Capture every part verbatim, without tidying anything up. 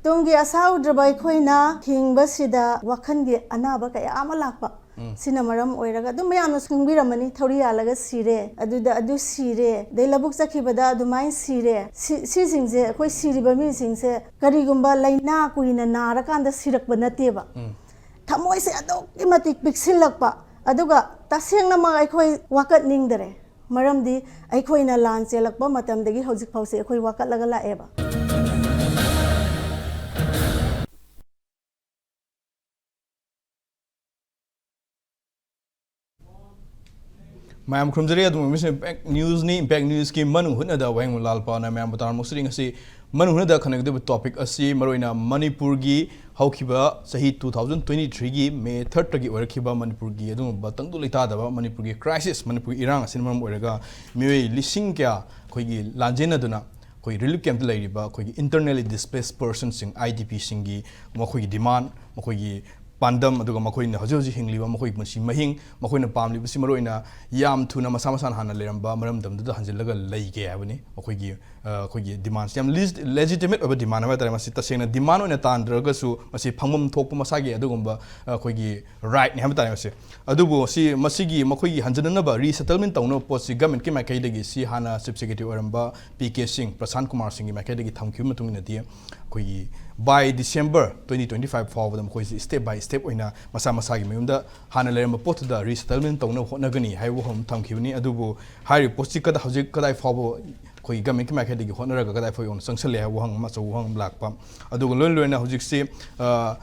ꯇꯨꯡꯒꯤ ꯑꯁꯥ ꯎꯗ꯭ꯔꯕ ꯑꯩꯈꯣꯏꯅ ꯍꯤꯡꯕꯁꯤꯗ ꯋꯥꯈꯜꯒꯤ ꯑꯅꯥꯕ ꯀꯌꯥ ꯑꯃ ꯂꯥꯛꯄ꯫ ꯎꯝ꯫ ꯁꯤꯅ ꯃꯔꯝ ꯑꯣꯏꯔꯒ ꯑꯗꯨꯝ ꯃꯌꯥꯝꯅꯁꯨ ꯈꯪꯕꯤꯔꯝꯃꯅꯤ, ꯊꯧꯔꯤ ꯌꯥꯜꯂꯒ ꯁꯤꯔꯦ, ꯑꯗꯨꯗ ꯑꯗꯨ ꯁꯤꯔꯦ, ꯑꯗꯩ ꯂꯧꯕꯨꯛ ꯆꯠꯈꯤꯕꯗ ꯑꯗꯨꯃꯥꯏꯅ ꯁꯤꯔꯦ꯫ ꯁꯤ-, ꯁꯤꯁꯤꯡꯁꯦ, ꯑꯩꯈꯣꯏ ꯁꯤꯔꯤꯕ ꯃꯤꯁꯤꯡꯁꯦ ꯀꯔꯤꯒꯨꯝꯕ ꯂꯥꯏꯅꯥ ꯀꯨꯏꯅ ꯅꯥꯔꯀꯥꯟꯗ ꯁꯤꯔꯛꯄ ꯅꯠꯇꯦꯕ꯫ ꯎꯝ꯫ ꯊꯃꯣꯏꯁꯦ ꯑꯗꯨꯛꯀꯤ ꯃꯇꯤꯛ ꯄꯤꯛꯁꯤꯜꯂꯛꯄ, ꯑꯗꯨꯒ ꯇꯁꯦꯡꯅꯃꯛ ꯑꯩꯈꯣꯏ ꯋꯥꯀꯠꯅꯤꯡꯗꯔꯦ꯫ ꯃꯔꯝꯗꯤ ꯑꯩꯈꯣꯏꯅ ꯂꯥꯟ ꯆꯦꯜꯂꯛꯄ ꯃꯇꯝꯗꯒꯤ ꯍꯧꯖꯤꯛ ꯐꯥꯎꯁꯦ ꯑꯩꯈꯣꯏ ꯋꯥꯀꯠꯂꯒ ꯂꯥꯛꯑꯦꯕ꯫ ꯃꯌꯥꯝ ꯈꯨꯔꯨꯝꯖꯔꯤ꯫ ꯑꯗꯨꯝ ꯑꯣꯏꯕꯁꯤꯅ ꯕꯦꯛ ꯅ꯭ꯌꯨꯁꯅꯤ꯫ ꯕꯦꯛ ꯅ꯭ꯌꯨꯁꯀꯤ ꯃꯅꯨꯡ ꯍꯨꯠꯅꯗ ꯋꯥꯍꯦꯡꯕꯝ ꯂꯥꯜꯄꯥꯎꯅ ꯃꯌꯥꯝꯕꯨ ꯇꯔꯥꯃꯨꯛꯁꯤꯗꯤ ꯉꯁꯤ ꯃꯅꯨꯡ ꯍꯨꯠꯅꯗ ꯈꯟꯅꯒꯗꯕ ꯇꯣꯄꯤꯛ ꯑꯁꯤ ꯃꯔꯨꯑꯣꯏꯅ ꯃꯅꯤꯄꯨꯔꯒꯤ ꯍꯧꯈꯤꯕ ꯆꯍꯤ two thousand twenty threeꯒꯤ May thirdꯇꯒꯤ ꯑꯣꯏꯔꯛꯈꯤꯕ ꯃꯅꯤꯄꯨꯔꯒꯤ ꯑꯗꯨꯒꯨꯝꯕ ꯇꯪꯗꯨ ꯂꯩꯇꯥꯗꯕ ꯃꯅꯤꯄꯨꯔꯒꯤ ꯀ꯭ꯔꯥꯏꯁꯤꯁ, ꯃꯅꯤꯄꯨꯔꯒꯤ ꯏꯔꯥꯡ ꯑꯁꯤꯅ ꯃꯔꯝ ꯑꯣꯏꯔꯒ ꯃꯤꯑꯣꯏ ꯂꯤꯁꯤꯡ ꯀꯌꯥ ꯑꯩꯈꯣꯏꯒꯤ ꯂꯥꯟꯖꯦꯟꯅꯗꯨꯅ ꯑꯩꯈꯣꯏ ꯔꯤꯂꯤꯐ ꯀꯦꯝꯞꯇ ꯂꯩꯔꯤꯕ ꯑꯩꯈꯣꯏꯒꯤ internally displaced personꯁꯤꯡ, IDPꯁꯤꯡꯒꯤ ꯃꯈꯣꯏꯒꯤ ꯗꯤꯃꯥꯟ, ꯃꯈꯣꯏꯒꯤ ꯄꯥꯟꯗꯝ, ꯑꯗꯨꯒ ꯃꯈꯣꯏꯅ ꯍꯧꯖꯤꯛ ꯍꯧꯖꯤꯛ ꯍꯤꯡꯂꯤꯕ ꯃꯈꯣꯏꯒꯤ ꯄꯨꯟꯁꯤ ꯃꯍꯤꯡ, ꯃꯈꯣꯏꯅ ꯄꯥꯝꯂꯤꯕꯁꯤ ꯃꯔꯨꯑꯣꯏꯅ ꯌꯥꯝ ꯊꯨꯅ ꯃꯁꯥ ꯃꯁꯥꯅ ꯍꯥꯟꯅ ꯂꯩꯔꯝꯕ ꯃꯔꯝꯗꯝꯗꯨꯗ ꯍꯟꯖꯤꯜꯂꯒ ꯂꯩꯒꯦ ꯍꯥꯏꯕꯅꯤ꯫ ꯃꯈꯣꯏꯒꯤ, ꯑ, ꯑꯩꯈꯣꯏꯒꯤ ꯗꯤꯃꯥꯟꯁꯤ ꯌꯥꯝ ꯂꯤꯖ-, legitimate ꯑꯣꯏꯕ ꯗꯤꯃꯥꯟ ꯍꯥꯏꯕ ꯇꯥꯔꯦ꯫ ꯃꯁꯤ ꯇꯁꯦꯡꯅ ꯗꯤꯃꯥꯟ ꯑꯣꯏꯅ ꯇꯥꯟꯗ꯭ꯔꯒꯁꯨ ꯃꯁꯤ ꯐꯪꯐꯝ ꯊꯣꯛꯄ ꯃꯁꯥꯒꯤ ꯑꯗꯨꯒꯨꯝꯕ, ꯑ, ꯑꯩꯈꯣꯏꯒꯤ ꯔꯥꯏꯠꯅꯤ ꯍꯥꯏꯕ ꯇꯥꯔꯦ ꯃꯁꯤ꯫ ꯑꯗꯨꯕꯨ ꯁꯤ, ꯃꯁꯤꯒꯤ ꯃꯈꯣꯏꯒꯤ ꯍꯟꯖꯤꯟꯅꯅꯕ, resettlement ꯇꯧꯅꯕ ꯄꯣꯠꯁꯤ ꯒꯃꯦꯟꯠꯀꯤ ꯃꯥꯏꯀꯩꯗꯒꯤ ꯁꯤ ꯍꯥꯟꯅ ꯆꯤꯐ ꯁꯦꯀ꯭ꯔꯦꯇꯔꯤ ꯑꯣꯏꯔꯝꯕ ꯄꯤ ꯀꯦ ꯁꯤꯡ, ꯄ꯭ꯔꯁꯥꯟ ꯀꯨꯃꯥꯔ ꯁꯤꯡꯒꯤ ꯃꯥꯏꯀꯩꯗꯒꯤ ꯊꯝꯈꯤꯕ ꯃꯇꯨꯡ ꯏꯟꯅꯗꯤ ꯑꯩꯈꯣꯏꯒꯤ by December twenty twenty five ꯐꯥꯎꯕꯗ ꯃꯈꯣꯏꯁꯤ step by step ꯑꯣꯏꯅ ꯃꯁꯥ ꯃꯁꯥꯒꯤ ꯃꯌꯨꯝꯗ ꯍꯥꯟꯅ ꯂꯩꯔꯝꯕ ꯄꯣꯠꯇꯨꯗ resettlement ꯇꯧꯅꯕ ꯍꯣꯠꯅꯒꯅꯤ ꯍꯥꯏꯕ ꯋꯥꯐꯝ ꯊꯝꯈꯤꯕꯅꯤ꯫ ꯑꯗꯨꯕꯨ ꯍꯥꯏꯔꯤꯕ ꯄꯣꯠꯁꯤ ꯀꯗꯥ-, ꯍꯧꯖꯤꯛ ꯀꯗꯥꯏ ꯐꯥꯎꯕ ꯑꯩꯈꯣꯏꯒꯤ ꯒꯃꯦꯟꯠꯀꯤ ꯃꯥꯏꯀꯩꯗꯒꯤ ꯍꯣꯠꯅꯔꯒ ꯀꯗꯥꯏ ꯐꯥꯎ ꯌꯧꯅ ꯆꯪꯁꯜꯂꯦ ꯍꯥꯏꯕ ꯋꯥꯍꯪ ꯑꯃ, ꯑꯆꯧꯕ ꯋꯥꯍꯪ ꯑꯃ ꯂꯥꯛꯄ꯫ ꯑꯗꯨꯒ ꯂꯣꯏꯅ ꯂꯣꯏꯅ ꯍꯧꯖꯤꯛꯁꯤ, ꯑ,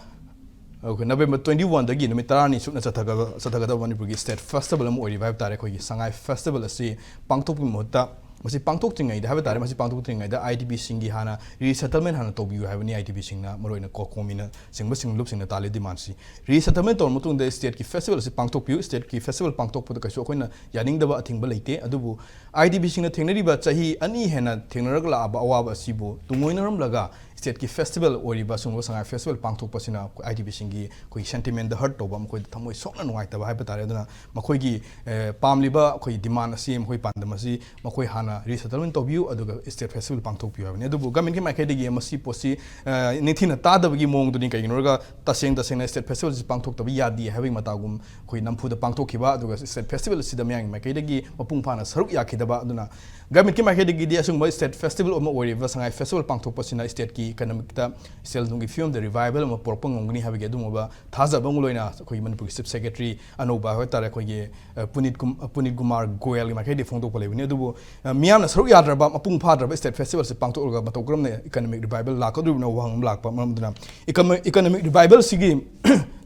ꯑꯩꯈꯣꯏ November twenty oneꯗꯒꯤ ꯅꯨꯃꯤꯠ ꯇꯔꯥꯅꯤ ꯁꯨꯞꯅ ꯆꯠꯊꯒ-, ꯆꯠꯊꯒꯗꯕ ꯃꯅꯤꯄꯨꯔꯒꯤ state festival ꯑꯃ ꯑꯣꯏꯔꯤꯕ ꯍꯥꯏꯕ ꯇꯥꯔꯦ, ꯑꯩꯈꯣꯏꯒꯤ ꯁꯉꯥꯏ festival ꯑꯁꯤ ꯄꯥꯡꯊꯣꯛꯄꯒꯤ ꯃꯍꯨꯠꯇ, ꯃꯁꯤ ꯄꯥꯡꯊꯣꯛꯇ꯭ꯔꯤꯉꯩꯗ ꯍꯥꯏꯕ ꯇꯥꯔꯦ, ꯃꯁꯤ ꯄꯥꯡꯊꯣꯛꯇ꯭ꯔꯤꯉꯩꯗ IDPꯁꯤꯡꯒꯤ ꯍꯥꯟꯅ resettlement ꯍꯥꯟꯅ ꯇꯧꯕꯤꯌꯨ ꯍꯥꯏꯕꯅꯤ IDPꯁꯤꯡꯅ, ꯃꯔꯨꯑꯣꯏꯅ COCOMIꯅ ꯆꯤꯡꯕꯁꯤꯡ, ꯂꯨꯞꯁꯤꯡꯅ ꯇꯥꯜꯂꯤ ꯗꯤꯃꯥꯟꯁꯤ꯫ Resettlement ꯇꯧꯔꯕ ꯃꯇꯨꯡꯗ stateꯀꯤ festival ꯑꯁꯤ ꯄꯥꯡꯊꯣꯛꯄꯤꯌꯨ꯫ Stateꯀꯤ festival ꯄꯥꯡꯊꯣꯛꯄꯗ ꯀꯩꯁꯨ ꯑꯩꯈꯣꯏꯅ ꯌꯥꯅꯤꯡꯗꯕ ꯑꯊꯤꯡꯕ ꯂꯩꯇꯦ꯫ ꯑꯗꯨꯕꯨ IDPꯁꯤꯡꯅ ꯊꯦꯡꯅꯔꯤꯕ ꯆꯍꯤ ꯑꯅꯤ ꯍꯦꯟꯅ ꯊꯦꯡꯅꯔꯒ ꯂꯥꯛꯑꯕ ꯑꯋꯥꯕ ꯑꯁꯤꯕꯨ ꯇꯨꯡꯑꯣꯏꯅꯔꯝꯂꯒ ꯁ꯭ꯇꯦꯠꯀꯤ ꯐꯦꯁꯇꯤꯚꯦꯜ ꯑꯣꯏꯔꯤꯕ ꯁꯤꯒꯨꯝꯕ ꯁꯉꯥꯏ ꯐꯦꯁꯇꯤꯚꯦꯜ ꯄꯥꯡꯊꯣꯛꯄꯁꯤꯅ ꯑꯩꯈꯣꯏ ꯑꯥꯏ ꯗꯤ ꯄꯤꯁꯤꯡꯒꯤ ꯑꯩꯈꯣꯏꯒꯤ ꯁꯦꯟꯇꯤꯃꯦꯟꯗ ꯍꯔꯠ ꯇꯧꯕ, ꯃꯈꯣꯏꯗ ꯊꯃꯣꯏ ꯁꯣꯛꯅ ꯅꯨꯡꯉꯥꯏꯇꯕ ꯍꯥꯏꯕ ꯇꯥꯔꯦ꯫ ꯑꯗꯨꯅ ꯃꯈꯣꯏꯒꯤ ꯑꯦ, ꯄꯥꯝꯂꯤꯕ ꯑꯩꯈꯣꯏ ꯗꯤꯃꯥꯟ ꯑꯁꯤ, ꯃꯈꯣꯏ ꯄꯥꯟꯗꯝ ꯑꯁꯤ ꯃꯈꯣꯏ ꯍꯥꯟꯅ ꯔꯤꯁꯦꯇꯜꯃꯦꯟ ꯇꯧꯕꯤꯌꯨ, ꯑꯗꯨꯒ ꯁ꯭ꯇꯦꯠ ꯐꯦꯁꯇꯤꯚꯦꯜ ꯄꯥꯡꯊꯣꯛꯄꯤꯌꯨ ꯍꯥꯏꯕꯅꯤ꯫ ꯑꯗꯨꯕꯨ ꯒꯃꯦꯟꯒꯤ ꯃꯥꯏꯀꯩꯗꯒꯤ ꯃꯁꯤ ꯄꯣꯠꯁꯤ ꯑ, ꯅꯤꯡꯊꯤꯅ ꯇꯥꯗꯕꯒꯤ ꯃꯑꯣꯡꯗꯨꯅꯤ꯫ ꯀꯩꯒꯤꯅꯣ ꯍꯥꯏꯔꯒ ꯇꯁꯦꯡ ꯇꯁꯦꯡꯅ ꯁ꯭ꯇꯦꯠ ꯐꯦꯁꯇꯤꯚꯦꯜꯁꯤ ꯄꯥꯡꯊꯣꯛꯇꯕ ꯌꯥꯗꯦ ꯍꯥꯏꯕꯒꯤ ꯃꯇꯥꯒꯨꯝ ꯑꯩꯈꯣꯏ ꯅꯝꯐꯨꯗ ꯄꯥꯡꯊꯣꯛꯈꯤꯕ, ꯑꯗꯨꯒ ꯁ꯭ꯇꯦꯠ ꯐꯦꯁꯇꯤꯚꯦꯜ ꯑꯁꯤꯗ ꯃꯌꯥꯝꯒꯤ ꯃꯥꯏꯀꯩꯗꯒꯤ ꯃꯄꯨꯡ ꯐꯥꯅ ꯁꯔꯨꯛ ꯌꯥꯈꯤꯗꯕ꯫ ꯑꯗꯨꯅ ꯒꯃꯦꯟꯒꯤ ꯃꯥꯏꯀꯩꯗꯒꯤꯗꯤ ꯑꯁꯤꯒꯨꯝꯕ ꯁ꯭ꯇꯦꯠ ꯐꯦꯁꯇꯤꯚꯦꯜ ꯑꯃ ꯑꯣꯏꯔꯤꯕ ꯁꯉꯥꯏ ꯐꯦꯁꯇꯤꯚꯦꯜ ꯄꯥꯡꯊꯣꯛꯄꯁꯤꯅ ꯁ꯭ꯇꯦꯠꯀꯤ ꯏꯀꯅꯣꯃꯤꯛꯇ, ꯁꯦꯜ ꯊꯨꯝꯒꯤ ꯐꯤꯕꯝꯗ ꯔꯤꯚꯥꯏꯚꯦꯜ ꯑꯃ ꯄꯨꯔꯛꯄ ꯉꯝꯒꯅꯤ ꯍꯥꯏꯕꯒꯤ ꯑꯗꯨꯒꯨꯝꯕ ꯊꯥꯖꯕ ꯑꯃ ꯂꯣꯏꯅ ꯑꯩꯈꯣꯏꯒꯤ ꯃꯅꯤꯄꯨꯔꯒꯤ ꯆꯤꯐ ꯁꯦꯀ꯭ꯔꯦꯇꯔꯤ ꯑꯅꯧꯕ ꯍꯥꯏꯕ ꯇꯥꯔꯦ, ꯑꯩꯈꯣꯏꯒꯤ, ꯑ, ꯄꯨꯅꯤꯠ ꯀꯨꯝ-, ꯑ, ꯄꯨꯅꯤꯠ ꯀꯨꯃꯥꯔ ꯒꯣꯌꯜꯒꯤ ꯃꯥꯏꯀꯩꯗꯒꯤ ꯐꯣꯡꯗꯣꯛꯄ ꯂꯩꯕꯅꯤ꯫ ꯑꯗꯨꯕꯨ, ꯑ, ꯃꯤꯌꯥꯝꯅ ꯁꯔꯨꯛ ꯌꯥꯗ꯭ꯔꯕ, ꯃꯄꯨꯡ ꯐꯥꯗ꯭ꯔꯕ ꯁ꯭ꯇꯦꯠ ꯐꯦꯁꯇꯤꯚꯦꯜꯁꯤ ꯄꯥꯡꯊꯣꯛꯂꯒ ꯃꯇꯧ ꯀꯔꯝꯅ ꯏꯀꯅꯣꯃꯤꯛ ꯔꯤꯚꯥꯏꯚꯦꯜ ꯂꯥꯛꯀꯗꯧꯔꯤꯕꯅꯣ ꯋꯥꯍꯪ ꯑꯃ ꯂꯥꯛꯄ ꯃꯔꯝ ꯑꯗꯨꯅ ꯏꯀꯅꯣꯃꯤꯛ, ꯏꯀꯅꯣꯃꯤꯛ ꯔꯤꯚꯥꯏꯚꯦꯜꯁꯤꯒꯤ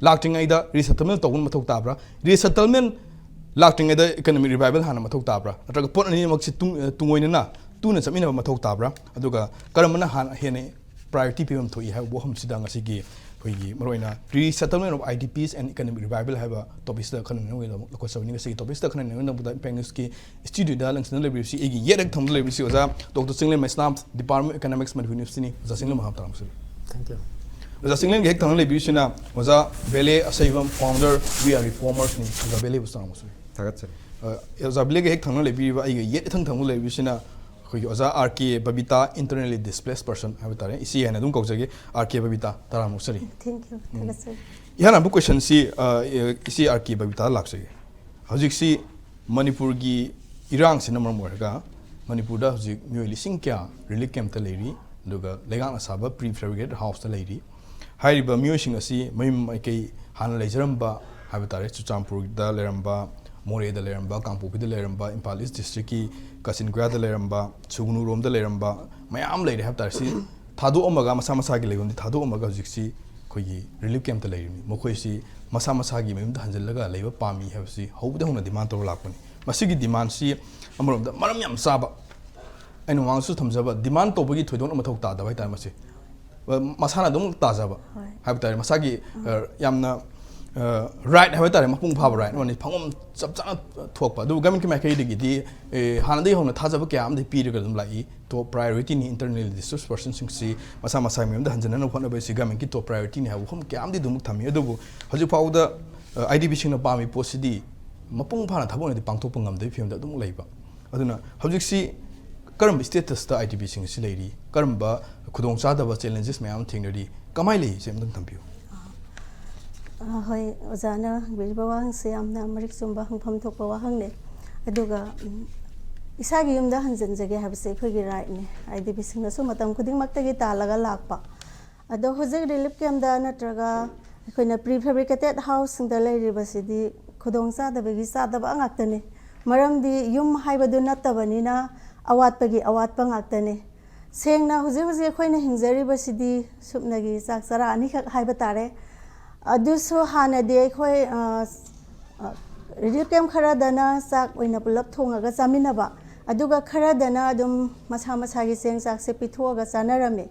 ꯂꯥꯛꯇ꯭ꯔꯤꯉꯩꯗ ꯔꯤꯁꯦꯇꯜꯃꯦꯟ ꯇꯧꯕꯅ ꯃꯊꯧ ꯇꯥꯕ꯭ꯔꯥ? ꯔꯤꯁꯦꯇꯜꯃꯦꯟ ꯂꯥꯛꯇ꯭ꯔꯤꯉꯩꯗ ꯏꯀꯅꯣꯃꯤꯛ ꯔꯤꯚꯥꯏꯚꯦꯜ ꯍꯥꯟꯅ ꯃꯊꯧ ꯇꯥꯕ꯭ꯔꯥ? ꯅꯠꯇ꯭ꯔꯒ ꯄꯣꯠ ꯑꯅꯤꯃꯛꯁꯤ ꯇꯨꯡ-, ꯑ, ꯇꯨꯡꯑꯣꯏꯅꯅ ꯇꯨꯅ ꯆꯠꯃꯤꯟꯅꯕ ꯃꯊꯧ ꯇꯥꯕ꯭ꯔꯥ? ꯑꯗꯨꯒ ꯀꯔꯝꯕꯅ ꯍꯥꯟꯅ ꯍꯦꯟꯅ ꯄ꯭ꯔꯥꯏꯌꯣꯔꯤꯇꯤ ꯄꯤꯐꯝ ꯊꯣꯛꯏ ꯍꯥꯏꯕ ꯋꯥꯐꯝꯁꯤꯗ ꯉꯁꯤꯒꯤ ꯑꯩꯈꯣꯏꯒꯤ ꯃꯔꯨꯑꯣꯏꯅ Resettlement of I D Ps and Economic Revival ꯍꯥꯏꯕ ꯇꯣꯄꯤꯛꯁꯤꯗ ꯈꯟꯅ ꯅꯩꯅꯕꯒꯤꯗꯃꯛ ꯂꯧꯈꯠꯆꯕꯅꯤ꯫ ꯉꯁꯤꯒꯤ ꯇꯣꯄꯤꯛꯁꯤꯗ ꯈꯟꯅ ꯅꯩꯅꯕꯗ ꯏꯝꯄꯦꯛ ꯅ꯭ꯌꯨꯁꯀꯤ ꯁ꯭ꯇꯨꯗꯤꯑꯣꯗ ꯂꯪꯁꯤꯟꯗꯨꯅ ꯂꯩꯕꯤꯔꯤꯕꯁꯤ ꯑꯩꯒꯤ ꯌꯦꯠ ꯍꯦꯛ ꯊꯪꯕꯗ ꯂꯩꯕꯤꯔꯤꯕꯁꯤ ꯑꯣꯖꯥ doctor Chinglen Meisnam, Department of Economics, Manipur University ꯅꯤ꯫ ꯑꯣꯖꯥ ꯆꯤꯡꯂꯦꯟ, ꯃꯈꯥ ꯇꯥꯔꯛꯄꯁꯤ꯫ Thank you. ꯑꯣꯖꯥ ꯆꯤꯡꯂꯦꯟꯒꯤ ꯍꯦꯛ ꯊꯪꯅ ꯂꯩꯕꯤꯔꯤꯁꯤꯅ ꯑꯣꯖꯥ ꯕꯦꯂꯦ ꯑꯁꯩꯕꯝ, founder We Are Reformers ꯅꯤ꯫ ꯑꯣꯖꯥ ꯕꯦꯂꯦꯕꯨ ꯇꯥꯔꯛꯄꯁꯤ꯫ ꯊꯥꯒꯠꯆꯔꯤ꯫ ꯑ, ꯑꯣꯖꯥ ꯕꯦꯂꯦꯒꯤ ꯍꯦꯛ ꯊꯪꯅ ꯂꯩꯕꯤꯔꯤꯕ ꯑꯩꯒꯤ ꯌꯦꯠ ꯏꯊꯪ ꯊꯪꯕ ꯂꯩꯕꯤꯁꯤꯅ ꯑꯩꯈꯣꯏꯒꯤ ꯑꯣꯖꯥ ꯑꯥꯔ ꯀꯦ ꯕꯕꯤꯇꯥ, Internally Displaced Person ꯍꯥꯏꯕ ꯇꯥꯔꯦ, ꯏꯆꯦ ꯍꯥꯏꯅ ꯑꯗꯨꯝ ꯀꯧꯖꯒꯦ꯫ ꯑꯥꯔ ꯀꯦ ꯕꯕꯤꯇꯥ, ꯇꯔꯥꯝꯅ ꯑꯣꯛꯆꯔꯤ꯫ Thank you. ꯎꯝ꯫ ꯊꯥꯒꯠꯆꯔꯤ꯫ ꯏꯍꯥꯟ ꯍꯥꯟꯕ ꯀꯣꯏꯁꯟꯁꯤ, ꯑ, ꯑ, ꯏꯆꯦ ꯑꯥꯔ ꯀꯦ ꯕꯕꯤꯇꯥꯗ ꯂꯥꯛꯆꯒꯦ꯫ ꯍꯧꯖꯤꯛꯁꯤ ꯃꯅꯤꯄꯨꯔꯒꯤ ꯏꯔꯥꯡꯁꯤꯅ ꯃꯔꯝ ꯑꯣꯏꯔꯒ ꯃꯅꯤꯄꯨꯔꯗ ꯍꯧꯖꯤꯛ ꯃꯤꯑꯣꯏ ꯂꯤꯁꯤꯡ ꯀꯌꯥ ꯔꯤꯂꯤꯐ ꯀꯦꯝꯞꯇ ꯂꯩꯔꯤ, ꯑꯗꯨꯒ ꯂꯩꯉꯥꯛꯅ ꯁꯥꯕ ꯄ꯭ꯔꯤ ꯐꯦꯕ꯭ꯔꯤꯀꯦꯇꯦꯠ ꯍꯥꯎꯁꯇ ꯂꯩꯔꯤ꯫ ꯍꯥꯏꯔꯤꯕ ꯃꯤꯑꯣꯏꯁꯤꯡ ꯑꯁꯤ ꯃꯌꯨꯝ ꯃꯥꯏꯀꯩ ꯍꯥꯟꯅ ꯂꯩꯖꯔꯝꯕ ꯍꯥꯏꯕ ꯇꯥꯔꯦ, ꯆꯨꯔꯆꯥꯟꯄꯨꯔꯗ ꯂꯩꯔꯝꯕ, ꯃꯣꯔꯦꯗ ꯂꯩꯔꯝꯕ, ꯀꯥꯡꯄꯣꯛꯄꯤꯗ ꯂꯩꯔꯝꯕ, ꯏꯝꯐꯥꯜ ꯏꯁ ꯗꯤꯁꯇ꯭ꯔꯤꯛꯀꯤ ꯀꯥꯆꯤꯟ ꯀꯣꯌꯥꯗ ꯂꯩꯔꯝꯕ, ꯁꯨꯒꯨꯅꯨꯔꯣꯝꯗ ꯂꯩꯔꯝꯕ ꯃꯌꯥꯝ ꯂꯩꯔꯦ ꯍꯥꯏꯕ ꯇꯥꯔꯦ꯫ ꯁꯤ ꯊꯥꯗꯣꯛꯑꯝꯃꯒ, ꯃꯁꯥ ꯃꯁꯥꯒꯤ ꯂꯩꯐꯝꯗꯤ ꯊꯥꯗꯣꯛꯑꯝꯃꯒ ꯍꯧꯖꯤꯛꯁꯤ ꯑꯩꯈꯣꯏꯒꯤ ꯔꯤꯂꯤꯐ ꯀꯦꯝꯞꯇ ꯂꯩꯔꯤꯕꯅꯤ꯫ ꯃꯈꯣꯏꯁꯤ ꯃꯁꯥ ꯃꯁꯥꯒꯤ ꯃꯌꯨꯝꯗ ꯍꯟꯖꯤꯜꯂꯒ ꯂꯩꯕ ꯄꯥꯝꯃꯤ ꯍꯥꯏꯕꯁꯤ ꯍꯧꯕꯗꯒꯤ ꯍꯧꯅ ꯗꯤꯃꯥꯟ ꯇꯧꯔ ꯂꯥꯛꯄꯅꯤ꯫ ꯃꯁꯤꯒꯤ ꯗꯤꯃꯥꯟꯁꯤ ꯑꯃꯔꯣꯝꯗ ꯃꯔꯝ ꯌꯥꯝ ꯆꯥꯕ, ꯑꯩꯅ ꯃꯃꯥꯡꯗꯁꯨ ꯊꯝꯖꯕ, ꯗꯤꯃꯥꯟ ꯇꯧꯕꯒꯤ ꯊꯣꯏꯗꯣꯛꯅ ꯃꯊꯧ ꯇꯥꯗꯕ ꯍꯥꯏꯇꯥꯔꯦ꯫ ꯃꯁꯤ ꯃꯁꯥꯅ ꯑꯗꯨꯝ ꯇꯥꯖꯕ ꯍꯣꯏ꯫ ꯍꯥꯏꯕ ꯇꯥꯔꯦ꯫ ꯃꯁꯥꯒꯤ, ꯎꯝ꯫ ꯑ, ꯌꯥꯝꯅ ꯔꯥꯏꯠ ꯍꯥꯏꯕ ꯇꯥꯔꯦ, ꯃꯄꯨꯡ ꯐꯥꯕ ꯔꯥꯏꯠ ꯑꯃꯅꯤ, ꯐꯪꯐꯝ ꯆꯞ ꯆꯥꯅ ꯊꯣꯛꯄ꯫ ꯑꯗꯨꯕꯨ ꯒꯃꯦꯟꯒꯤ ꯃꯥꯏꯀꯩꯗꯒꯤꯗꯤ ꯑꯦ, ꯍꯥꯟꯅꯗꯒꯤ ꯍꯧꯅ ꯊꯥꯖꯕ ꯀꯌꯥ ꯑꯃꯗꯤ ꯄꯤꯔꯒ ꯑꯗꯨꯝ ꯂꯥꯛꯏ꯫ ꯇꯣꯞ ꯄ꯭ꯔꯥꯏꯌꯣꯔꯤꯇꯤꯅꯤ internally displaced personꯁꯤꯡꯁꯤ ꯃꯁꯥ ꯃꯁꯥꯒꯤ ꯃꯌꯨꯝꯗ ꯍꯟꯖꯤꯟꯅꯅꯕ ꯍꯣꯠꯅꯕ ꯑꯁꯤ ꯒꯃꯦꯟꯒꯤ ꯇꯣꯞ ꯄ꯭ꯔꯥꯏꯌꯣꯔꯤꯇꯤꯅꯤ ꯍꯥꯏꯕ ꯋꯥꯐꯝ ꯀꯌꯥ ꯑꯃꯗꯤ ꯑꯗꯨꯃꯛ ꯊꯝꯃꯤ꯫ ꯑꯗꯨꯕꯨ ꯍꯧꯖꯤꯛ ꯐꯥꯎꯕꯗ ꯑꯥꯏ ꯗꯤ ꯕꯤꯁꯤꯡꯅ ꯄꯥꯝꯃꯤ ꯄꯣꯠꯁꯤꯗꯤ ꯃꯄꯨꯡ ꯐꯥꯅ ꯊꯕꯛ ꯑꯣꯏꯅꯗꯤ ꯄꯥꯡꯊꯣꯛꯄ ꯉꯝꯗꯕꯒꯤ ꯐꯤꯕꯝꯗ ꯑꯗꯨꯝ ꯂꯩꯕ꯫ ꯑꯗꯨꯅ ꯍꯧꯖꯤꯛꯁꯤ ꯀꯔꯝꯕ ꯁ꯭ꯇꯦꯇꯁꯇ ꯑꯥꯏ ꯗꯤ ꯕꯤꯁꯤꯡ ꯑꯁꯤ ꯂꯩꯔꯤ, ꯀꯔꯝꯕ ꯈꯨꯗꯣꯡꯆꯥꯗꯕ, ꯆꯦꯂꯦꯟꯖꯦꯁ ꯃꯌꯥꯝ ꯑꯃ ꯊꯦꯡꯅꯔꯤ, ꯀꯃꯥꯏꯅ ꯂꯩꯔꯤ, ꯁꯤ ꯑꯝꯇꯪ ꯊꯝꯕꯤꯌꯨ꯫ ꯑ, ꯍꯣꯏ, ꯑꯣꯖꯥꯅ ꯍꯪꯕꯤꯔꯤꯕ ꯋꯥꯍꯪꯁꯦ ꯌꯥꯝꯅ ꯃꯔꯤꯛ ꯆꯨꯝꯕ ꯍꯪꯐꯝ ꯊꯣꯛꯄ ꯋꯥꯍꯪꯅꯦ꯫ ꯑꯗꯨꯒ, ꯎꯝ, ꯏꯁꯥꯒꯤ ꯌꯨꯝꯗ ꯍꯟꯖꯤꯟꯖꯒꯦ ꯍꯥꯏꯕꯁꯦ ꯑꯩꯈꯣꯏꯒꯤ ꯔꯥꯏꯠꯅꯦ꯫ ꯑꯥꯏ ꯗꯤ ꯕꯤꯁꯤꯡꯅꯁꯨ ꯃꯇꯝ ꯈꯨꯗꯤꯡꯃꯛꯇꯒꯤ ꯇꯥꯜꯂꯒ ꯂꯥꯛꯄ꯫ ꯑꯗꯣ ꯍꯧꯖꯤꯛ ꯔꯤꯂꯤꯐ ꯀꯦꯝꯞꯇ ꯅꯠꯇ꯭ꯔꯒ ꯑꯩꯈꯣꯏꯅ ꯄ꯭ꯔꯤ ꯐꯦꯕ꯭ꯔꯤꯀꯦꯇꯦꯠ ꯍꯥꯎꯁꯁꯤꯡꯗ ꯂꯩꯔꯤꯕꯁꯤꯗꯤ ꯈꯨꯗꯣꯡꯆꯥꯗꯕꯒꯤ ꯆꯥꯗꯕ ꯉꯥꯛꯇꯅꯤ꯫ ꯃꯔꯝꯗꯤ ꯌꯨꯝ ꯍꯥꯏꯕꯗꯨ ꯅꯠꯇꯕꯅꯤꯅ ꯑꯋꯥꯠꯄꯒꯤ ꯑꯋꯥꯠꯄ ꯉꯥꯛꯇꯅꯤ꯫ ꯁꯦꯡꯅ ꯍꯧꯖꯤꯛ ꯍꯧꯖꯤꯛ ꯑꯩꯈꯣꯏꯅ ꯍꯤꯡꯖꯔꯤꯕꯁꯤꯗꯤ ꯁꯨꯞꯅꯒꯤ ꯆꯥꯛ ꯆꯔꯥ ꯑꯅꯤꯈꯛ ꯍꯥꯏꯕ ꯇꯥꯔꯦ꯫ ꯑꯗꯨꯁꯨ ꯍꯥꯟꯅꯗꯤ ꯑꯩꯈꯣꯏ, ꯑ, ꯑ, ꯔꯤꯂꯤꯐ ꯀꯦꯝꯞ ꯈꯔꯗꯅ ꯆꯥꯛ ꯑꯣꯏꯅ ꯄꯨꯂꯞ ꯊꯣꯡꯉꯒ ꯆꯥꯃꯤꯟꯅꯕ, ꯑꯗꯨꯒ ꯈꯔꯗꯅ ꯑꯗꯨꯝ ꯃꯁꯥ ꯃꯁꯥꯒꯤ ꯆꯦꯡ ꯆꯥꯛꯁꯦ ꯄꯤꯊꯣꯛꯑꯒ ꯆꯥꯅꯔꯝꯃꯤ꯫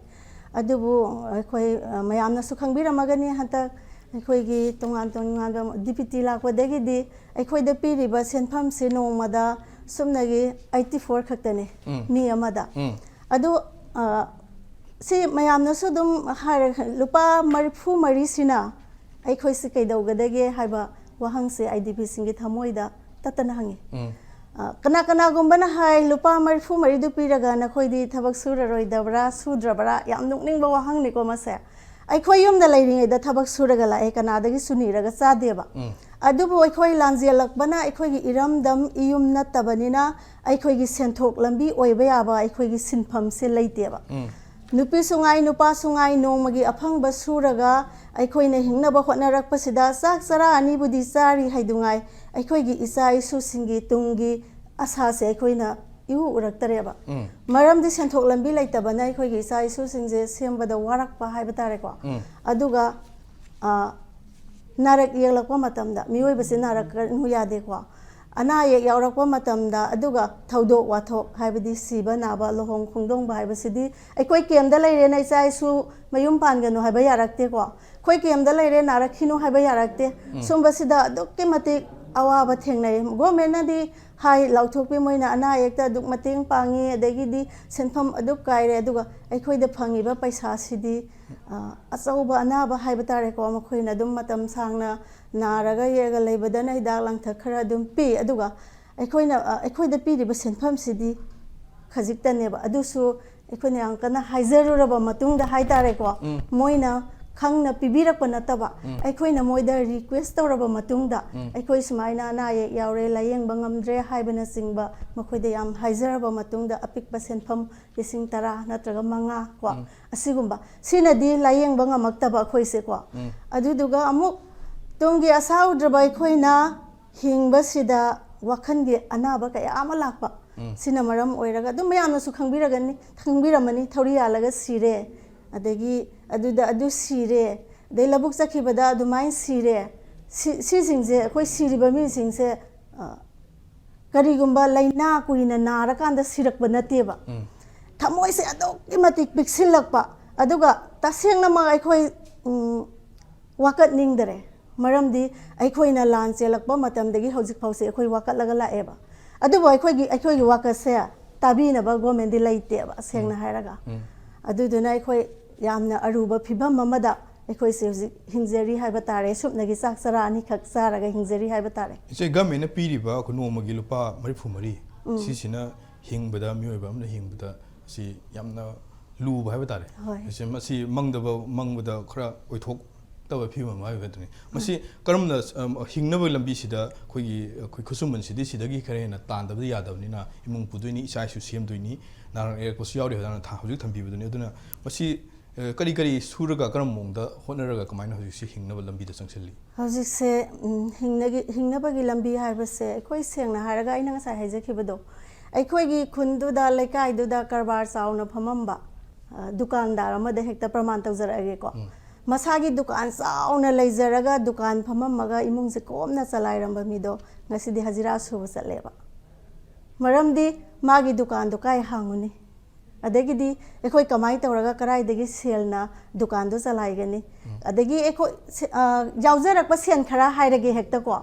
ꯑꯗꯨꯕꯨ ꯑꯩꯈꯣꯏ, ꯑ, ꯃꯌꯥꯝꯅꯁꯨ ꯈꯪꯕꯤꯔꯝꯃꯒꯅꯤ, ꯍꯟꯗꯛ ꯑꯩꯈꯣꯏꯒꯤ ꯇꯣꯉꯥꯟ ꯇꯣꯉꯥꯟꯕ ꯗꯤ ꯕꯤ ꯇꯤ ꯂꯥꯛꯄꯗꯒꯤꯗꯤ ꯑꯩꯈꯣꯏꯗ ꯄꯤꯔꯤꯕ ꯁꯦꯟꯐꯝꯁꯤ ꯅꯣꯡꯃꯗ ꯁꯨꯞꯅꯒꯤ ꯑꯩꯠꯇꯤ ꯐꯣꯔ ꯈꯛꯇꯅꯤ, ꯎꯝ꯫ ꯃꯤ ꯑꯃꯗ꯫ ꯎꯝ꯫ ꯑꯗꯨ, ꯑ, ꯁꯤ ꯃꯌꯥꯝꯅꯁꯨ ꯑꯗꯨꯝ ꯍꯥꯏꯔꯦ, ꯂꯨꯄꯥ ꯃꯔꯤꯐꯨ ꯃꯔꯤꯁꯤꯅ ꯑꯩꯈꯣꯏꯁꯤ ꯀꯩꯗꯧꯒꯗꯒꯦ ꯍꯥꯏꯕ ꯋꯥꯍꯪꯁꯦ ꯑꯥꯏ ꯗꯤ ꯕꯤꯁꯤꯡꯒꯤ ꯊꯃꯣꯏꯗ ꯇꯠꯇꯅ ꯍꯪꯉꯤ꯫ ꯎꯝ꯫ ꯑ, ꯀꯅꯥ ꯀꯅꯥꯒꯨꯝꯕꯅ ꯍꯥꯏ, "ꯂꯨꯄꯥ ꯃꯔꯤꯐꯨ ꯃꯔꯤꯗꯨ ꯄꯤꯔꯒ ꯅꯈꯣꯏꯗꯤ ꯊꯕꯛ ꯁꯨꯔꯔꯣꯏꯗꯕ꯭ꯔꯥ, ꯁꯨꯗ꯭ꯔꯕ꯭ꯔꯥ?" ꯌꯥꯝ ꯅꯣꯛꯅꯤꯡꯕ ꯋꯥꯍꯪꯅꯤꯀꯣ ꯃꯁꯦ꯫ ꯑꯩꯈꯣꯏ ꯌꯨꯝꯗ ꯂꯩꯔꯤꯉꯩꯗ ꯊꯕꯛ ꯁꯨꯔꯒ ꯂꯥꯛꯑꯦ, ꯀꯅꯥꯗꯒꯤ ꯁꯨꯅꯤꯔꯒ ꯆꯥꯗꯦꯕ꯫ ꯎꯝ꯫ ꯑꯗꯨꯕꯨ ꯑꯩꯈꯣꯏ ꯂꯥꯟꯖꯦꯜꯂꯛꯄꯅ ꯑꯩꯈꯣꯏꯒꯤ ꯏꯔꯝꯗꯝ ꯏꯌꯨꯝ ꯅꯠꯇꯕꯅꯤꯅ ꯑꯩꯈꯣꯏꯒꯤ ꯁꯦꯟꯊꯣꯛ ꯂꯝꯕꯤ ꯑꯣꯏꯕ ꯌꯥꯕ ꯑꯩꯈꯣꯏꯒꯤ ꯁꯤꯟꯐꯝꯁꯦ ꯂꯩꯇꯦꯕ꯫ ꯎꯝ꯫ ꯅꯨꯄꯤꯁꯨ ꯉꯥꯏ, ꯅꯨꯄꯥꯁꯨ ꯉꯥꯏ, ꯅꯣꯡꯃꯒꯤ ꯑꯐꯪꯕ ꯁꯨꯔꯒ ꯑꯩꯈꯣꯏꯅ ꯍꯤꯡꯅꯕ ꯍꯣꯠꯅꯔꯛꯄꯁꯤꯗ ꯆꯥꯛ ꯆꯔꯥ ꯑꯅꯤꯕꯨꯗꯤ ꯆꯥꯔꯤ ꯍꯥꯏꯗꯨꯉꯥꯏ, ꯑꯩꯈꯣꯏꯒꯤ ꯏꯆꯥ ꯏꯁꯨꯁꯤꯡꯒꯤ ꯇꯨꯡꯒꯤ ꯑꯁꯥꯁꯦ ꯑꯩꯈꯣꯏꯅ ꯏꯎ ꯎꯔꯛꯇꯔꯦꯕ꯫ ꯎꯝ꯫ ꯃꯔꯝꯗꯤ ꯁꯦꯟꯊꯣꯛ ꯂꯝꯕꯤ ꯂꯩꯇꯕꯅ ꯑꯩꯈꯣꯏꯒꯤ ꯏꯆꯥ ꯏꯁꯨꯁꯤꯡꯁꯦ ꯁꯦꯝꯕꯗ ꯋꯥꯔꯛꯄ ꯍꯥꯏꯕ ꯇꯥꯔꯦꯀꯣ꯫ ꯎꯝ꯫ ꯑꯗꯨꯒ, ꯑ, ꯅꯥꯔꯛ ꯌꯦꯛꯂꯛꯄ ꯃꯇꯝꯗ, ꯃꯤꯑꯣꯏꯕꯁꯦ ꯅꯥꯔꯛꯀꯅꯨ ꯌꯥꯗꯦꯀꯣ꯫ ꯑꯅꯥ ꯑꯌꯦꯛ ꯌꯥꯎꯔꯛꯄ ꯃꯇꯝꯗ, ꯑꯗꯨꯒ ꯊꯧꯗꯣꯛ ꯋꯥꯊꯣꯛ, ꯍꯥꯏꯕꯗꯤ ꯁꯤꯕ ꯅꯥꯕ, ꯂꯨꯍꯣꯡ ꯈꯣꯡꯗꯣꯡꯕ ꯍꯥꯏꯕꯁꯤꯗꯤ ꯑꯩꯈꯣꯏ ꯀꯦꯝꯗ ꯂꯩꯔꯦꯅ ꯏꯆꯥ ꯏꯁꯨ ꯃꯌꯨꯝ ꯄꯥꯟꯒꯅꯨ ꯍꯥꯏꯕ ꯌꯥꯔꯛꯇꯦꯀꯣ꯫ ꯑꯩꯈꯣꯏ ꯀꯦꯝꯗ ꯂꯩꯔꯦ, ꯅꯥꯔꯛꯈꯤꯅꯨ ꯍꯥꯏꯕ ꯌꯥꯔꯛꯇꯦ꯫ ꯎꯝ꯫ ꯁꯨꯝꯕꯁꯤꯗ ꯑꯗꯨꯛꯀꯤ ꯃꯇꯤꯛ ꯑꯋꯥꯕ ꯊꯦꯡꯅꯩ꯫ ꯒꯣꯔꯃꯦꯟꯅꯗꯤ ꯍꯥꯏ ꯂꯥꯎꯊꯣꯛꯄꯤ, ꯃꯣꯏꯅ ꯑꯅꯥ ꯑꯌꯦꯛꯇ ꯑꯗꯨꯛ ꯃꯇꯦꯡ ꯄꯥꯡꯉꯤ, ꯑꯗꯒꯤꯗꯤ ꯁꯦꯟꯐꯝ ꯑꯗꯨꯛ ꯀꯥꯏꯔꯦ, ꯑꯗꯨꯒ ꯑꯩꯈꯣꯏꯗ ꯐꯪꯉꯤꯕ ꯄꯩꯁꯥꯁꯤꯗꯤ, ꯑ, ꯑꯆꯧꯕ ꯑꯅꯥꯕ ꯍꯥꯏꯕ ꯇꯥꯔꯦꯀꯣ, ꯃꯈꯣꯏꯅ ꯑꯗꯨꯝ ꯃꯇꯝ ꯁꯥꯡꯅ ꯅꯥꯔꯒ ꯌꯦꯛꯑꯒ ꯂꯩꯕꯗꯅ ꯍꯤꯗꯥꯛ ꯂꯥꯡꯊꯛ ꯈꯔ ꯑꯗꯨꯝ ꯄꯤ, ꯑꯗꯨꯒ ꯑꯩꯈꯣꯏꯅ, ꯑ, ꯑꯩꯈꯣꯏꯗ ꯄꯤꯔꯤꯕ ꯁꯦꯟꯐꯝꯁꯤꯗꯤ ꯈꯖꯤꯛꯇꯅꯦꯕ꯫ ꯑꯗꯨꯁꯨ ꯑꯩꯈꯣꯏꯅ ꯌꯥꯝ ꯀꯟꯅ ꯍꯥꯏꯖꯔꯨꯔꯕ ꯃꯇꯨꯡꯗ ꯍꯥꯏ ꯇꯥꯔꯦꯀꯣ, ꯎꯝ꯫ ꯃꯣꯏꯅ ꯈꯪꯅ ꯄꯤꯕꯤꯔꯛꯄ ꯅꯠꯇꯕ, ꯎꯝ꯫ ꯑꯩꯈꯣꯏꯅ ꯃꯣꯏꯗ ꯔꯤꯀ꯭ꯋꯦꯁ ꯇꯧꯔꯕ ꯃꯇꯨꯡꯗ, ꯎꯝ꯫ ꯑꯩꯈꯣꯏ ꯁꯨꯃꯥꯏꯅ ꯑꯅꯥ ꯑꯌꯦꯛ ꯌꯥꯎꯔꯦ, ꯂꯥꯏꯌꯦꯡꯕ ꯉꯝꯗ꯭ꯔꯦ ꯍꯥꯏꯕꯅꯆꯤꯡꯕ ꯃꯈꯣꯏꯗ ꯌꯥꯝ ꯍꯥꯏꯖꯔꯕ ꯃꯇꯨꯡꯗ, ꯑꯄꯤꯛꯄ ꯁꯦꯟꯐꯝ ꯂꯤꯁꯤꯡ ꯇꯔꯥ ꯅꯠꯇ꯭ꯔꯒ ꯃꯉꯥ ꯀꯣ, ꯎꯝ꯫ ꯑꯁꯤꯒꯨꯝꯕ, ꯁꯤꯅꯗꯤ ꯂꯥꯏꯌꯦꯡꯕ ꯉꯝꯃꯛꯇꯕ ꯑꯩꯈꯣꯏꯁꯦꯀꯣ꯫ ꯎꯝ꯫ ꯑꯗꯨꯗꯨꯒ ꯑꯃꯨꯛ ꯇꯨꯡꯒꯤ ꯑꯁꯥ ꯎꯗ꯭ꯔꯕ ꯑꯩꯈꯣꯏꯅ ꯍꯤꯡꯕꯁꯤꯗ ꯋꯥꯈꯜꯒꯤ ꯑꯅꯥꯕ ꯀꯌꯥ ꯑꯃ ꯂꯥꯛꯄ꯫ ꯎꯝ꯫ ꯁꯤꯅ ꯃꯔꯝ ꯑꯣꯏꯔꯒ ꯑꯗꯨꯝ ꯃꯌꯥꯝꯅꯁꯨ ꯈꯪꯕꯤꯔꯒꯅꯤ, ꯈꯪꯕꯤꯔꯝꯃꯅꯤ, ꯊꯧꯔꯤ ꯌꯥꯜꯂꯒ ꯁꯤꯔꯦ, ꯑꯗꯒꯤ ꯑꯗꯨꯗ ꯑꯗꯨ ꯁꯤꯔꯦ, ꯑꯗꯩ ꯂꯧꯕꯨꯛ ꯆꯠꯈꯤꯕꯗ ꯑꯗꯨꯃꯥꯏꯅ ꯁꯤꯔꯦ꯫ ꯁꯤ-, ꯁꯤꯁꯤꯡꯁꯦ, ꯑꯩꯈꯣꯏ ꯁꯤꯔꯤꯕ ꯃꯤꯁꯤꯡꯁꯦ, ꯑ, ꯀꯔꯤꯒꯨꯝꯕ ꯂꯥꯏꯅꯥ ꯀꯨꯏꯅ ꯅꯥꯔꯀꯥꯟꯗ ꯁꯤꯔꯛꯄ ꯅꯠꯇꯦꯕ꯫ ꯎꯝ꯫ ꯊꯃꯣꯏꯁꯦ ꯑꯗꯨꯛꯀꯤ ꯃꯇꯤꯛ ꯄꯤꯛꯁꯤꯜꯂꯛꯄ, ꯑꯗꯨꯒ ꯇꯁꯦꯡꯅꯃꯛ ꯑꯩꯈꯣꯏ, ꯎꯝ, ꯋꯥꯀꯠꯅꯤꯡꯗꯔꯦ꯫ ꯃꯔꯝꯗꯤ ꯑꯩꯈꯣꯏꯅ ꯂꯥꯟ ꯆꯦꯜꯂꯛꯄ ꯃꯇꯝꯗꯒꯤ ꯍꯧꯖꯤꯛ ꯐꯥꯎꯁꯦ ꯑꯩꯈꯣꯏ ꯋꯥꯀꯠꯂꯒ ꯂꯥꯛꯑꯦꯕ꯫ ꯑꯗꯨꯕꯨ ꯑꯩꯈꯣꯏꯒꯤ, ꯑꯩꯈꯣꯏꯒꯤ ꯋꯥꯀꯠꯁꯦ ꯇꯥꯕꯤꯅꯕ ꯒꯣꯔꯃꯦꯟꯗꯤ ꯂꯩꯇꯦꯕ, ꯁꯦꯡꯅ ꯎꯝ꯫ ꯍꯥꯏꯔꯒ꯫ ꯎꯝ꯫ ꯑꯗꯨꯗꯨꯅ ꯑꯩꯈꯣꯏ ꯌꯥꯝꯅ ꯑꯔꯨꯕ ꯐꯤꯕꯝ ꯑꯃꯗ ꯑꯩꯈꯣꯏꯁꯦ ꯍꯧꯖꯤꯛ ꯍꯤꯡꯖꯔꯤ ꯍꯥꯏꯕ ꯇꯥꯔꯦ꯫ ꯁꯨꯞꯅꯒꯤ ꯆꯥꯛ ꯆꯔꯥ ꯑꯅꯤꯈꯛ ꯆꯥꯔꯒ ꯍꯤꯡꯖꯔꯤ ꯍꯥꯏꯕ ꯇꯥꯔꯦ꯫ ꯏꯆꯦ, ꯒꯃꯦꯟꯅ ꯄꯤꯔꯤꯕ ꯑꯩꯈꯣꯏ ꯅꯣꯡꯃꯒꯤ ꯂꯨꯄꯥ ꯃꯔꯤꯐꯨ ꯃꯔꯤ, ꯎꯝ꯫ ꯁꯤꯁꯤꯅ ꯍꯤꯡꯕꯗ, ꯃꯤꯑꯣꯏꯕ ꯑꯃꯅ ꯍꯤꯡꯕꯗ ꯁꯤ ꯌꯥꯝꯅ ꯂꯨꯕ ꯍꯥꯏꯕ ꯇꯥꯔꯦ꯫ ꯍꯣꯏ꯫ ꯏꯆꯦ, ꯃꯁꯤ ꯃꯪꯗꯕ, ꯃꯪꯕꯗ ꯈꯔ ꯑꯣꯏꯊꯣꯛꯇꯕ ꯐꯤꯕꯝ ꯑꯃ ꯍꯥꯏꯕ ꯍꯥꯏꯗꯨꯅꯤ꯫ ꯃꯁꯤ ꯎꯝ꯫ ꯀꯔꯝꯅ, ꯑꯝ, ꯍꯤꯡꯅꯕꯒꯤ ꯂꯝꯕꯤꯁꯤꯗ ꯑꯩꯈꯣꯏꯒꯤ, ꯑꯩꯈꯣꯏ ꯈꯨꯠꯁꯨꯃꯟꯁꯤꯗꯤ ꯁꯤꯗꯒꯤ ꯈꯔ ꯍꯦꯟꯅ ꯇꯥꯟꯗꯕꯗꯤ ꯌꯥꯗꯕꯅꯤꯅ, ꯏꯃꯨꯡ ꯄꯨꯗꯣꯏꯅꯤ, ꯏꯆꯥ ꯏꯁꯨ ꯁꯦꯝꯗꯣꯏꯅꯤ, ꯅꯥꯔꯛ ꯌꯦꯛꯂꯛꯄꯁꯨ ꯌꯥꯎꯔꯤ, ꯍꯥꯏꯗꯅ ꯊ-, ꯍꯧꯖꯤꯛ ꯊꯝꯕꯤꯕꯗꯨꯅꯤ꯫ ꯑꯗꯨꯅ ꯃꯁꯤ ꯑ, ꯀꯔꯤ ꯀꯔꯤ ꯁꯨꯔꯒ, ꯀꯔꯝꯕ ꯃꯑꯣꯡꯗ ꯍꯣꯠꯅꯔꯒ, ꯀꯃꯥꯏꯅ ꯍꯧꯖꯤꯛꯁꯤ ꯍꯤꯡꯅꯕ ꯂꯝꯕꯤꯗ ꯆꯪꯁꯤꯜꯂꯤ? ꯍꯧꯖꯤꯛꯁꯦ, ꯎꯝ, ꯍꯤꯡꯅꯒꯤ-, ꯍꯤꯡꯅꯕꯒꯤ ꯂꯝꯕꯤ ꯍꯥꯏꯕꯁꯦ, ꯑꯩꯈꯣꯏ ꯁꯦꯡꯅ ꯍꯥꯏꯔꯒ, ꯑꯩꯅ ꯉꯁꯥꯏ ꯍꯥꯏꯖꯈꯤꯕꯗꯣ, ꯑꯩꯈꯣꯏꯒꯤ ꯈꯨꯟꯗꯨꯗ, ꯂꯩꯀꯥꯏꯗꯨꯗ ꯀꯔꯕꯥꯔ ꯆꯥꯎꯅ ꯐꯝꯃꯝꯕ, ꯑ, ꯗꯨꯀꯥꯟꯗꯥꯔ ꯑꯃꯗ ꯍꯦꯛꯇ ꯄ꯭ꯔꯃꯥꯟ ꯇꯧꯖꯔꯛꯑꯒꯦꯀꯣ꯫ ꯎꯝ꯫ ꯃꯁꯥꯒꯤ ꯗꯨꯀꯥꯟ ꯆꯥꯎꯅ ꯂꯩꯖꯔꯒ ꯗꯨꯀꯥꯟ ꯐꯝꯃꯝꯃꯒ ꯏꯃꯨꯡꯁꯦ ꯀꯣꯝꯅ ꯆꯂꯥꯏꯔꯝꯕ ꯃꯤꯗꯣ ꯉꯁꯤꯗꯤ ꯍꯖꯤꯔꯥ ꯁꯨꯕ ꯆꯠꯂꯦꯕ꯫ ꯃꯔꯝꯗꯤ ꯃꯥꯒꯤ ꯗꯨꯀꯥꯟꯗꯣ ꯀꯥꯏ ꯍꯥꯡꯉꯨꯅꯤ? ꯑꯗꯒꯤꯗꯤ ꯑꯩꯈꯣꯏ ꯀꯃꯥꯏꯅ ꯇꯧꯔꯒ ꯀꯗꯥꯏꯗꯒꯤ ꯁꯦꯜꯅ ꯗꯨꯀꯥꯟꯗꯣ ꯆꯂꯥꯏꯒꯅꯤ? ꯑꯗꯒꯤ ꯑꯩꯈꯣꯏ ꯁꯦ-, ꯑ, ꯌꯥꯎꯖꯔꯛꯄ ꯁꯦꯟ ꯈꯔ ꯍꯥꯏꯔꯒꯦ ꯍꯦꯛꯇꯀꯣ,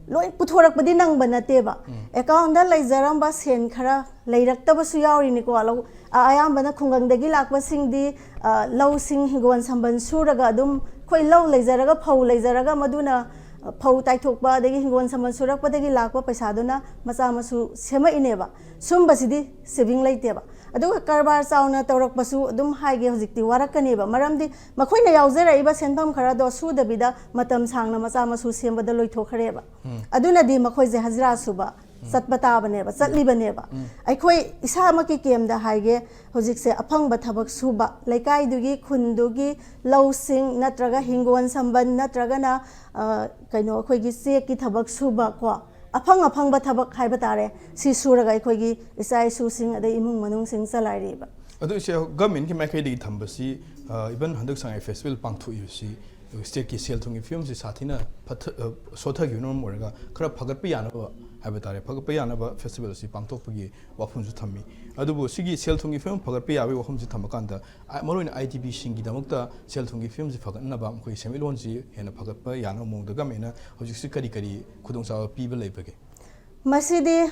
ꯂꯣꯏ ꯄꯨꯊꯣꯔꯛꯄꯗꯤ ꯅꯪꯕ ꯅꯠꯇꯦꯕ꯫ ꯑꯦꯀꯥꯎꯟꯗ ꯂꯩꯖꯔꯝꯕ ꯁꯦꯟ ꯈꯔ ꯂꯩꯔꯛꯇꯕꯁꯨ ꯌꯥꯎꯔꯤꯅꯤꯀꯣ꯫ ꯂꯧ-, ꯑ-, ꯑꯌꯥꯝꯕꯅ ꯈꯨꯡꯒꯪꯗꯒꯤ ꯂꯥꯛꯄꯁꯤꯡꯗꯤ, ꯑ, ꯂꯧꯁꯤꯡ, ꯍꯤꯡꯒꯣꯜ ꯁꯝꯕꯜ ꯁꯨꯔꯒ ꯑꯗꯨꯝ, ꯑꯩꯈꯣꯏ ꯂꯧ ꯂꯩꯖꯔꯒ, ꯐꯧ ꯂꯩꯖꯔꯒ, ꯃꯗꯨꯅ, ꯑ, ꯐꯧ ꯇꯥꯏꯊꯣꯛꯄ, ꯑꯗꯒꯤ ꯍꯤꯡꯒꯣꯜ ꯁꯝꯕꯜ ꯁꯨꯔꯛꯄꯗꯒꯤ ꯂꯥꯛꯄ ꯄꯩꯁꯥꯗꯨꯅ ꯃꯆꯥ ꯃꯁꯨ ꯁꯦꯝꯃꯛꯏꯅꯦꯕ꯫ ꯁꯨꯝꯕꯁꯤꯗꯤ ꯁꯦꯚꯤꯡ ꯂꯩꯇꯦꯕ꯫ ꯑꯗꯨꯒ ꯀꯔꯕꯥꯔ ꯆꯥꯎꯅ ꯇꯧꯔꯛꯄꯁꯨ ꯑꯗꯨꯝ ꯍꯥꯏꯒꯦ, ꯍꯧꯖꯤꯛꯇꯤ ꯋꯥꯔꯛꯀꯅꯦꯕ꯫ ꯃꯔꯝꯗꯤ ꯃꯈꯣꯏꯅ ꯌꯥꯎꯖꯔꯛꯏꯕ ꯁꯦꯟꯐꯝ ꯈꯔꯗꯣ ꯁꯨꯗꯕꯤꯗ ꯃꯇꯝ ꯁꯥꯡꯅ ꯃꯆꯥ ꯃꯁꯨ ꯁꯦꯝꯕꯗ ꯂꯣꯏꯊꯣꯛꯈ꯭ꯔꯦꯕ꯫ ꯑꯗꯨꯅꯗꯤ ꯃꯈꯣꯏꯁꯦ ꯍꯖꯤꯔꯥ ꯁꯨꯕ ꯆꯠꯄ ꯇꯥꯕꯅꯦꯕ, ꯆꯠꯂꯤꯕꯅꯦꯕ꯫ ꯑꯩꯈꯣꯏ ꯏꯁꯥꯃꯛꯀꯤ ꯀꯦꯝꯗ ꯍꯥꯏꯒꯦ, ꯍꯧꯖꯤꯛꯁꯦ ꯑꯐꯪꯕ ꯊꯕꯛ ꯁꯨꯕ, ꯂꯩꯀꯥꯏꯗꯨꯒꯤ, ꯈꯨꯟꯗꯨꯒꯤ ꯂꯧꯁꯤꯡ ꯅꯠꯇ꯭ꯔꯒ ꯍꯤꯡꯒꯣꯜ ꯁꯝꯕꯟ ꯅꯠꯇ꯭ꯔꯒꯅ, ꯑ, ꯀꯩꯅꯣ, ꯑꯩꯈꯣꯏꯒꯤ ꯆꯦꯛꯀꯤ ꯊꯕꯛ ꯁꯨꯕ ꯀꯣ, ꯑꯐꯪ ꯑꯐꯪꯕ ꯊꯕꯛ ꯍꯥꯏꯕ ꯇꯥꯔꯦ, ꯁꯤ ꯁꯨꯔꯒ ꯑꯩꯈꯣꯏꯒꯤ ꯏꯆꯥ ꯏꯁꯨꯁꯤꯡ ꯑꯗꯩ ꯏꯃꯨꯡ ꯃꯅꯨꯡꯁꯤꯡ ꯆꯂꯥꯏꯔꯤꯕ꯫ ꯑꯗꯨ ꯏꯆꯦ, ꯒꯚꯔꯟꯃꯦꯟꯠꯀꯤ ꯃꯥꯏꯀꯩꯗꯒꯤ ꯊꯝꯕꯁꯤ, ꯑ, even ꯍꯟꯗꯛ ꯁꯉꯥꯏ ꯐꯦꯁꯇꯤꯚꯦꯜ ꯄꯥꯡꯊꯣꯛꯏꯕꯁꯤ ꯁ꯭ꯇꯦꯠꯀꯤ ꯁꯦꯜ ꯊꯨꯝꯒꯤ ꯐꯤꯕꯝꯁꯤ ꯁꯥꯊꯤꯅ ꯐꯠꯊ-, ꯑ, ꯁꯣꯠꯊꯈꯤꯕꯅ ꯃꯔꯝ ꯑꯣꯏꯔꯒ ꯈꯔ ꯐꯒꯠꯄ ꯌꯥꯅꯕ ꯍꯥꯏꯕ ꯇꯥꯔꯦ, ꯐꯒꯠꯄ ꯌꯥꯅꯕ ꯐꯦꯁꯇꯤꯚꯦꯜ ꯑꯁꯤ ꯄꯥꯡꯊꯣꯛꯄꯒꯤ ꯋꯥꯐꯝꯁꯨ ꯊꯝꯃꯤ꯫ ꯑꯗꯨꯕꯨ ꯁꯤꯒꯤ ꯁꯦꯜ ꯊꯨꯝꯒꯤ ꯐꯤꯕꯝ ꯐꯒꯠꯄ ꯌꯥꯕꯒꯤ ꯋꯥꯐꯝꯁꯤ ꯊꯝꯕ ꯀꯥꯟꯗ, ꯑ, ꯃꯔꯨꯑꯣꯏꯅ ꯑꯥꯏ ꯗꯤ ꯄꯤꯁꯤꯡꯒꯤꯗꯃꯛꯇ ꯁꯦꯜ ꯊꯨꯝꯒꯤ ꯐꯤꯕꯝꯁꯤ ꯐꯒꯠꯅꯕ, ꯃꯈꯣꯏꯒꯤ ꯁꯦꯟꯃꯤꯠꯂꯣꯟꯁꯤ ꯍꯦꯟꯅ ꯐꯒꯠꯄ ꯌꯥꯅꯕ ꯃꯑꯣꯡꯗ ꯒꯚꯔꯟꯃꯦꯟꯠꯅ ꯍꯧꯖꯤꯛꯁꯤ ꯀꯔꯤ ꯀꯔꯤ ꯈꯨꯗꯣꯡꯆꯥꯕ ꯄꯤꯕ ꯂꯩꯕꯒꯦ? ꯃꯁꯤꯗꯤ,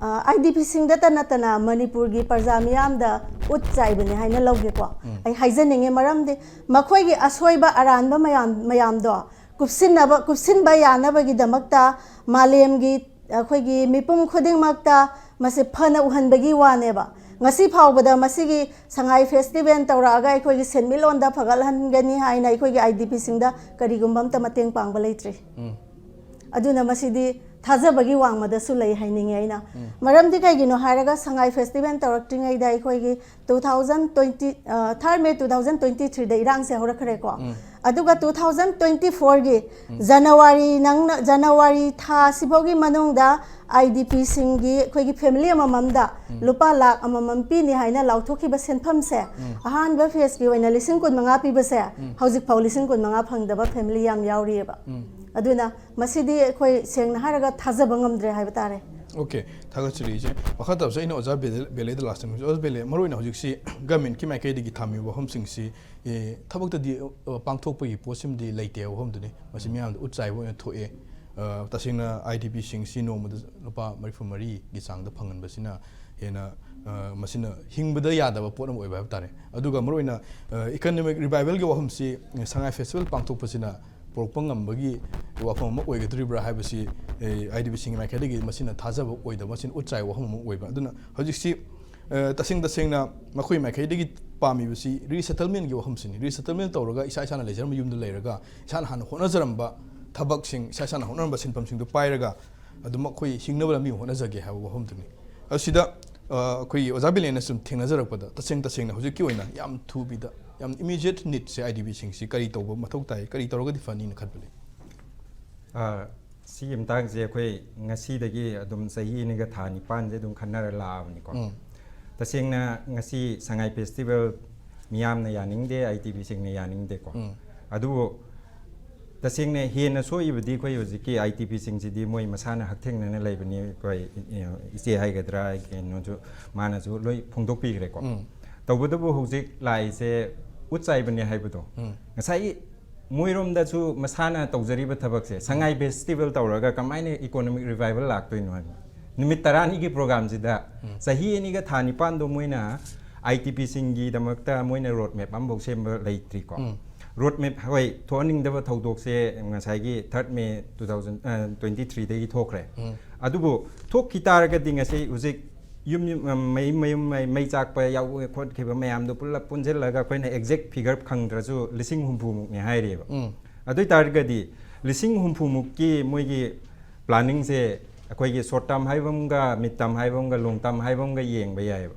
ꯑ, ꯑꯥꯏ ꯗꯤ ꯄꯤꯁꯤꯡꯗꯇ ꯅꯠꯇꯅ ꯃꯅꯤꯄꯨꯔꯒꯤ ꯄ꯭ꯔꯖꯥ ꯃꯤꯌꯥꯝꯗ ꯎꯠ ꯆꯥꯏꯕꯅꯤ ꯍꯥꯏꯅ ꯂꯧꯒꯦꯀꯣ꯫ ꯑꯩ ꯍꯥꯏꯖꯅꯤꯡꯉꯤ, ꯃꯔꯝꯗꯤ ꯃꯈꯣꯏꯒꯤ ꯑꯁꯣꯏꯕ ꯑꯔꯥꯟꯕ ꯃꯌꯥꯝ, ꯃꯌꯥꯝꯗꯣ ꯀꯨꯞꯁꯤꯟꯅꯕ, ꯀꯨꯞꯁꯤꯟꯕ ꯌꯥꯅꯕꯒꯤꯗꯃꯛꯇ ꯃꯥꯂꯦꯝꯒꯤ, ꯑꯩꯈꯣꯏꯒꯤ ꯃꯤꯄꯨꯝ ꯈꯨꯗꯤꯡꯃꯛꯇ ꯃꯁꯤ ꯐꯅ ꯎꯍꯟꯕꯒꯤ ꯋꯥꯅꯦꯕ꯫ ꯉꯁꯤ ꯐꯥꯎꯕꯗ ꯃꯁꯤꯒꯤ ꯁꯉꯥꯏ ꯐꯦꯁꯇꯤꯚꯦꯜ ꯇꯧꯔꯛꯑꯒ ꯑꯩꯈꯣꯏꯒꯤ ꯁꯦꯟꯃꯤꯠꯂꯣꯟꯗ ꯐꯒꯠꯍꯟꯒꯅꯤ ꯍꯥꯏꯅ ꯑꯩꯈꯣꯏꯒꯤ ꯑꯥꯏ ꯗꯤ ꯄꯤꯁꯤꯡꯗ ꯀꯔꯤꯒꯨꯝꯕ ꯑꯝꯇ ꯃꯇꯦꯡ ꯄꯥꯡꯕ ꯂꯩꯇ꯭ꯔꯤ꯫ ꯑꯗꯨꯅ ꯃꯁꯤꯗꯤ ꯊꯥꯖꯕꯒꯤ ꯋꯥꯡꯃꯗꯁꯨ ꯂꯩ ꯍꯥꯏꯅꯤꯡꯉꯦ ꯑꯩꯅ꯫ ꯃꯔꯝꯗꯤ ꯀꯩꯒꯤꯅꯣ ꯍꯥꯏꯔꯒ, ꯁꯉꯥꯏ ꯐꯦꯁꯇꯤꯚꯦꯜ ꯇꯧꯔꯛꯇ꯭ꯔꯤꯉꯩꯗ ꯑꯩꯈꯣꯏꯒꯤ two thousand twenty, third May two thousand twenty threeꯗ ꯏꯔꯥꯡꯁꯦ ꯍꯧꯔꯛꯈ꯭ꯔꯦꯀꯣ꯫ ꯑꯗꯨꯒ two thousand twenty fourꯒꯤ ꯖꯅꯋꯥꯔꯤ ꯅꯪꯅ ꯖꯅꯋꯥꯔꯤ ꯊꯥ ꯑꯁꯤꯐꯥꯎꯒꯤ ꯃꯅꯨꯡꯗ IDPꯁꯤꯡꯒꯤ ꯑꯩꯈꯣꯏꯒꯤ ꯐꯦꯃꯤꯂꯤ ꯑꯃꯃꯝꯗ ꯂꯨꯄꯥ ꯂꯥꯈ ꯑꯃꯃꯝ ꯄꯤꯅꯤ ꯍꯥꯏꯅ ꯂꯥꯎꯊꯣꯛꯈꯤꯕ ꯁꯦꯟꯐꯝꯁꯦ, ꯑꯍꯥꯟꯕ ꯐꯦꯁꯀꯤ ꯑꯣꯏꯅ ꯂꯤꯁꯤꯡ ꯀꯨꯟ ꯃꯉꯥ ꯄꯤꯕꯁꯦ, ꯍꯧꯖꯤꯛꯐꯥꯎ ꯂꯤꯁꯤꯡ ꯀꯨꯟ ꯃꯉꯥ ꯐꯪꯗꯕ ꯐꯦꯃꯤꯂꯤ ꯌꯥꯝ ꯌꯥꯎꯔꯤꯑꯕ꯫ ꯑꯗꯨꯅ ꯃꯁꯤꯗꯤ ꯑꯩꯈꯣꯏ ꯁꯦꯡꯅ ꯍꯥꯏꯔꯒ ꯊꯥꯖꯕ ꯉꯝꯗ꯭ꯔꯦ ꯍꯥꯏꯕ ꯇꯥꯔꯦ꯫ ꯑꯣꯀꯦ, ꯊꯥꯒꯠꯆꯔꯤ ꯏꯆꯦ꯫ ꯃꯈꯥ ꯇꯥꯕꯁꯦ ꯑꯩꯅ ꯑꯣꯖꯥ ꯕꯦꯂꯦ- ꯕꯦꯂꯦꯗ ꯂꯥꯁ ꯇꯥꯏꯝ, ꯑꯣꯖꯥ ꯕꯦꯂꯦ, ꯃꯔꯨꯑꯣꯏꯅ ꯍꯧꯖꯤꯛꯁꯤ ꯒꯃꯦꯟꯀꯤ ꯃꯥꯏꯀꯩꯗꯒꯤ ꯊꯝꯃꯤꯕ ꯋꯥꯐꯝꯁꯤꯡꯁꯤ, ꯑꯦ, ꯊꯕꯛꯇꯗꯤ ꯑ, ꯄꯥꯡꯊꯣꯛꯄꯒꯤ ꯄꯣꯠꯁꯤꯃꯗꯤ ꯂꯩꯇꯦ ꯍꯥꯏꯕ ꯋꯥꯐꯝꯗꯨꯅꯤ꯫ ꯃꯁꯤ ꯃꯤꯌꯥꯝꯗ ꯎꯠ ꯆꯥꯏꯕ ꯑꯣꯏꯅ ꯊꯣꯛꯑꯦ꯫ ꯑ, ꯇꯁꯦꯡꯅ IDPꯁꯤꯡꯁꯤ ꯅꯣꯡꯃꯗ ꯂꯨꯄꯥ ꯃꯔꯤꯐꯨ ꯃꯔꯤꯒꯤ ꯆꯥꯡꯗ ꯐꯪꯍꯟꯕꯁꯤꯅ ꯍꯦꯟꯅ, ꯑ, ꯃꯁꯤꯅ ꯍꯤꯡꯕꯗ ꯌꯥꯗꯕ ꯄꯣꯠ ꯑꯃ ꯑꯣꯏꯕ ꯍꯥꯏꯕ ꯇꯥꯔꯦ꯫ ꯑꯗꯨꯒ ꯃꯔꯨꯑꯣꯏꯅ, ꯑ, economic revivalꯒꯤ ꯋꯥꯐꯝꯁꯤ, ꯑ, ꯁꯉꯥꯏ ꯐꯦꯁꯇꯤꯚꯦꯜ ꯄꯥꯡꯊꯣꯛꯄꯁꯤꯅ ꯄꯨꯔꯛꯄ ꯉꯝꯕꯒꯤ ꯋꯥꯐꯝ ꯑꯃ ꯑꯣꯏꯒꯗꯧꯔꯤꯕ꯭ꯔꯥ ꯍꯥꯏꯕꯁꯤ, ꯑꯦ, IDPꯁꯤꯡꯒꯤ ꯃꯥꯏꯀꯩꯗꯒꯤ ꯃꯁꯤꯅ ꯊꯥꯖꯕ ꯑꯣꯏꯗꯕ, ꯃꯁꯤꯅ ꯎꯠ ꯆꯥꯏꯕ ꯋꯥꯐꯝ ꯑꯃ ꯑꯣꯏꯕ꯫ ꯑꯗꯨꯅ ꯍꯧꯖꯤꯛꯁꯤ, ꯑ, ꯇꯁꯦꯡ ꯇꯁꯦꯡꯅ ꯃꯈꯣꯏ ꯃꯥꯏꯀꯩꯗꯒꯤ ꯄꯥꯝꯃꯤꯕꯁꯤ resettlementꯀꯤ ꯋꯥꯐꯝꯁꯤꯅꯤ꯫ Resettlement ꯇꯧꯔꯒ ꯏꯁꯥ ꯏꯁꯥꯅ ꯂꯩꯖꯔꯝꯕ ꯌꯨꯝꯗ ꯂꯩꯔꯒ ꯏꯁꯥꯅ ꯍꯥꯟꯅ ꯍꯣꯠꯅꯖꯔꯝꯕ ꯊꯕꯛꯁꯤꯡ, ꯏꯁꯥ ꯏꯁꯥꯅ ꯍꯣꯠꯅꯔꯝꯕ ꯁꯤꯟꯐꯝꯁꯤꯡꯗꯨ ꯄꯥꯏꯔꯒ ꯑꯗꯨꯝ ꯑꯩꯈꯣꯏ ꯍꯤꯡꯅꯕ ꯂꯝꯕꯤ ꯑꯃ ꯍꯣꯠꯅꯖꯒꯦ ꯍꯥꯏꯕ ꯋꯥꯐꯝꯗꯨꯅꯤ꯫ ꯑꯁꯤꯗ, ꯑ, ꯑꯩꯈꯣꯏꯒꯤ ꯑꯣꯖꯥ ꯕꯤꯂꯦꯟꯅ ꯁꯨꯝ ꯊꯦꯡꯅꯖꯔꯛꯄꯗ, ꯇꯁꯦꯡ ꯇꯁꯦꯡꯅ ꯍꯧꯖꯤꯛꯀꯤ ꯑꯣꯏꯅ ꯌꯥꯝ ꯊꯨꯕꯤꯗ, ꯌꯥꯝ immediate needꯁꯦ IDPꯁꯤꯡꯁꯤ ꯀꯔꯤ ꯇꯧꯕ ꯃꯊꯧ ꯇꯥꯏ, ꯀꯔꯤ ꯇꯧꯔꯒꯗꯤ ꯐꯅꯤꯅ ꯈꯟꯕ ꯂꯩ? ꯑ, ꯁꯤꯒꯤ ꯃꯇꯥꯡꯁꯦ ꯑꯩꯈꯣꯏ ꯉꯁꯤꯗꯒꯤ ꯑꯗꯨꯝ ꯆꯍꯤ ꯑꯅꯤꯒ ꯊꯥ ꯅꯤꯄꯥꯟꯁꯦ ꯑꯗꯨꯝ ꯈꯟꯅꯔ ꯂꯥꯛꯑꯕꯅꯤꯀꯣ꯫ ꯎꯝ꯫ ꯇꯁꯦꯡꯅ ꯉꯁꯤ ꯁꯉꯥꯏ ꯐꯦꯁꯇꯤꯚꯦꯜ ꯃꯤꯌꯥꯝꯅ ꯌꯥꯅꯤꯡꯗꯦ, IDPꯁꯤꯡꯅ ꯌꯥꯅꯤꯡꯗꯦꯀꯣ꯫ ꯎꯝ꯫ ꯑꯗꯨꯕꯨ ꯇꯁꯦꯡꯅ ꯍꯦꯟꯅ ꯁꯣꯛꯏꯕꯗꯤ ꯑꯩꯈꯣꯏ ꯍꯧꯖꯤꯛꯀꯤ IDPꯁꯤꯡꯁꯤꯗꯤ ꯃꯣꯏ ꯃꯁꯥꯅ ꯍꯛꯊꯦꯡꯅꯅ ꯂꯩꯕꯅꯤ꯫ ꯑꯩꯈꯣꯏ, ꯑ, ꯏꯆꯦ ꯍꯥꯏꯒꯗ꯭ꯔꯥ, ꯀꯩꯅꯣꯁꯨ, ꯃꯥꯅꯁꯨ ꯂꯣꯏ ꯐꯣꯡꯗꯣꯛꯄꯤꯈ꯭ꯔꯦꯀꯣ꯫ ꯎꯝ꯫ ꯇꯧꯕꯇꯕꯨ ꯍꯧꯖꯤꯛ ꯂꯥꯛꯏꯁꯦ ꯎꯠ ꯆꯥꯏꯕꯅꯦ ꯍꯥꯏꯕꯗꯣ, ꯎꯝ꯫ ꯉꯁꯥꯏꯒꯤ ꯃꯣꯏꯔꯣꯝꯗꯁꯨ ꯃꯁꯥꯅ ꯇꯧꯖꯔꯤꯕ ꯊꯕꯛꯁꯦ, ꯁꯉꯥꯏ ꯐꯦꯁꯇꯤꯚꯦꯜ ꯇꯧꯔꯒ ꯀꯃꯥꯏꯅ economic revival ꯂꯥꯛꯇꯣꯏꯅꯣ ꯍꯥꯏꯕ? ꯅꯨꯃꯤꯠ ꯇꯔꯥꯅꯤꯒꯤ programꯁꯤꯗ ꯎꯝ꯫ ꯆꯍꯤ ꯑꯅꯤꯒ ꯊꯥ ꯅꯤꯄꯥꯟꯗꯣ ꯃꯣꯏꯅ IDPꯁꯤꯡꯒꯤꯗꯃꯛꯇ ꯃꯣꯏꯅ road map ꯑꯃꯐꯥꯎ ꯁꯦꯝꯕ ꯂꯩꯇ꯭ꯔꯤꯀꯣ꯫ ꯎꯝ꯫ Road map, ꯍꯣꯏ, ꯊꯣꯛꯍꯟꯅꯤꯡꯗꯕ ꯊꯧꯗꯣꯛꯁꯦ ꯉꯁꯥꯏꯒꯤ third May two thousand, ꯑ, twenty threeꯗꯒꯤ ꯊꯣꯛꯈ꯭ꯔꯦ꯫ ꯎꯝ꯫ ꯑꯗꯨꯕꯨ ꯊꯣꯛꯈꯤ ꯇꯥꯔꯒꯗꯤ ꯉꯁꯤ ꯍꯧꯖꯤꯛ ꯌꯨꯝ, ꯌꯨꯝ, ꯑ, ꯃꯌꯨꯝ, ꯃꯌꯨꯝ, ꯃꯩ, ꯃꯩ ꯆꯥꯛꯄ ꯌꯥꯎ-, ꯈꯣꯠꯈꯤꯕ ꯃꯌꯥꯝꯗꯣ ꯄꯨꯂꯞ ꯄꯨꯟꯁꯤꯜꯂꯒ ꯑꯩꯈꯣꯏꯅ exact figure ꯈꯪꯗ꯭ꯔꯁꯨ ꯂꯤꯁꯤꯡ ꯍꯨꯝꯐꯨ ꯃꯨꯛꯅꯦ ꯍꯥꯏꯔꯤꯑꯕ꯫ ꯎꯝ꯫ ꯑꯗꯨ ꯑꯣꯏ ꯇꯥꯔꯒꯗꯤ ꯂꯤꯁꯤꯡ ꯍꯨꯝꯐꯨꯃꯨꯛꯀꯤ ꯃꯣꯏꯒꯤ ꯄ꯭ꯂꯥꯅꯤꯡꯁꯦ ꯑꯩꯈꯣꯏꯒꯤ ꯁꯣꯔꯠ ꯇꯥꯔꯝ ꯍꯥꯏꯕ ꯑꯃꯒ, ꯃꯤꯗ ꯇꯥꯔꯝ ꯍꯥꯏꯕ ꯑꯃꯒ, ꯂꯣꯡ ꯇꯥꯔꯝ ꯍꯥꯏꯕ ꯑꯃꯒ ꯌꯦꯡꯕ ꯌꯥꯏꯑꯕ꯫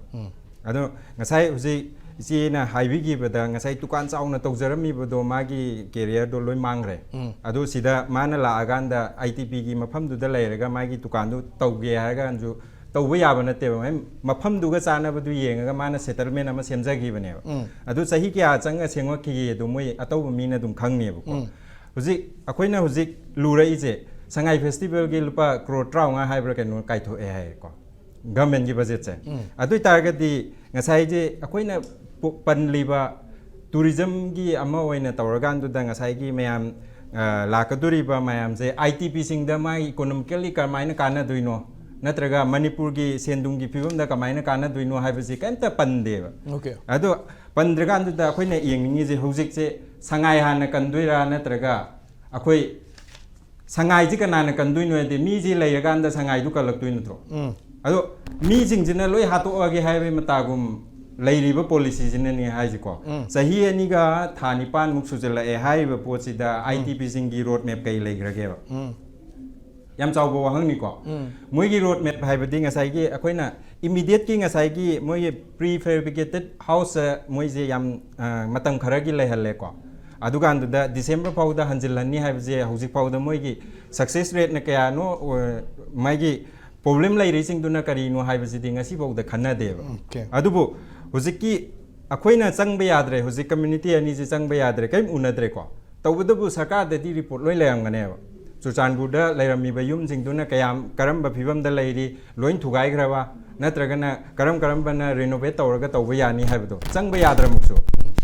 ꯑꯗꯣ ꯉꯁꯥꯏ ꯍꯧꯖꯤꯛ ꯏꯆꯦꯅ ꯍꯥꯏꯕꯤꯈꯤꯕꯗ, ꯉꯁꯥꯏ ꯗꯨꯀꯥꯟ ꯆꯥꯎꯅ ꯇꯧꯖꯔꯝꯃꯤꯕꯗꯣ, ꯃꯥꯒꯤ ꯀꯦꯔꯤꯌꯔꯗꯣ ꯂꯣꯏ ꯃꯥꯡꯈ꯭ꯔꯦ꯫ ꯑꯗꯣ ꯁꯤꯗ ꯃꯥꯅ ꯂꯥꯛꯑꯀꯥꯟꯗ ꯑꯥꯏ ꯇꯤ ꯄꯤꯒꯤ ꯃꯐꯝꯗꯨꯗ ꯂꯩꯔꯒ ꯃꯥꯒꯤ ꯗꯨꯀꯥꯟꯗꯨ ꯇꯧꯒꯦ ꯍꯥꯏꯔꯒꯁꯨ ꯇꯧꯕ ꯌꯥꯕ ꯅꯠꯇꯦꯕ꯫ ꯃꯐꯝꯗꯨꯒ ꯆꯥꯟꯅꯕꯗꯨ ꯌꯦꯡꯉꯒ ꯃꯥꯅ ꯁꯦꯇꯜꯃꯦꯟ ꯑꯃ ꯁꯦꯝꯖꯈꯤꯕꯅꯦꯕ꯫ ꯑꯗꯨ ꯆꯍꯤ ꯀꯌꯥ ꯆꯪꯉ ꯁꯦꯝꯒꯠꯈꯤꯒꯦ ꯑꯗꯣ ꯃꯣꯏ ꯑꯇꯧꯕ ꯃꯤꯅ ꯑꯗꯨꯝ ꯈꯪꯅꯦꯕꯀꯣ꯫ ꯍꯧꯖꯤꯛ ꯑꯩꯈꯣꯏꯅ ꯍꯧꯖꯤꯛ ꯂꯨꯔꯛꯏꯁꯦ, ꯁꯉꯥꯏ ꯐꯦꯁꯇꯤꯚꯦꯜꯒꯤ ꯂꯨꯄꯥ ꯀ꯭ꯔꯣꯔ ꯇꯔꯥꯃꯉꯥ ꯍꯥꯏꯕ꯭ꯔꯥ ꯀꯩꯅꯣ ꯀꯥꯏꯊꯣꯛꯑꯦ ꯍꯥꯏꯌꯦꯀꯣ, ꯒꯚꯔꯟꯃꯦꯟꯠꯀꯤ ꯕꯖꯦꯠꯁꯦ꯫ ꯑꯗꯨ ꯑꯣꯏꯇꯥꯔꯒꯗꯤ ꯉꯁꯥꯏꯁꯦ ꯑꯩꯈꯣꯏꯅ ꯄꯣ-, ꯄꯜꯂꯤꯕ ꯇꯨꯔꯤꯖꯝꯒꯤ ꯑꯃ ꯑꯣꯏꯅ ꯇꯧꯔꯀꯥꯟꯗꯨꯗ ꯉꯁꯥꯏꯒꯤ ꯃꯌꯥꯝ, ꯑ, ꯂꯥꯛꯀꯗꯣꯔꯤꯕ ꯃꯌꯥꯝꯁꯦ ꯑꯥꯏ ꯇꯤ ꯄꯤꯁꯤꯡꯗ ꯃꯥꯒꯤ ꯏꯀꯣꯅꯣꯃꯤꯀꯦꯜꯂꯤ ꯀꯃꯥꯏꯅ ꯀꯥꯟꯅꯗꯣꯏꯅꯣ, ꯅꯠꯇ꯭ꯔꯒ ꯃꯅꯤꯄꯨꯔꯒꯤ ꯁꯦꯟꯗꯨꯡꯒꯤ ꯐꯤꯕꯝꯗ ꯀꯃꯥꯏꯅ ꯀꯥꯟꯅꯗꯣꯏꯅꯣ ꯍꯥꯏꯕꯁꯤ ꯀꯩꯝꯇ ꯄꯟꯗꯦꯕ꯫ Okay. ꯑꯗꯣ ꯄꯟꯗ꯭ꯔꯀꯥꯟꯗꯨꯗ ꯑꯩꯈꯣꯏꯅ ꯌꯦꯡꯅꯤꯡꯉꯤꯁꯦ ꯍꯧꯖꯤꯛꯁꯦ ꯁꯉꯥꯏ ꯍꯥꯟꯅ ꯀꯟꯗꯣꯏꯔꯥ, ꯅꯠꯇ꯭ꯔꯒ ꯑꯩꯈꯣꯏ ꯁꯉꯥꯏꯁꯤ ꯀꯅꯥꯅ ꯀꯟꯗꯣꯏꯅꯣ ꯍꯥꯏꯗꯤ ꯃꯤꯁꯤ ꯂꯩꯔꯀꯥꯟꯗ ꯁꯉꯥꯏꯗꯨ ꯀꯜꯂꯛꯇꯣꯏ ꯅꯠꯇ꯭ꯔꯣ? ꯑꯗꯣ ꯃꯤꯁꯤꯡꯁꯤꯅ ꯂꯣꯏ ꯍꯥꯠꯇꯣꯛꯑꯒꯦ ꯍꯥꯏꯕꯒꯤ ꯃꯇꯥꯒꯨꯝ ꯂꯩꯔꯤꯕ ꯄꯣꯂꯤꯁꯤꯁꯤꯅꯅꯦ ꯍꯥꯏꯁꯤꯀꯣ꯫ ꯆꯍꯤ ꯑꯅꯤꯒ ꯊꯥ ꯅꯤꯄꯥꯟꯃꯨꯛ ꯁꯨꯖꯜꯂꯛꯑꯦ ꯍꯥꯏꯔꯤꯕ ꯄꯣꯠꯁꯤꯗ ꯑꯥꯏ ꯇꯤ ꯄꯤꯁꯤꯡꯒꯤ ꯔꯣꯗ ꯃꯦꯞ ꯀꯩ ꯂꯩꯈ꯭ꯔꯒꯦꯕ? ꯌꯥꯝ ꯆꯥꯎꯕ ꯋꯥꯍꯪꯅꯤꯀꯣ꯫ ꯃꯣꯏꯒꯤ ꯔꯣꯗ ꯃꯦꯞ ꯍꯥꯏꯕꯗꯤ ꯉꯁꯥꯏꯒꯤ ꯑꯩꯈꯣꯏꯅ ꯏꯃꯤꯗꯤꯌꯦꯠꯀꯤ ꯉꯁꯥꯏꯒꯤ ꯃꯣꯏꯒꯤ ꯄ꯭ꯔꯤ ꯐꯦꯕ꯭ꯔꯤꯀꯦꯇꯦꯠ ꯍꯥꯎꯁ ꯃꯣꯏꯁꯦ ꯌꯥꯝ, ꯑ, ꯃꯇꯝ ꯈꯔꯒꯤ ꯂꯩꯍꯜꯂꯦꯀꯣ꯫ ꯑꯗꯨꯀꯥꯟꯗꯨꯗ ꯗꯤꯁꯦꯝꯕꯔ ꯐꯥꯎꯗ ꯍꯟꯖꯤꯜꯍꯟꯅꯤ ꯍꯥꯏꯕꯁꯦ ꯍꯧꯖꯤꯛ ꯐꯥꯎꯗ ꯃꯣꯏꯒꯤ ꯁꯛꯁꯦꯁ ꯔꯦꯠꯅ ꯀꯌꯥꯅꯣ, ꯑ, ꯃꯥꯒꯤ ꯄ꯭ꯔꯣꯕ꯭ꯂꯦꯝ ꯂꯩꯔꯤꯁꯤꯡꯗꯨꯅ ꯀꯔꯤꯅꯣ ꯍꯥꯏꯕꯁꯤꯗꯤ ꯉꯁꯤ ꯐꯥꯎꯗ ꯈꯟꯅꯗꯦꯕ꯫ Okay. ꯑꯗꯨꯕꯨ ꯍꯧꯖꯤꯛꯀꯤ ꯑꯩꯈꯣꯏꯅ ꯆꯪꯕ ꯌꯥꯗ꯭ꯔꯦ, ꯍꯧꯖꯤꯛ ꯀꯝꯃ꯭ꯌꯨꯅꯤꯇꯤ ꯑꯅꯤꯁꯤ ꯆꯪꯕ ꯌꯥꯗ꯭ꯔꯦ, ꯀꯔꯤꯝ ꯎꯅꯗ꯭ꯔꯦꯀꯣ꯫ ꯇꯧꯕꯇꯕꯨ ꯁꯔꯀꯥꯔꯗꯗꯤ ꯔꯤꯄꯣꯔꯠ ꯂꯣꯏ ꯂꯩꯔꯝꯒꯅꯦꯕ꯫ ꯆꯨꯔꯆꯥꯟꯄꯨꯔꯗ ꯂꯩꯔꯝꯃꯤꯕ ꯌꯨꯝꯁꯤꯡꯗꯨꯅ ꯀꯌꯥꯝ, ꯀꯔꯝꯕ ꯐꯤꯕꯝꯗ ꯂꯩꯔꯤ, ꯂꯣꯏ ꯊꯨꯒꯥꯏꯈ꯭ꯔꯕ, ꯅꯠꯇ꯭ꯔꯒꯅ ꯀꯔꯝ ꯀꯔꯝꯕꯅ ꯔꯤꯅꯣꯚꯦꯠ ꯇꯧꯔꯒ ꯇꯧꯕ ꯌꯥꯅꯤ ꯍꯥꯏꯕꯗꯣ ꯆꯪꯕ ꯌꯥꯗ꯭ꯔꯃꯛꯁꯨ꯫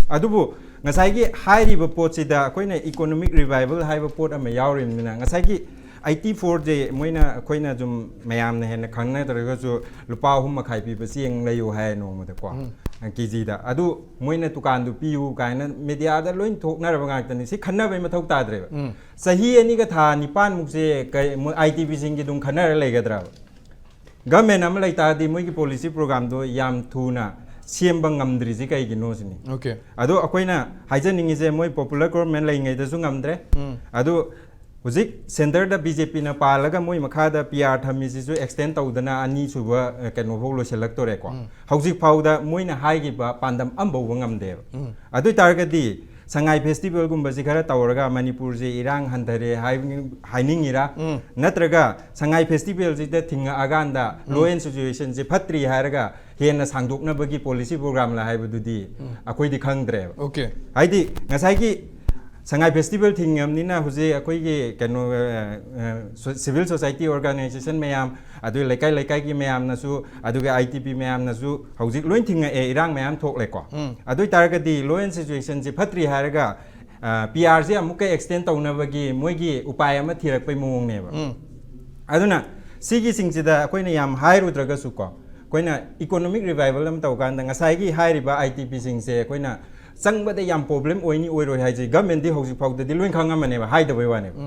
ꯑꯗꯨꯕꯨ ꯉꯁꯥꯏꯒꯤ ꯍꯥꯏꯔꯤꯕ ꯄꯣꯠꯁꯤꯗ ꯑꯩꯈꯣꯏꯅ ꯏꯀꯣꯅꯣꯃꯤꯛ ꯔꯤꯚꯥꯏꯚꯦꯜ ꯍꯥꯏꯕ ꯄꯣꯠ ꯑꯃ ꯌꯥꯎꯔꯤꯕꯅꯤꯅ, ꯉꯁꯥꯏꯒꯤ ꯑꯩꯠꯇꯤ ꯐꯣꯔꯁꯦ ꯃꯣꯏꯅ, ꯑꯩꯈꯣꯏꯅ ꯁꯨꯝ ꯃꯌꯥꯝꯅ ꯍꯦꯟꯅ ꯈꯪꯅꯗ꯭ꯔꯒꯁꯨ ꯂꯨꯄꯥ ꯑꯍꯨꯝ ꯃꯈꯥꯏ ꯄꯤꯕ ꯆꯦꯡ ꯂꯩꯌꯨ ꯍꯥꯏ ꯅꯣꯡꯃꯗꯀꯣ, ꯀꯦ ꯖꯤꯗ꯫ ꯑꯗꯨ ꯃꯣꯏꯅ ꯗꯨꯀꯥꯟꯗꯨ ꯄꯤꯌꯨ ꯀꯥꯏꯅ ꯃꯦꯗꯤꯌꯥꯗ ꯂꯣꯏ ꯊꯣꯛꯅꯔꯕ ꯉꯥꯛꯇꯅꯤ꯫ ꯁꯤ ꯈꯟꯅꯕꯩ ꯃꯊꯧ ꯇꯥꯗ꯭ꯔꯦꯕ꯫ ꯆꯍꯤ ꯑꯅꯤꯒ ꯊꯥ ꯅꯤꯄꯥꯟꯃꯨꯛꯁꯦ ꯀꯩ, ꯃꯣꯏ ꯑꯥꯏ ꯇꯤ ꯄꯤꯁꯤꯡꯒꯤ ꯑꯗꯨꯝ ꯈꯟꯅꯔ ꯂꯩꯒꯗ꯭ꯔꯕ? ꯒꯚꯔꯟꯃꯦꯟꯠ ꯑꯃ ꯂꯩꯇꯥꯔꯗꯤ ꯃꯣꯏꯒꯤ ꯄꯣꯂꯤꯁꯤ ꯄ꯭ꯔꯣꯒ꯭ꯔꯥꯝꯗꯣ ꯌꯥꯝ ꯊꯨꯅ ꯁꯦꯝꯕ ꯉꯝꯗ꯭ꯔꯤꯁꯤ ꯀꯩꯒꯤꯅꯣ ꯁꯤꯅꯤ꯫ Okay. ꯑꯗꯣ ꯑꯩꯈꯣꯏꯅ ꯍꯥꯏꯖꯅꯤꯡꯉꯤꯁꯦ, ꯃꯣꯏ ꯄꯣꯄꯨꯂꯔ ꯒꯣꯚꯔꯟꯃꯦꯟꯠ ꯂꯩꯔꯤꯉꯩꯗꯁꯨ ꯉꯝꯗ꯭ꯔꯦ꯫ ꯑꯗꯨ ꯍꯧꯖꯤꯛ ꯁꯦꯟꯇꯔꯗ ꯕꯤ ꯖꯦ ꯄꯤꯅ ꯄꯥꯜꯂꯒ ꯃꯣꯏ ꯃꯈꯥꯗ ꯄꯤ ꯑꯥꯔ ꯊꯝꯃꯤꯁꯤꯁꯨ ꯑꯦꯛꯁꯇꯦꯟ ꯇꯧꯗꯅ ꯑꯅꯤꯁꯨꯕ ꯑ, ꯀꯩꯅꯣꯐꯥꯎ ꯂꯣꯏꯁꯤꯜꯂꯛꯇꯣꯔꯦꯀꯣ꯫ ꯍꯧꯖꯤꯛ ꯐꯥꯎꯗ ꯃꯣꯏꯅ ꯍꯥꯏꯈꯤꯕ ꯄꯥꯟꯗꯝ ꯑꯃꯐꯥꯎꯕ ꯉꯝꯗꯦꯕ꯫ ꯑꯗꯨ ꯑꯣꯏ ꯇꯥꯔꯒꯗꯤ ꯁꯉꯥꯏ ꯐꯦꯁꯇꯤꯚꯦꯜꯒꯨꯝꯕꯁꯤ ꯈꯔ ꯇꯧꯔꯒ ꯃꯅꯤꯄꯨꯔꯁꯦ ꯏꯔꯥꯡ ꯍꯟꯊꯔꯦ ꯍꯥꯏ-, ꯍꯥꯏꯅꯤꯡꯉꯤꯔꯥ? ꯅꯠꯇ꯭ꯔꯒ ꯁꯉꯥꯏ ꯐꯦꯁꯇꯤꯚꯦꯜꯁꯤꯗ ꯊꯤꯡꯉꯛꯑꯀꯥꯟꯗ ꯂꯣ ꯑꯦꯟ ꯁꯤꯆꯨꯋꯦꯁꯟꯁꯦ ꯐꯠꯇ꯭ꯔꯤ ꯍꯥꯏꯔꯒ ꯍꯦꯟꯅ ꯁꯥꯡꯗꯣꯛꯅꯕꯒꯤ ꯄꯣꯂꯤꯁꯤ ꯄ꯭ꯔꯣꯒ꯭ꯔꯥꯝꯂ ꯍꯥꯏꯕꯗꯨꯗꯤ ꯑꯩꯈꯣꯏꯗꯤ ꯈꯪꯗ꯭ꯔꯦꯕ꯫ ꯑꯣꯀꯦ꯫ ꯍꯥꯏꯗꯤ ꯉꯁꯥꯏꯒꯤ ꯁꯉꯥꯏ ꯐꯦꯁꯇꯤꯚꯦꯜ ꯊꯤꯡꯉꯕꯅꯤꯅ ꯍꯧꯖꯤꯛ ꯑꯩꯈꯣꯏꯒꯤ ꯀꯩꯅꯣ, ꯑ, ꯑ, ꯁꯣ-, ꯁꯤꯚꯤꯜ ꯁꯣꯁꯥꯏꯇꯤ ꯑꯣꯔꯒꯅꯥꯏꯖꯦꯁꯟ ꯃꯌꯥꯝ, ꯑꯗꯨ ꯂꯩꯀꯥꯏ ꯂꯩꯀꯥꯏꯒꯤ ꯃꯌꯥꯝꯅꯁꯨ, ꯑꯗꯨꯒ ꯑꯥꯏ ꯇꯤ ꯄꯤ ꯃꯌꯥꯝꯅꯁꯨ ꯍꯧꯖꯤꯛ ꯂꯣꯏ ꯊꯤꯡꯉꯛꯑꯦ, ꯏꯔꯥꯡ ꯃꯌꯥꯝ ꯊꯣꯛꯂꯦꯀꯣ꯫ ꯑꯗꯨ ꯑꯣꯏ ꯇꯥꯔꯒꯗꯤ ꯂꯣ ꯑꯦꯟ ꯁꯤꯆꯨꯋꯦꯁꯟꯁꯤ ꯐꯠꯇ꯭ꯔꯤ ꯍꯥꯏꯔꯒ ꯄꯤ ꯑꯥꯔꯁꯤ ꯑꯃꯨꯛꯀ ꯑꯦꯛꯁꯇꯦꯟ ꯇꯧꯅꯕꯒꯤ ꯃꯣꯏꯒꯤ ꯎꯄꯥꯏ ꯑꯃ ꯊꯤꯔꯛꯄꯩ ꯃꯑꯣꯡꯅꯦꯕ꯫ ꯑꯗꯨꯅ ꯁꯤꯒꯤꯁꯤꯡꯁꯤꯗ ꯑꯩꯈꯣꯏꯅ ꯌꯥꯝ ꯍꯥꯏꯔꯨꯗ꯭ꯔꯒꯁꯨꯀꯣ, ꯑꯩꯈꯣꯏꯅ ꯏꯀꯣꯅꯣꯃꯤꯛ ꯔꯤꯚꯥꯏꯕꯜ ꯑꯃ ꯇꯧꯀꯥꯟꯗ ꯉꯁꯥꯏꯒꯤ ꯍꯥꯏꯔꯤꯕ ꯑꯥꯏ ꯇꯤ ꯄꯤꯁꯤꯡꯁꯦ ꯑꯩꯈꯣꯏꯅ ꯆꯪꯕꯗ ꯌꯥꯝ ꯄ꯭ꯔꯣꯕ꯭ꯂꯦꯝ ꯑꯣꯏꯅꯤ ꯑꯣꯏꯔꯣꯏ ꯍꯥꯏꯁꯦ ꯒꯃꯦꯟꯗꯤ ꯍꯧꯖꯤꯛ ꯐꯥꯎꯗꯗꯤ ꯂꯣꯏ ꯈꯪꯉꯝꯃꯅꯦꯕ, ꯍꯥꯏꯗꯕꯩ ꯋꯥꯅꯦꯕ꯫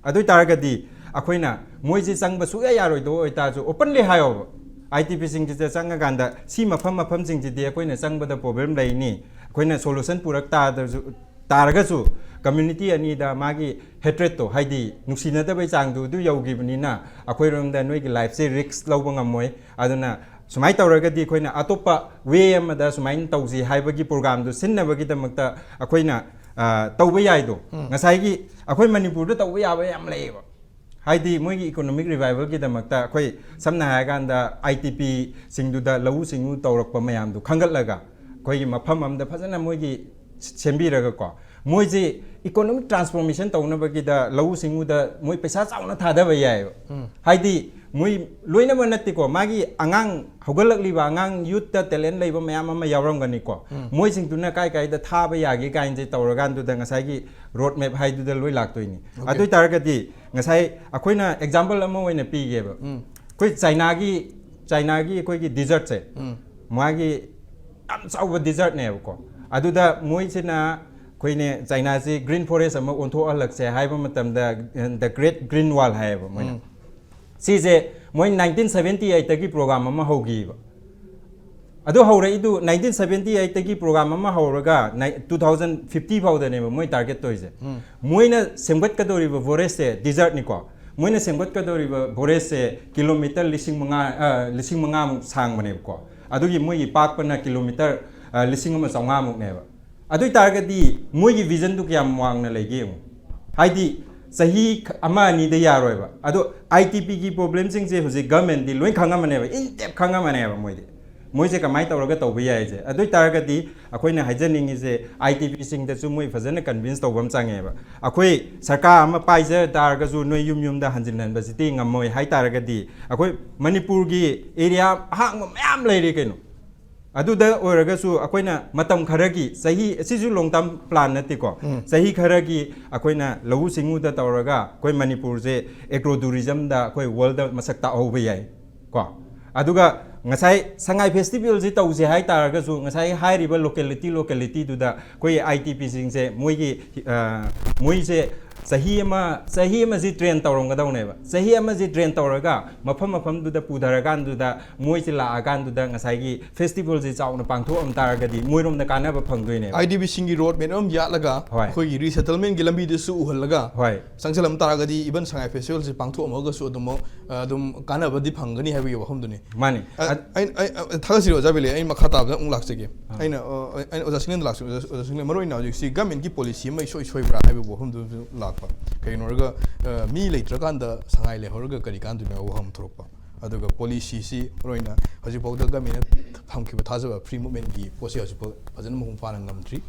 ꯑꯗꯨ ꯑꯣꯏ ꯇꯥꯔꯒꯗꯤ ꯑꯩꯈꯣꯏꯅ ꯃꯣꯏꯁꯦ ꯆꯪꯕ ꯁꯨꯛꯌꯥ ꯌꯥꯔꯣꯏꯗꯕ ꯑꯣꯏꯇꯥꯔꯁꯨ ꯑꯣꯄꯟꯂꯤ ꯍꯥꯏꯌꯣꯕ, ꯑꯥꯏ ꯇꯤ ꯄꯤꯁꯤꯡꯁꯤꯗ ꯆꯪꯉꯀꯥꯟꯗ ꯁꯤ ꯃꯐꯝ ꯃꯐꯝꯁꯤꯡꯁꯤꯗꯤ ꯑꯩꯈꯣꯏꯅ ꯆꯪꯕꯗ ꯄ꯭ꯔꯣꯕ꯭ꯂꯦꯝ ꯂꯩꯅꯤ, ꯑꯩꯈꯣꯏꯅ ꯁꯣꯂꯨꯁꯟ ꯄꯨꯔꯛ ꯇꯥꯗ꯭ꯔꯁꯨ, ꯇꯥꯔꯒꯁꯨ ꯀꯝꯃ꯭ꯌꯨꯅꯤꯇꯤ ꯑꯅꯤꯗ ꯃꯥꯒꯤ ꯍꯦꯇ꯭ꯔꯦꯠꯇꯣ, ꯍꯥꯏꯗꯤ ꯅꯨꯡꯁꯤꯅꯗꯕꯩ ꯆꯥꯡꯗꯣ ꯑꯗꯨ ꯌꯧꯈꯤꯕꯅꯤꯅ ꯑꯩꯈꯣꯏꯔꯣꯝꯗ ꯅꯣꯏꯒꯤ ꯂꯥꯏꯐꯁꯦ ꯔꯤꯛꯁ ꯂꯧꯕ ꯉꯝꯃꯣꯏ꯫ ꯑꯗꯨꯅ ꯁꯨꯃꯥꯏꯅ ꯇꯧꯔꯒꯗꯤ ꯑꯩꯈꯣꯏꯅ ꯑꯇꯣꯞꯄ ꯋꯦ ꯑꯃꯗ ꯁꯨꯃꯥꯏꯅ ꯇꯧꯁꯤ ꯍꯥꯏꯕꯒꯤ ꯄ꯭ꯔꯣꯒ꯭ꯔꯥꯝꯗꯨ ꯁꯤꯟꯅꯕꯒꯤꯗꯃꯛꯇ ꯑꯩꯈꯣꯏꯅ, ꯑ, ꯇꯧꯕ ꯌꯥꯏꯗꯣ꯫ ꯉꯁꯥꯏꯒꯤ ꯑꯩꯈꯣꯏ ꯃꯅꯤꯄꯨꯔꯗ ꯇꯧꯕ ꯌꯥꯕ ꯌꯥꯝ ꯂꯩꯌꯦꯕ꯫ ꯍꯥꯏꯗꯤ ꯃꯣꯏꯒꯤ ꯏꯀꯣꯅꯣꯃꯤꯛ ꯔꯤꯚꯥꯏꯕꯜꯒꯤꯗꯃꯛꯇ ꯑꯩꯈꯣꯏ ꯁꯝꯅ ꯍꯥꯏꯔꯀꯥꯟꯗ ꯑꯥꯏ ꯇꯤ ꯄꯤꯁꯤꯡꯗꯨꯗ ꯂꯧꯎ ꯁꯤꯡꯎ ꯇꯧꯔꯛꯄ ꯃꯌꯥꯝꯗꯨ ꯈꯟꯒꯠꯂꯒ ꯑꯩꯈꯣꯏꯒꯤ ꯃꯐꯝ ꯑꯃꯗ ꯐꯖꯅ ꯃꯣꯏꯒꯤ ꯁꯦꯝꯕꯤꯔꯒꯀꯣ, ꯃꯣꯏꯁꯦ ꯏꯀꯣꯅꯣꯃꯤꯛ ꯇ꯭ꯔꯥꯟꯁꯐꯣꯔꯃꯦꯁꯟ ꯇꯧꯅꯕꯒꯤꯗ ꯂꯧꯎ ꯁꯤꯡꯎꯗ ꯃꯣꯏ ꯄꯩꯁꯥ ꯆꯥꯎꯅ ꯊꯥꯗꯕ ꯌꯥꯏꯑꯕ꯫ ꯍꯥꯏꯗꯤ ꯃꯣꯏ ꯂꯣꯏꯅꯃꯛ ꯅꯠꯇꯦꯀꯣ, ꯃꯥꯒꯤ ꯑꯉꯥꯡ, ꯍꯧꯒꯠꯂꯛꯂꯤꯕ ꯑꯉꯥꯡ, ꯌꯨꯠꯇ ꯇꯦꯂꯦꯟ ꯂꯩꯕ ꯃꯌꯥꯝ ꯑꯃ ꯌꯥꯎꯔꯝꯒꯅꯤꯀꯣ꯫ ꯃꯣꯏꯁꯤꯡꯗꯨꯅ ꯀꯥꯏ ꯀꯥꯏꯗ ꯊꯥꯕ ꯌꯥꯒꯦ ꯀꯥꯏꯅꯁꯦ ꯇꯧꯔꯀꯥꯟꯗꯨꯗ ꯉꯁꯥꯏꯒꯤ ꯔꯣꯗ ꯃꯦꯞ ꯍꯥꯏꯗꯨꯗ ꯂꯣꯏ ꯂꯥꯛꯇꯣꯏꯅꯤ꯫ ꯑꯗꯨ ꯑꯣꯏ ꯇꯥꯔꯒꯗꯤ ꯉꯁꯥꯏ ꯑꯩꯈꯣꯏꯅ ꯑꯦꯛꯖꯥꯝꯄꯜ ꯑꯃ ꯑꯣꯏꯅ ꯄꯤꯒꯦꯕ꯫ ꯑꯩꯈꯣꯏ ꯆꯥꯏꯅꯥꯒꯤ, ꯆꯥꯏꯅꯥꯒꯤ ꯑꯩꯈꯣꯏꯒꯤ ꯗꯤꯖꯔꯠꯁꯦ, ꯃꯥꯒꯤ ꯌꯥꯝ ꯆꯥꯎꯕ ꯗꯤꯖꯔꯠꯅꯦꯕꯀꯣ꯫ ꯑꯗꯨꯗ ꯃꯣꯏꯁꯤꯅ ꯑꯩꯈꯣꯏꯅꯦ ꯆꯥꯏꯅꯥꯁꯤ ꯒ꯭ꯔꯤꯟ ꯐꯣꯔꯦꯁ ꯑꯃ ꯑꯣꯟꯊꯣꯛꯍꯜꯂꯛꯁꯦ ꯍꯥꯏꯕ ꯃꯇꯝꯗ, ꯗ ꯒ꯭ꯔꯦꯠ ꯒ꯭ꯔꯤꯟ ꯋꯥꯜ ꯍꯥꯏꯌꯦꯕ ꯃꯣꯏꯅ꯫ ꯁꯤꯁꯦ ꯃꯣꯏ ꯅꯥꯏꯟꯇꯤꯟ ꯁꯚꯦꯟꯇꯤ ꯑꯩꯠꯇꯒꯤ ꯄ꯭ꯔꯣꯒ꯭ꯔꯥꯝ ꯑꯃ ꯍꯧꯈꯤꯕ꯫ ꯑꯗꯨ ꯍꯧꯔꯛꯏꯗꯨ nineteen seventy eight ꯇꯒꯤ program ꯑꯃ ꯍꯧꯔꯒ two thousand fifty ꯐꯥꯎꯗꯅꯦꯕ ꯃꯣꯏ target ꯇꯧꯔꯤꯁꯦ꯫ ꯃꯣꯏꯅ ꯁꯦꯝꯒꯠꯀꯗꯧꯔꯤꯕ forest ꯁꯦ desert ꯅꯤꯀꯣ꯫ ꯃꯣꯏꯅ ꯁꯦꯝꯒꯠꯀꯗꯧꯔꯤꯕ forest ꯁꯦ ꯀꯤꯂꯣꯃꯤꯇꯔ ꯂꯤꯁꯤꯡ ꯃꯉꯥ, ꯑ, ꯂꯤꯁꯤꯡ ꯃꯉꯥꯃꯨꯛ ꯁꯥꯡꯕꯅꯦꯕꯀꯣ꯫ ꯑꯗꯨꯒꯤ ꯃꯣꯏꯒꯤ ꯄꯥꯛꯄꯅ ꯀꯤꯂꯣꯃꯤꯇꯔ, ꯑ, ꯂꯤꯁꯤꯡ ꯑꯃ ꯆꯥꯝꯃꯉꯥꯃꯨꯛꯅꯦꯕ꯫ ꯑꯗꯨ ꯑꯣꯏ ꯇꯥꯔꯒꯗꯤ ꯃꯣꯏꯒꯤ vision ꯗꯨ ꯀꯌꯥꯝ ꯋꯥꯡꯅ ꯂꯩꯒꯦ ꯌꯦꯡꯉꯨ꯫ ꯍꯥꯏꯗꯤ ꯆꯍꯤ ꯈ-, ꯑꯃ ꯑꯅꯤꯗ ꯌꯥꯔꯣꯏꯕ꯫ ꯑꯗꯣ I T P ꯒꯤ problem ꯁꯤꯡꯁꯦ ꯍꯧꯖꯤꯛ government ꯗꯤ ꯂꯣꯏ ꯈꯪꯉꯝꯃꯅꯦꯕ, in depth ꯈꯪꯉꯝꯃꯅꯦꯕ ꯃꯣꯏꯗꯤ꯫ ꯃꯣꯏꯁꯦ ꯀꯃꯥꯏꯅ ꯇꯧꯔꯒ ꯇꯧꯕ ꯌꯥꯏꯁꯦ꯫ ꯑꯗꯨ ꯑꯣꯏ ꯇꯥꯔꯒꯗꯤ ꯑꯩꯈꯣꯏꯅ ꯍꯥꯏꯖꯅꯤꯡꯉꯤꯁꯦ, I T P ꯁꯤꯡꯗꯁꯨ ꯃꯣꯏ ꯐꯖꯅ convince ꯇꯧꯕ ꯑꯃ ꯆꯪꯉꯦꯕ꯫ ꯑꯩꯈꯣꯏ ꯁꯔꯀꯥꯔ ꯑꯃ ꯄꯥꯏꯖ ꯇꯥꯔꯒꯁꯨ ꯅꯣꯏ ꯌꯨꯝ ꯌꯨꯝꯗ ꯍꯟꯖꯤꯟ ꯍꯟꯕꯁꯤꯗꯤ ꯉꯝꯃꯣꯏ ꯍꯥꯏ ꯇꯥꯔꯒꯗꯤ, ꯑꯩꯈꯣꯏ ꯃꯅꯤꯄꯨꯔꯒꯤ area ꯑꯍꯥꯡꯕ ꯃꯌꯥꯝ ꯂꯩꯔꯤ ꯀꯩꯅꯣ꯫ ꯑꯗꯨꯗ ꯑꯣꯏꯔꯒꯁꯨ ꯑꯩꯈꯣꯏꯅ ꯃꯇꯝ ꯈꯔꯒꯤ, ꯆꯍꯤ, ꯁꯤꯁꯨ long term plan ꯅꯠꯇꯦꯀꯣ꯫ ꯎꯝ꯫ ꯆꯍꯤ ꯈꯔꯒꯤ ꯑꯩꯈꯣꯏꯅ ꯂꯧꯎ ꯁꯤꯡꯎꯗ ꯇꯧꯔꯒ ꯑꯩꯈꯣꯏ ꯃꯅꯤꯄꯨꯔꯁꯦ agro tourism ꯗ ꯑꯩꯈꯣꯏ world ꯗ ꯃꯁꯛ ꯇꯥꯛꯍꯧꯕ ꯌꯥꯏ ꯀꯣ꯫ ꯑꯗꯨꯒ ꯉꯁꯥꯏ ꯁꯉꯥꯏ festival ꯁꯤ ꯇꯧꯁꯦ ꯍꯥꯏ ꯇꯥꯔꯒꯁꯨ, ꯉꯁꯥꯏ ꯍꯥꯏꯔꯤꯕ locality, locality ꯗꯨꯗ ꯑꯩꯈꯣꯏ I T P ꯁꯤꯡꯁꯦ ꯃꯣꯏꯒꯤ, ꯑ, ꯃꯣꯏꯁꯦ ꯆꯍꯤ ꯑꯃ, ꯆꯍꯤ ꯑꯃꯁꯤ train ꯇꯧꯔꯝꯒꯗꯧꯅꯦꯕ꯫ ꯆꯍꯤ ꯑꯃꯁꯤ train ꯇꯧꯔꯒ ꯃꯐꯝ ꯃꯐꯝꯗꯨꯗ ꯄꯨꯊꯔꯀꯥꯟꯗꯨꯗ ꯃꯣꯏꯁꯦ ꯂꯥꯛꯑꯀꯥꯟꯗꯨꯗ ꯉꯁꯥꯏꯒꯤ festival ꯁꯦ ꯆꯥꯎꯅ ꯄꯥꯡꯊꯣꯛꯑꯝ ꯇꯥꯔꯒꯗꯤ ꯃꯣꯏꯔꯣꯝꯗ ꯀꯥꯟꯅꯕ ꯐꯪꯗꯣꯏꯅꯦꯕ꯫ I T P ꯁꯤꯡꯒꯤ road map ꯑꯃ ꯌꯥꯠꯂꯒ, ꯍꯣꯏ꯫ ꯑꯩꯈꯣꯏꯒꯤ resettlement ꯀꯤ ꯂꯝꯕꯤꯗꯨꯁꯨ ꯎꯍꯜꯂꯒ, ꯍꯣꯏ꯫ ꯆꯪꯁꯤꯜꯂꯝ ꯇꯥꯔꯒꯗꯤ even ꯁꯉꯥꯏ festival ꯁꯦ ꯄꯥꯡꯊꯣꯛꯑꯝꯃꯒꯁꯨ ꯑꯗꯨꯝ, ꯑ, ꯑꯗꯨꯝ ꯀꯥꯟꯅꯕꯗꯤ ꯐꯪꯒꯅꯤ ꯍꯥꯏꯕꯒꯤ ꯋꯥꯐꯝꯗꯨꯅꯤ꯫ ꯃꯥꯅꯤ꯫ ꯑ, ꯑ, ꯑꯩ, ꯑꯩ, ꯑ, ꯊꯥꯒꯠꯆꯔꯤ ꯑꯣꯖꯥ ꯕꯤꯂꯦ, ꯑꯩ ꯃꯈꯥ ꯇꯥꯕꯗ ꯑꯃꯨꯛ ꯂꯥꯛꯆꯒꯦ꯫ ꯑꯥ꯫ ꯑꯩꯅ, ꯑ, ꯑꯩ, ꯑꯣꯖꯥ ꯁꯤꯡꯅꯦꯟꯗ ꯂꯥꯛꯆ-, ꯑꯣꯖꯥ, ꯑꯣꯖꯥ ꯁꯤꯡꯅꯦꯟ, ꯃꯔꯨ ꯑꯣꯏꯅ ꯍꯧꯖꯤꯛꯁꯤ government ꯀꯤ policy ꯑꯃ ꯏꯁꯣꯏ ꯁꯣꯏꯕ꯭ꯔꯥ ꯍꯥꯏꯕꯒꯤ ꯋꯥꯐꯝꯗꯨꯁꯨ ꯂꯥꯛꯄ꯫ ꯀꯩꯒꯤꯅꯣ ꯍꯥꯏꯔꯒ, ꯑ, ꯃꯤ ꯂꯩꯇ꯭ꯔꯀꯥꯟꯗ ꯁꯉꯥꯏ ꯂꯩꯍꯧꯔꯒ ꯀꯔꯤ ꯀꯥꯟꯗꯣꯏꯅꯣ ꯍꯥꯏꯕ ꯋꯥꯐꯝ ꯊꯣꯛꯂꯛꯄ꯫ ꯑꯗꯨꯒ policy ꯁꯤ ꯃꯔꯨ ꯑꯣꯏꯅ ꯍꯧꯖꯤꯛꯐꯥꯎꯗ government ꯅ ꯊꯝꯈꯤꯕ ꯊꯥꯖꯕ free movement ꯀꯤ ꯄꯣꯠꯁꯤ ꯍꯧꯖꯤꯛꯐꯥꯎ ꯐꯖꯅ ꯃꯄꯨꯡ ꯐꯥꯅ ꯉꯝꯗ꯭ꯔꯤ,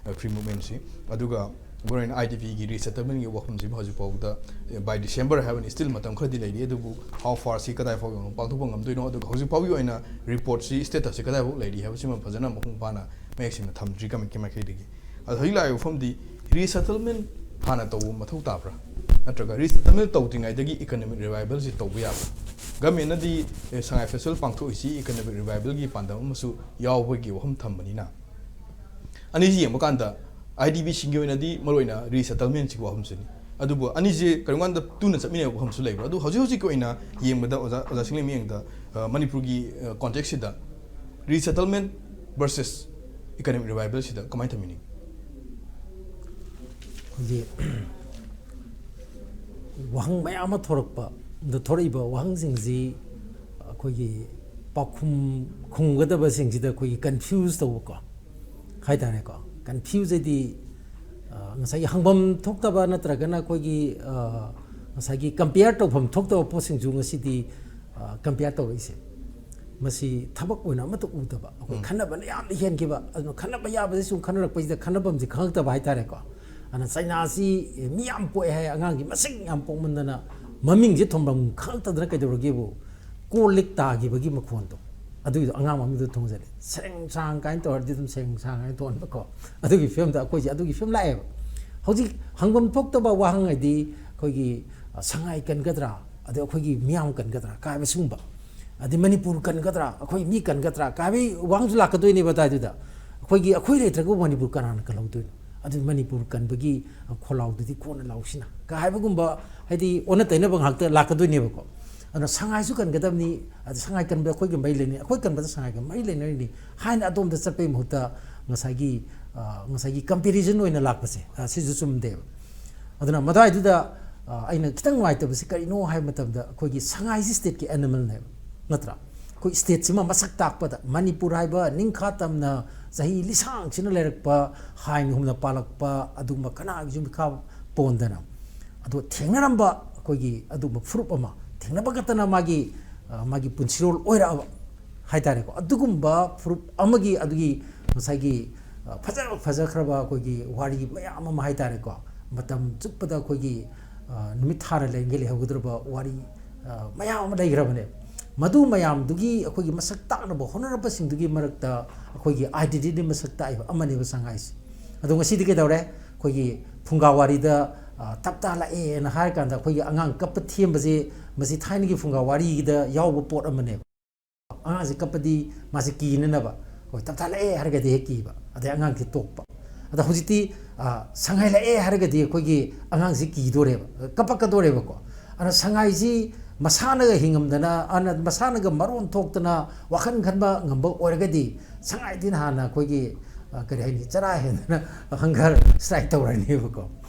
ꯑ, free movement ꯁꯤ꯫ ꯑꯗꯨꯒ ꯃꯔꯨ ꯑꯣꯏꯅ I T P ꯒꯤ resettlement ꯀꯤ ꯋꯥꯐꯝꯁꯤꯃ ꯍꯧꯖꯤꯛꯐꯥꯎꯗ, ꯑ, by December ꯍꯥꯏꯕꯅꯤ, still ꯃꯇꯝ ꯈꯔꯗꯤ ꯂꯩꯔꯤ, ꯑꯗꯨꯕꯨ how far ꯁꯤ ꯀꯗꯥꯏ ꯐꯥꯎ ꯌꯧꯅ ꯄꯥꯡꯊꯣꯛꯄ ꯉꯝꯗꯣꯏꯅꯣ, ꯑꯗꯨꯒ ꯍꯧꯖꯤꯛ ꯐꯥꯎꯒꯤ ꯑꯣꯏꯅ report ꯁꯤ status ꯁꯤ ꯀꯗꯥꯏ ꯐꯥꯎ ꯂꯩꯔꯤ ꯍꯥꯏꯕꯁꯤꯃ ꯐꯖꯅ ꯃꯄꯨꯡ ꯐꯥꯅ ꯃꯌꯦꯛ ꯁꯦꯡꯅ ꯊꯝꯗ꯭ꯔꯤ government ꯀꯤ ꯃꯥꯏꯀꯩꯗꯒꯤ꯫ ꯑꯗꯣ ꯍꯧꯖꯤꯛ ꯂꯥꯛꯏꯕ ꯋꯥꯐꯝꯗꯤ resettlement ꯍꯥꯟꯅ ꯇꯧꯕ ꯃꯊꯧ ꯇꯥꯕ꯭ꯔꯥ? ꯅꯠꯇ꯭ꯔꯒ resettlement ꯇꯧꯗ꯭ꯔꯤꯉꯩꯗꯒꯤ economic revival ꯁꯤ ꯇꯧꯕ ꯌꯥꯕ꯭ꯔꯥ? Government ꯅꯗꯤ, ꯑꯦ, ꯁꯉꯥꯏ festival ꯄꯥꯡꯊꯣꯛꯏꯁꯤ economic revival ꯒꯤ ꯄꯥꯟꯗꯝ ꯑꯃꯁꯨ ꯌꯥꯎꯕꯒꯤ ꯋꯥꯐꯝ ꯊꯝꯕꯅꯤꯅ, ꯑꯅꯤꯁꯤ ꯌꯦꯡꯕ ꯀꯥꯟꯗ I T P ꯁꯤꯡꯒꯤ ꯑꯣꯏꯅꯗꯤ ꯃꯔꯨꯑꯣꯏꯅ resettlement ꯁꯤꯒꯤ ꯋꯥꯐꯝꯁꯤꯅꯤ꯫ ꯑꯗꯨꯕꯨ ꯑꯅꯤꯁꯤ ꯀꯔꯤꯒꯨꯝ ꯀꯥꯟꯗ ꯇꯨꯅ ꯆꯠꯃꯤꯟꯅꯕ ꯋꯥꯐꯝꯁꯨ ꯂꯩꯕ꯭ꯔꯥ? ꯑꯗꯨ ꯍꯧꯖꯤꯛ ꯍꯧꯖꯤꯛꯀꯤ ꯑꯣꯏꯅ ꯌꯦꯡꯕꯗ, ꯑꯣꯖꯥ, ꯑꯣꯖꯥ ꯁꯤꯡꯂꯦꯟ ꯃꯤꯠꯌꯦꯡꯗ, ꯑ, ꯃꯅꯤꯄꯨꯔꯒꯤ, ꯑ, context ꯁꯤꯗ Resettlement versus economic revival ꯁꯤꯗ ꯀꯃꯥꯏꯅ ꯊꯝꯕꯤꯅꯤꯡꯉꯤ? ꯍꯧꯖꯤꯛ ꯋꯥꯍꯪ ꯃꯌꯥꯝ ꯑꯃ ꯊꯣꯔꯛꯄ, ꯑꯗ ꯊꯣꯔꯛꯏꯕ ꯋꯥꯍꯪꯁꯤꯡꯁꯤ ꯑꯩꯈꯣꯏꯒꯤ ꯄꯥꯎꯈꯨꯝ ꯈꯨꯝꯒꯗꯕꯁꯤꯡꯁꯤꯗ ꯑꯩꯈꯣꯏꯒꯤ ꯀꯟꯐ꯭ꯌꯨꯁ ꯇꯧꯕꯀꯣ, ꯍꯥꯏꯇꯥꯔꯦꯀꯣ꯫ ꯀꯟꯐ꯭ꯌꯨꯁ ꯍꯥꯏꯗꯤ, ꯑ, ꯉꯁꯥꯏꯒꯤ ꯍꯪꯐꯝ ꯊꯣꯛꯇꯕ ꯅꯠꯇ꯭ꯔꯒꯅ ꯑꯩꯈꯣꯏꯒꯤ, ꯑ, ꯉꯁꯥꯏꯒꯤ ꯀꯝꯄꯤꯌꯔ ꯇꯧꯐꯝ ꯊꯣꯛꯇꯕ ꯄꯣꯠꯁꯤꯡꯁꯨ ꯉꯁꯤꯗꯤ, ꯑ, ꯀꯝꯄꯤꯌꯔ ꯇꯧꯔꯛꯏꯁꯦ꯫ ꯃꯁꯤ ꯊꯕꯛ ꯑꯣꯏꯅ ꯑꯃꯠꯇ ꯎꯗꯕ, ꯑꯩꯈꯣꯏ ꯎꯝ꯫ ꯈꯟꯅꯕꯅ ꯌꯥꯝꯅ ꯍꯦꯟꯈꯤꯕ, ꯑꯗꯨꯅ ꯈꯟꯅꯕ ꯌꯥꯕꯁꯦ ꯁꯨꯝ ꯈꯟꯅꯔꯛꯄꯁꯤꯗ ꯈꯟꯅꯐꯝꯁꯦ ꯈꯪꯉꯛꯇꯕ ꯍꯥꯏꯇꯥꯔꯦꯀꯣ꯫ ꯑꯗꯨꯅ ꯆꯩꯅꯥꯁꯤ ꯃꯤ ꯌꯥꯝ ꯄꯣꯛꯑꯦ ꯍꯥꯏ, ꯑꯉꯥꯡꯁꯤ ꯃꯁꯤꯡ ꯌꯥꯝ ꯄꯣꯛꯃꯟꯗꯅ ꯃꯃꯤꯡꯁꯦ ꯊꯣꯟꯐꯝ ꯈꯪꯉꯛꯇꯗꯅ ꯀꯩꯗꯧꯔꯒꯦꯕꯨ, ꯀꯣꯜ ꯂꯤꯛ ꯇꯥꯈꯤꯕꯒꯤ ꯃꯈꯣꯟꯗꯣ, ꯑꯗꯨꯒꯤꯗꯣ ꯑꯉꯥꯡ ꯃꯃꯤꯡꯗꯣ ꯊꯣꯟꯖꯜꯂꯦ꯫ ꯁꯦꯔꯦꯡ ꯁꯥꯡ ꯀꯥꯏꯅ ꯇꯧꯔꯗꯤ ꯑꯗꯨꯝ ꯁꯦꯔꯦꯡ ꯁꯥꯡ ꯍꯥꯏꯅ ꯊꯣꯟꯕꯀꯣ꯫ ꯑꯗꯨꯒꯤ ꯐꯤꯕꯝꯗ ꯑꯩꯈꯣꯏꯁꯦ ꯑꯗꯨꯒꯤ ꯐꯤꯕꯝ ꯂꯥꯛꯑꯦꯕ꯫ ꯍꯧꯖꯤꯛ ꯍꯪꯐꯝ ꯊꯣꯛꯇꯕ ꯋꯥꯍꯪ ꯍꯥꯏꯗꯤ ꯑꯩꯈꯣꯏꯒꯤ, ꯑ, ꯁꯉꯥꯏ ꯀꯟꯒꯗ꯭ꯔꯥ, ꯑꯗꯩ ꯑꯩꯈꯣꯏꯒꯤ ꯃꯤꯌꯥꯝ ꯀꯟꯒꯗ꯭ꯔꯥ ꯀꯥꯏꯕ ꯁꯤꯒꯨꯝꯕ, ꯑꯗꯩ ꯃꯅꯤꯄꯨꯔ ꯀꯟꯒꯗ꯭ꯔꯥ, ꯑꯩꯈꯣꯏ ꯃꯤ ꯀꯟꯒꯗ꯭ꯔꯥ ꯀꯥꯏꯕꯒꯤ ꯋꯥꯍꯪꯁꯨ ꯂꯥꯛꯀꯗꯣꯏꯅꯦꯕ ꯑꯗꯨꯋꯥꯏꯗꯨꯗ꯫ ꯑꯩꯈꯣꯏꯒꯤ, ꯑꯩꯈꯣꯏ ꯂꯩꯇ꯭ꯔꯒꯕꯨ ꯃꯅꯤꯄꯨꯔ ꯀꯅꯥꯅ ꯀꯜꯍꯧꯗꯣꯏꯅꯣ? ꯑꯗꯨ ꯃꯅꯤꯄꯨꯔ ꯀꯟꯕꯒꯤ, ꯑ, ꯈꯣꯜꯂꯥꯎꯗꯨꯗꯤ ꯀꯣꯟꯅ ꯂꯥꯎꯁꯤꯅ ꯀꯥꯏ ꯍꯥꯏꯕꯒꯨꯝꯕ, ꯍꯥꯏꯗꯤ ꯑꯣꯟꯅ ꯇꯩꯅꯕ ꯉꯥꯛꯇ ꯂꯥꯛꯀꯗꯣꯏꯅꯦꯕꯀꯣ꯫ ꯑꯗꯨꯅ ꯁꯉꯥꯏꯁꯨ ꯀꯟꯒꯗꯕꯅꯤ, ꯑꯗ ꯁꯉꯥꯏ ꯀꯟꯕꯗ ꯑꯩꯈꯣꯏꯒ ꯃꯔꯤ ꯂꯩꯅꯩ, ꯑꯩꯈꯣꯏ ꯀꯟꯕꯗ ꯁꯉꯥꯏꯒ ꯃꯔꯤ ꯂꯩꯅꯔꯤꯅꯤ ꯍꯥꯏꯅ ꯑꯗꯣꯝꯗ ꯆꯠꯄꯒꯤ ꯃꯍꯨꯠꯇ ꯉꯁꯥꯏꯒꯤ, ꯑ, ꯉꯁꯥꯏꯒꯤ ꯀꯝꯄꯦꯔꯤꯖꯟ ꯑꯣꯏꯅ ꯂꯥꯛꯄꯁꯦ, ꯑ, ꯁꯤꯁꯨ ꯆꯨꯝꯗꯦꯕ꯫ ꯑꯗꯨꯅ ꯃꯗꯥꯏꯗꯨꯗ, ꯑ, ꯑꯩꯅ ꯈꯤꯇꯪ ꯅꯨꯡꯉꯥꯏꯇꯕꯁꯤ ꯀꯔꯤꯅꯣ ꯍꯥꯏꯕ ꯃꯇꯝꯗ, ꯑꯩꯈꯣꯏꯒꯤ ꯁꯉꯥꯏꯁꯤ ꯁ꯭ꯇꯦꯠꯀꯤ ꯑꯦꯅꯤꯃꯦꯜꯅꯦꯕ, ꯅꯠꯇ꯭ꯔꯥ? ꯑꯩꯈꯣꯏ ꯁ꯭ꯇꯦꯠꯁꯤꯃ ꯃꯁꯛ ꯇꯥꯛꯄꯗ, ꯃꯅꯤꯄꯨꯔ ꯍꯥꯏꯕ ꯅꯤꯡꯈꯥ ꯇꯝꯅ ꯆꯍꯤ ꯂꯤꯁꯥꯡꯁꯤꯅ ꯂꯩꯔꯛꯄ, ꯍꯥꯏꯅ ꯍꯨꯝꯅ ꯄꯥꯜꯂꯛꯄ ꯑꯗꯨꯒꯨꯝꯕ ꯀꯅꯥꯒꯤꯁꯨ ꯃꯤꯈꯥ ꯄꯣꯟꯗꯅ, ꯑꯗꯣ ꯊꯦꯡꯅꯔꯝꯕ ꯑꯩꯈꯣꯏꯒꯤ ꯑꯗꯨꯒꯨꯝꯕ ꯐꯨꯔꯨꯞ ꯑꯃ ꯊꯦꯡꯅꯕ ꯈꯛꯇꯅ ꯃꯥꯒꯤ, ꯑ, ꯃꯥꯒꯤ ꯄꯨꯟꯁꯤꯔꯣꯜ ꯑꯣꯏꯔꯛꯑꯕ ꯍꯥꯏꯇꯥꯔꯦꯀꯣ꯫ ꯑꯗꯨꯒꯨꯝꯕ ꯐꯨꯔꯨꯞ ꯑꯃꯒꯤ ꯑꯗꯨꯒꯤ ꯉꯁꯥꯏꯒꯤ, ꯑ, ꯐꯖ ꯐꯖꯈ꯭ꯔꯕ ꯑꯩꯈꯣꯏꯒꯤ ꯋꯥꯔꯤ ꯃꯌꯥꯝ ꯑꯃ ꯍꯥꯏꯇꯥꯔꯦꯀꯣ, ꯃꯇꯝ ꯆꯨꯞꯄꯗ ꯑꯩꯈꯣꯏꯒꯤ, ꯑ, ꯅꯨꯃꯤꯠ ꯊꯥꯔ ꯂꯩꯔꯤꯉꯩ ꯂꯩꯍꯧꯒꯗꯧꯔꯕ ꯋꯥꯔꯤ, ꯑ, ꯃꯌꯥꯝ ꯑꯃ ꯂꯩꯈ꯭ꯔꯕꯅꯦ꯫ ꯃꯗꯨ ꯃꯌꯥꯝꯗꯨꯒꯤ ꯑꯩꯈꯣꯏꯒꯤ ꯃꯁꯛ ꯇꯥꯛꯅꯕ ꯍꯣꯠꯅꯔꯛꯄꯁꯤꯡꯗꯨꯒꯤ ꯃꯔꯛꯇ ꯑꯩꯈꯣꯏꯒꯤ ꯑꯥꯏꯗꯦꯟꯇꯤꯇꯤ ꯃꯁꯛ ꯇꯥꯛꯏꯕ ꯑꯃꯅꯦꯕ ꯁꯉꯥꯏꯁꯦ꯫ ꯑꯗꯣ ꯉꯁꯤꯗꯤ ꯀꯩꯗꯧꯔꯦ? ꯑꯩꯈꯣꯏꯒꯤ ꯐꯨꯡꯒꯥ ꯋꯥꯔꯤꯗ, ꯑ, ꯇꯞꯇꯥ ꯂꯥꯛꯑꯦꯅ ꯍꯥꯏꯔꯀꯥꯟꯗ ꯑꯩꯈꯣꯏꯒꯤ ꯑꯉꯥꯡ ꯀꯞꯄ ꯊꯦꯝꯕꯁꯦ, ꯃꯁꯤ ꯊꯥꯏꯅꯒꯤ ꯐꯨꯡꯒꯥ ꯋꯥꯔꯤꯗ ꯌꯥꯎꯕ ꯄꯣꯠ ꯑꯃꯅꯦꯕ꯫ ꯑꯉꯥꯡꯁꯦ ꯀꯞꯄꯗꯤ ꯃꯥꯁꯦ ꯀꯤꯅꯅꯕ, ꯍꯣꯏ, ꯇꯞꯇꯥ ꯂꯥꯛꯑꯦ ꯍꯥꯏꯔꯒꯗꯤ ꯍꯦꯛ ꯀꯤꯕ, ꯑꯗꯩ ꯑꯉꯥꯡꯁꯦ ꯇꯣꯛꯄ꯫ ꯑꯗ ꯍꯧꯖꯤꯛꯇꯤ, ꯑ, ꯁꯉꯥꯏ ꯂꯥꯛꯑꯦ ꯍꯥꯏꯔꯒꯗꯤ ꯑꯩꯈꯣꯏꯒꯤ ꯑꯉꯥꯡꯁꯤ ꯀꯤꯗꯣꯔꯦꯕ, ꯀꯞꯄꯛꯀꯗꯣꯔꯦꯕꯀꯣ꯫ ꯑꯗꯨꯅ ꯁꯉꯥꯏꯁꯤ ꯃꯁꯥꯅꯒ ꯍꯤꯡꯉꯝꯗꯅ, ꯑꯅ-, ꯃꯁꯥꯅꯒ ꯃꯔꯣꯟ ꯊꯣꯛꯇꯅ ꯋꯥꯈꯜ ꯈꯟꯕ ꯉꯝꯕ ꯑꯣꯏꯔꯒꯗꯤ, ꯁꯉꯥꯏꯗꯤ ꯅꯍꯥꯟꯅ ꯑꯩꯈꯣꯏꯒꯤ, ꯑ, ꯀꯔꯤ ꯍꯥꯏꯅꯤ, ꯆꯔꯥ ꯍꯦꯟꯗꯅ hunger strike ꯇꯧꯔꯅꯦꯕꯀꯣ꯫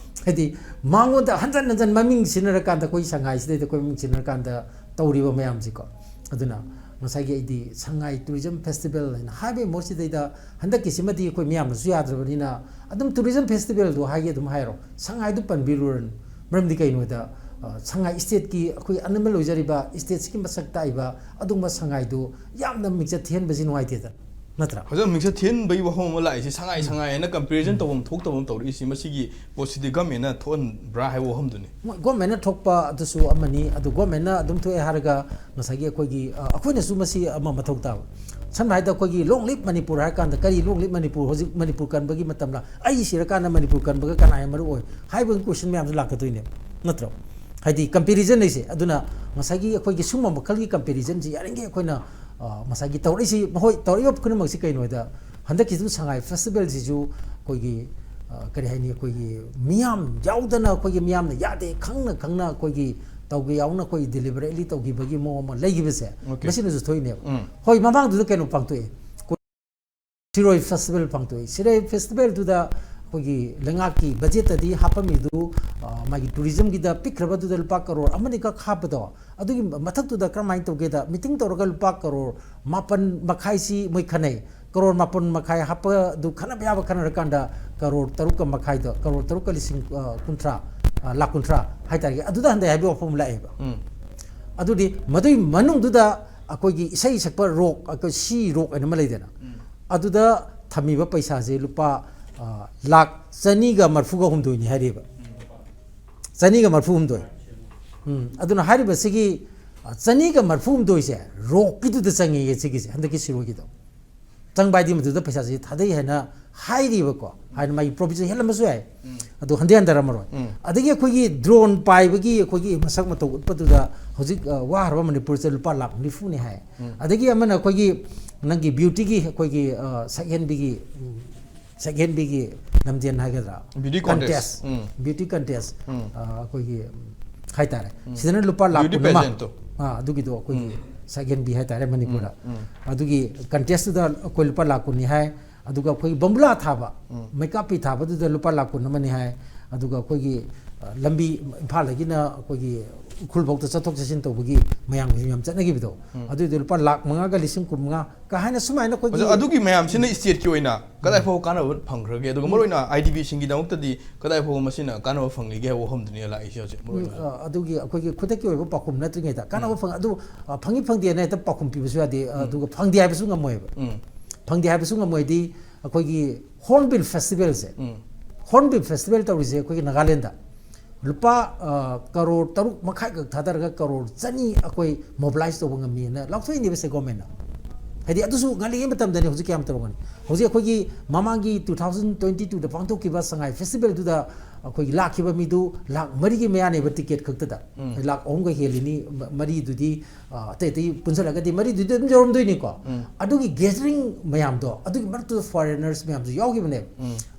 ꯍꯥꯏꯗꯤ ꯃꯉꯣꯟꯗ ꯍꯟꯖꯟ ꯍꯟꯖꯟ ꯃꯃꯤꯡ ꯁꯤꯖꯤꯟꯅꯔꯀꯥꯟꯗ, ꯑꯩꯈꯣꯏ ꯁꯉꯥꯏꯁꯤꯗꯩꯗ ꯑꯩꯈꯣꯏ ꯃꯃꯤꯡ ꯁꯤꯖꯤꯟꯅꯔꯀꯥꯟꯗ ꯇꯧꯔꯤꯕ ꯃꯌꯥꯝꯁꯤꯀꯣ꯫ ꯑꯗꯨꯅ ꯉꯁꯥꯏꯒꯤ ꯑꯩꯗꯤ ꯁꯉꯥꯏ tourism festival ꯍꯥꯏꯅ ꯍꯥꯏꯕꯒꯤ ꯃꯍꯨꯠꯁꯤꯗꯩꯗ, ꯍꯟꯗꯛꯀꯤꯁꯤꯃꯗꯤ ꯑꯩꯈꯣꯏ ꯃꯤꯌꯥꯝꯅꯁꯨ ꯌꯥꯗ꯭ꯔꯕꯅꯤꯅ, ꯑꯗꯨꯝ tourism festivalꯗꯣ ꯍꯥꯏꯒꯦ ꯑꯗꯨꯝ ꯍꯥꯏꯔꯣ, ꯁꯉꯥꯏꯗꯨ ꯄꯟꯕꯤꯔꯨꯔꯅꯨ꯫ ꯃꯔꯝꯗꯤ ꯀꯩꯅꯣꯗ, ꯑ, ꯁꯉꯥꯏ stateꯀꯤ ꯑꯩꯈꯣꯏ animal ꯑꯣꯏꯖꯔꯤꯕ stateꯁꯤꯒꯤ ꯃꯁꯛ ꯇꯥꯛꯏꯕ ꯑꯗꯨꯒꯨꯝꯕ ꯁꯉꯥꯏꯗꯨ ꯌꯥꯝꯅ ꯃꯤꯡꯆꯠ ꯊꯤꯍꯟꯕꯁꯤ ꯅꯨꯡꯉꯥꯏꯇꯦꯗꯅ, ꯅꯠꯇ꯭ꯔꯥ? ꯍꯧꯖꯤꯛ ꯃꯤꯡꯆꯠ ꯊꯤꯍꯟꯕꯒꯤ ꯋꯥꯐꯝ ꯑꯃ ꯂꯥꯛꯏꯁꯤ, ꯁꯉꯥꯏ, ꯎꯝ꯫ ꯁꯉꯥꯏ ꯍꯥꯏꯅ comparison ꯎꯝ꯫ ꯇꯧꯐꯝ ꯊꯣꯛꯇꯕ ꯑꯃ ꯇꯧꯔꯛꯏꯁꯤ, ꯃꯁꯤꯒꯤ ꯄꯣꯠꯁꯤꯗꯤ governmentꯅ ꯊꯣꯛꯍꯟꯕ꯭ꯔꯥ ꯍꯥꯏꯕ ꯋꯥꯐꯝꯗꯨꯅꯤ꯫ ꯃꯣꯏ governmentꯅ ꯊꯣꯛꯄ ꯑꯗꯨꯁꯨ ꯑꯃꯅꯤ, ꯑꯗꯨ governmentꯅ ꯑꯗꯨꯝ ꯊꯣꯛꯑꯦ ꯍꯥꯏꯔꯒ ꯉꯁꯥꯏꯒꯤ ꯑꯩꯈꯣꯏꯒꯤ, ꯑ, ꯑꯩꯈꯣꯏꯅꯁꯨ ꯃꯁꯤ ꯑꯃ ꯃꯊꯧ ꯇꯥꯕ꯫ ꯁꯝꯅ ꯍꯥꯏꯔꯕꯗ ꯑꯩꯈꯣꯏꯒꯤ Long Live Manipur ꯍꯥꯏꯔ ꯀꯥꯟꯗ, ꯀꯔꯤ Long Live Manipur, ꯍꯧꯖꯤꯛ ꯃꯅꯤꯄꯨꯔ ꯀꯟꯕꯒꯤ ꯃꯇꯝꯂ, ꯑꯩ ꯁꯤꯔꯀꯥꯟꯗ ꯃꯅꯤꯄꯨꯔ ꯀꯟꯕꯒ ꯀꯅꯥꯅ ꯃꯔꯨ ꯑꯣꯏ ꯍꯥꯏꯕꯒꯤ question ꯃꯌꯥꯝꯁꯨ ꯂꯥꯛꯀꯗꯣꯏꯅꯦꯕ, ꯅꯠꯇ꯭ꯔꯣ? ꯍꯥꯏꯗꯤ comparison ꯂꯩꯁꯦ꯫ ꯑꯗꯨꯅ ꯉꯁꯥꯏꯒꯤ ꯑꯩꯈꯣꯏꯒꯤ ꯁꯨꯝꯕ ꯃꯈꯜꯒꯤ comparisonꯁꯤ ꯌꯥꯔꯤꯈꯩ ꯑꯩꯈꯣꯏꯅ, ꯑ, ꯉꯁꯥꯏꯒꯤ ꯇꯧꯔꯛꯏꯁꯤ, ꯃꯈꯣꯏ ꯇꯧꯔꯛꯏꯕ ꯈꯨꯗꯤꯡꯃꯛꯁꯤ ꯀꯩꯅꯣ ꯍꯥꯏꯗ, ꯍꯟꯗꯛꯀꯤꯁꯨ ꯁꯉꯥꯏ festivalꯁꯤꯁꯨ ꯑꯩꯈꯣꯏꯒꯤ, ꯑ, ꯀꯔꯤ ꯍꯥꯏꯅꯤ, ꯑꯩꯈꯣꯏꯒꯤ ꯃꯤꯌꯥꯝ ꯌꯥꯎꯗꯅ, ꯑꯩꯈꯣꯏꯒꯤ ꯃꯤꯌꯥꯝꯅ ꯌꯥꯗꯦ ꯈꯪꯅ ꯈꯪꯅ ꯑꯩꯈꯣꯏꯒꯤ ꯇꯧꯒꯦ ꯌꯥꯎꯅ ꯑꯩꯈꯣꯏ deliberately ꯇꯧꯈꯤꯕꯒꯤ ꯃꯑꯣꯡ ꯑꯃ ꯂꯩꯈꯤꯕꯁꯦ, Okay. ꯃꯁꯤꯅꯁꯨ ꯊꯣꯛꯏꯅꯦꯕ꯫ ꯎꯝ꯫ ꯍꯣꯏ, ꯃꯃꯥꯡꯗꯨꯗ ꯀꯩꯅꯣ ꯄꯥꯡꯊꯣꯛꯑꯦ, ꯁꯤꯔꯣꯏ festival ꯄꯥꯡꯊꯣꯛꯏ꯫ ꯁꯤꯔꯣꯏ festivalꯗꯨꯗ ꯑꯩꯈꯣꯏꯒꯤ ꯂꯩꯉꯥꯛꯀꯤ budgetꯇꯗꯤ ꯍꯥꯞꯄꯝꯃꯤꯗꯨ, ꯑ, ꯃꯥꯒꯤ tourismꯒꯤꯗ ꯄꯤꯛꯈ꯭ꯔꯕꯗꯨꯗ ꯂꯨꯄꯥ ꯀꯔꯣꯔ ꯑꯃꯅꯤꯈꯛ ꯍꯥꯞꯄꯗꯣ, ꯑꯗꯨꯒꯤ ꯃꯊꯛꯇꯨꯗ ꯀꯔꯝꯍꯥꯏꯅ ꯇꯧꯒꯦꯗ, meeting ꯇꯧꯔꯒ ꯂꯨꯄꯥ ꯀꯔꯣꯔ ꯃꯥꯄꯟ ꯃꯈꯥꯏꯁꯤ ꯃꯣꯏ ꯈꯟꯅꯩ꯫ ꯀꯔꯣꯔ ꯃꯥꯄꯟ ꯃꯈꯥꯏ ꯍꯥꯞꯄꯗꯨ ꯈꯟꯅꯕ ꯌꯥꯕ ꯈꯟꯅꯔꯀꯥꯟꯗ ꯀꯔꯣꯔ ꯇꯔꯨꯛꯀ ꯃꯈꯥꯏꯗ, ꯀꯔꯣꯔ ꯇꯔꯨꯛꯀ ꯂꯤꯁꯤꯡ, ꯑ, ꯀꯨꯟꯊ꯭ꯔꯥ, ꯑ, ꯂꯥꯈ ꯀꯨꯟꯊ꯭ꯔꯥ ꯍꯥꯏꯇꯥꯔꯦ, ꯑꯗꯨꯗ ꯍꯟꯊꯩ ꯍꯥꯏꯕꯒꯤ ꯋꯥꯐꯝ ꯑꯃ ꯂꯥꯛꯑꯦꯕ꯫ ꯎꯝ꯫ ꯑꯗꯨꯗꯤ ꯃꯗꯨꯒꯤ ꯃꯅꯨꯡꯗꯨꯗ ꯑꯩꯈꯣꯏꯒꯤ ꯏꯁꯩ ꯁꯛꯄ rock, ꯑꯩꯈꯣꯏ C Rock ꯍꯥꯏꯅ ꯑꯃ ꯂꯩꯗꯅ, ꯎꯝ꯫ ꯑꯗꯨꯗ ꯊꯝꯃꯤꯕ ꯄꯩꯁꯥꯁꯦ ꯂꯨꯄꯥ, ꯑ, ꯂꯥꯈ ꯆꯅꯤꯒ ꯃꯔꯐꯨꯒ ꯍꯨꯝꯗꯣꯏꯅꯤ ꯍꯥꯏꯔꯤꯕ꯫ ꯎꯝ꯫ ꯆꯅꯤꯒ ꯃꯔꯐꯨ ꯍꯨꯝꯗꯣꯏ꯫ ꯎꯝ, ꯑꯗꯨꯅ ꯍꯥꯏꯔꯤꯕꯁꯤꯒꯤ, ꯑ, ꯆꯅꯤꯒ ꯃꯔꯐꯨ ꯍꯨꯝꯗꯣꯏꯁꯦ rockꯀꯤꯗꯨꯗ ꯆꯪꯉꯦꯌꯦ, ꯁꯤꯒꯤꯁꯦ, ꯍꯟꯗꯛꯀꯤ ꯁꯤꯔꯣꯏꯒꯤꯗꯣ꯫ ꯆꯪꯕ ꯍꯥꯏꯗꯤ ꯃꯗꯨꯗ ꯄꯩꯁꯥꯁꯤ ꯊꯥꯗꯩ ꯍꯥꯏꯅ ꯍꯥꯏꯔꯤꯕꯀꯣ, ꯍꯥꯏꯅ ꯃꯥꯒꯤ profitꯁꯦ ꯍꯦꯜꯂꯝꯕꯁꯨ ꯌꯥꯏ꯫ ꯎꯝ꯫ ꯑꯗꯨ ꯍꯟꯊꯩ ꯍꯟꯊꯔꯝꯃꯔꯣꯏ꯫ ꯎꯝ꯫ ꯑꯗꯒꯤ ꯑꯩꯈꯣꯏꯒꯤ drone ꯄꯥꯏꯕꯒꯤ ꯑꯩꯈꯣꯏꯒꯤ ꯃꯁꯛ ꯃꯇꯧ ꯎꯠꯄꯗꯨꯗ ꯍꯧꯖꯤꯛ, ꯑ, ꯋꯥ ꯍꯔꯕ ꯃꯅꯤꯄꯨꯔꯁꯦ ꯂꯨꯄꯥ ꯂꯥꯈ ꯅꯤꯐꯨꯅꯤ ꯍꯥꯏ꯫ ꯎꯝ꯫ ꯑꯗꯒꯤ ꯑꯃꯅ ꯑꯩꯈꯣꯏꯒꯤ ꯅꯪꯒꯤ beautyꯒꯤ ꯑꯩꯈꯣꯏꯒꯤ, ꯑ, ꯁꯛꯍꯦꯟꯕꯤꯒꯤ, ꯎꯝ, ꯁꯛꯍꯦꯟꯕꯤꯒꯤ ꯂꯝꯖꯦꯟ ꯍꯥꯏꯒꯗ꯭ꯔꯥ? Beauty contest꯫ Contest꯫ ꯎꯝ꯫ Beauty contest꯫ ꯎꯝ꯫ ꯑ, ꯑꯩꯈꯣꯏꯒꯤ, ꯎꯝ, ꯍꯥꯏꯇꯥꯔꯦ꯫ ꯁꯤꯗꯅ ꯂꯨꯄꯥ ꯂꯥꯈ Beauty ꯀꯨꯟ ꯑꯃ꯫ pageant ꯇꯣ꯫ ꯑꯥ, ꯑꯗꯨꯒꯤꯗꯣ ꯑꯩꯈꯣꯏꯒꯤ ꯁꯛꯍꯦꯟꯕꯤ ꯍꯥꯏꯇꯥꯔꯦ ꯃꯅꯤꯄꯨꯔꯗ꯫ ꯑꯗꯨꯒꯤ contest ꯇꯨꯗ ꯑꯩꯈꯣꯏ ꯂꯨꯄꯥ ꯂꯥꯈ ꯀꯨꯟꯅꯤ ꯍꯥꯏ꯫ ꯑꯗꯨꯒ ꯑꯩꯈꯣꯏꯒꯤ ꯕꯝꯕꯨꯂꯥ ꯊꯥꯕ, ꯃꯩꯀꯥꯞꯄꯤ ꯊꯥꯕꯗꯨꯗ ꯂꯨꯄꯥ ꯂꯥꯈ ꯀꯨꯟ ꯑꯃꯅꯤ ꯍꯥꯏ꯫ ꯑꯗꯨꯒ ꯑꯩꯈꯣꯏꯒꯤ, ꯑ, ꯂꯝꯕꯤ ꯏꯝꯐꯥꯜꯗꯒꯤꯅ ꯑꯩꯈꯣꯏꯒꯤ ꯎꯈ꯭ꯔꯨꯜꯐꯥꯎꯗ ꯆꯠꯊꯣꯛ ꯆꯠꯁꯤꯟ ꯇꯧꯕꯒꯤ ꯃꯌꯥꯝꯒꯤꯁꯨ ꯌꯥꯝ ꯆꯠꯅꯈꯤꯕꯗꯣ, ꯑꯗꯨꯏꯗꯣ ꯂꯨꯄꯥ ꯂꯥꯈ ꯃꯉꯥꯒ ꯂꯤꯁꯤꯡ ꯀꯨꯟ ꯃꯉꯥ ꯀ ꯍꯥꯏꯅ ꯁꯨꯃꯥꯏꯅ ꯑꯩꯈꯣꯏꯒꯤ ꯑꯗꯣ ꯑꯗꯨꯒꯤ ꯃꯌꯥꯝꯁꯤꯅ state ꯀꯤ ꯑꯣꯏꯅ ꯀꯗꯥꯏ ꯐꯥꯎꯕ ꯀꯥꯟꯅꯕ ꯐꯪꯈ꯭ꯔꯒꯦ? ꯑꯗꯨꯒ ꯃꯔꯨꯑꯣꯏꯅ IDP ꯁꯤꯡꯒꯤꯗꯃꯛꯇꯗꯤ ꯀꯗꯥꯏ ꯐꯥꯎꯕ ꯃꯁꯤꯅ ꯀꯥꯟꯅꯕ ꯐꯪꯂꯤꯒꯦ ꯍꯥꯏꯕ ꯋꯥꯐꯝꯗꯨꯅꯤ ꯂꯥꯛꯏꯁꯦ ꯍꯧꯖꯤꯛ ꯃꯔꯨꯑꯣꯏꯅ꯫ ꯑ, ꯑꯗꯨꯒꯤ ꯑꯩꯈꯣꯏꯒꯤ ꯈꯨꯗꯛꯀꯤ ꯑꯣꯏꯕ ꯄꯥꯎꯈꯨꯝ ꯅꯠꯇ꯭ꯔꯤꯉꯩꯗ ꯀꯥꯟꯅꯕ ꯐꯪ-, ꯑꯗꯨ, ꯑ, ꯐꯪꯉꯤ ꯐꯪꯗꯦꯅ ꯍꯦꯛꯇ ꯄꯥꯎꯈꯨꯝ ꯄꯤꯕꯁꯨ ꯌꯥꯗꯦ꯫ ꯑ, ꯑꯗꯨꯒ ꯐꯪꯗꯦ ꯍꯥꯏꯕꯁꯨ ꯉꯝꯃꯣꯏꯕ꯫ ꯐꯪꯗꯦ ꯍꯥꯏꯕꯁꯨ ꯉꯝꯃꯣꯏꯗꯤ ꯑꯩꯈꯣꯏꯒꯤ Hornbill Festival ꯁꯦ, Hornbill Festival ꯇꯧꯔꯤꯁꯦ ꯑꯩꯈꯣꯏꯒꯤ ꯅꯥꯒꯥꯂꯦꯟꯗ ꯂꯨꯄꯥ, ꯑ, ꯀꯔꯣꯔ ꯇꯔꯨꯛ ꯃꯈꯥꯏꯈꯛ ꯊꯥꯗꯔꯒ ꯀꯔꯣꯔ ꯆꯅꯤ ꯑꯩꯈꯣꯏ mobilize ꯇꯧꯕ ꯉꯝꯃꯤꯅ ꯂꯥꯎꯊꯣꯛꯏꯅꯦꯕ state government ꯅ꯫ ꯍꯥꯏꯗꯤ ꯑꯗꯨꯁꯨ ꯉꯜꯂꯤꯉꯩ ꯃꯇꯝꯗꯅꯤ, ꯍꯧꯖꯤꯛ ꯀꯌꯥꯝ ꯇꯧꯔꯝꯒꯅꯤ? ꯍꯧꯖꯤꯛ ꯑꯩꯈꯣꯏꯒꯤ ꯃꯃꯥꯡꯒꯤ two thousand twenty two ꯗ ꯄꯥꯡꯊꯣꯛꯈꯤꯕ ꯁꯉꯥꯏ festival ꯗꯨꯗ ꯑꯩꯈꯣꯏꯒꯤ ꯂꯥꯛꯈꯤꯕ ꯃꯤꯗꯨ ꯂꯥꯈ ꯃꯔꯤꯒꯤ ꯃꯌꯥꯅꯦꯕ ticket ꯈꯛꯇꯗ꯫ ꯂꯥꯈ ꯑꯍꯨꯝꯒ ꯍꯦꯜꯂꯤꯅꯤ, ꯃ-, ꯃꯔꯤꯗꯨꯗꯤ, ꯑ, ꯑꯇꯩ ꯑꯇꯩ ꯄꯨꯟꯁꯤꯜꯂꯒꯗꯤ ꯃꯔꯤꯗꯨꯗꯤ ꯑꯗꯨꯝ ꯌꯧꯔꯝꯗꯣꯏꯅꯤꯀꯣ꯫ ꯑꯗꯨꯒꯤ gathering ꯃꯌꯥꯝꯗꯣ, ꯑꯗꯨꯒꯤ ꯃꯔꯛꯇꯨꯗ foreigners ꯃꯌꯥꯝꯁꯨ ꯌꯥꯎꯈꯤꯕꯅꯦꯕ꯫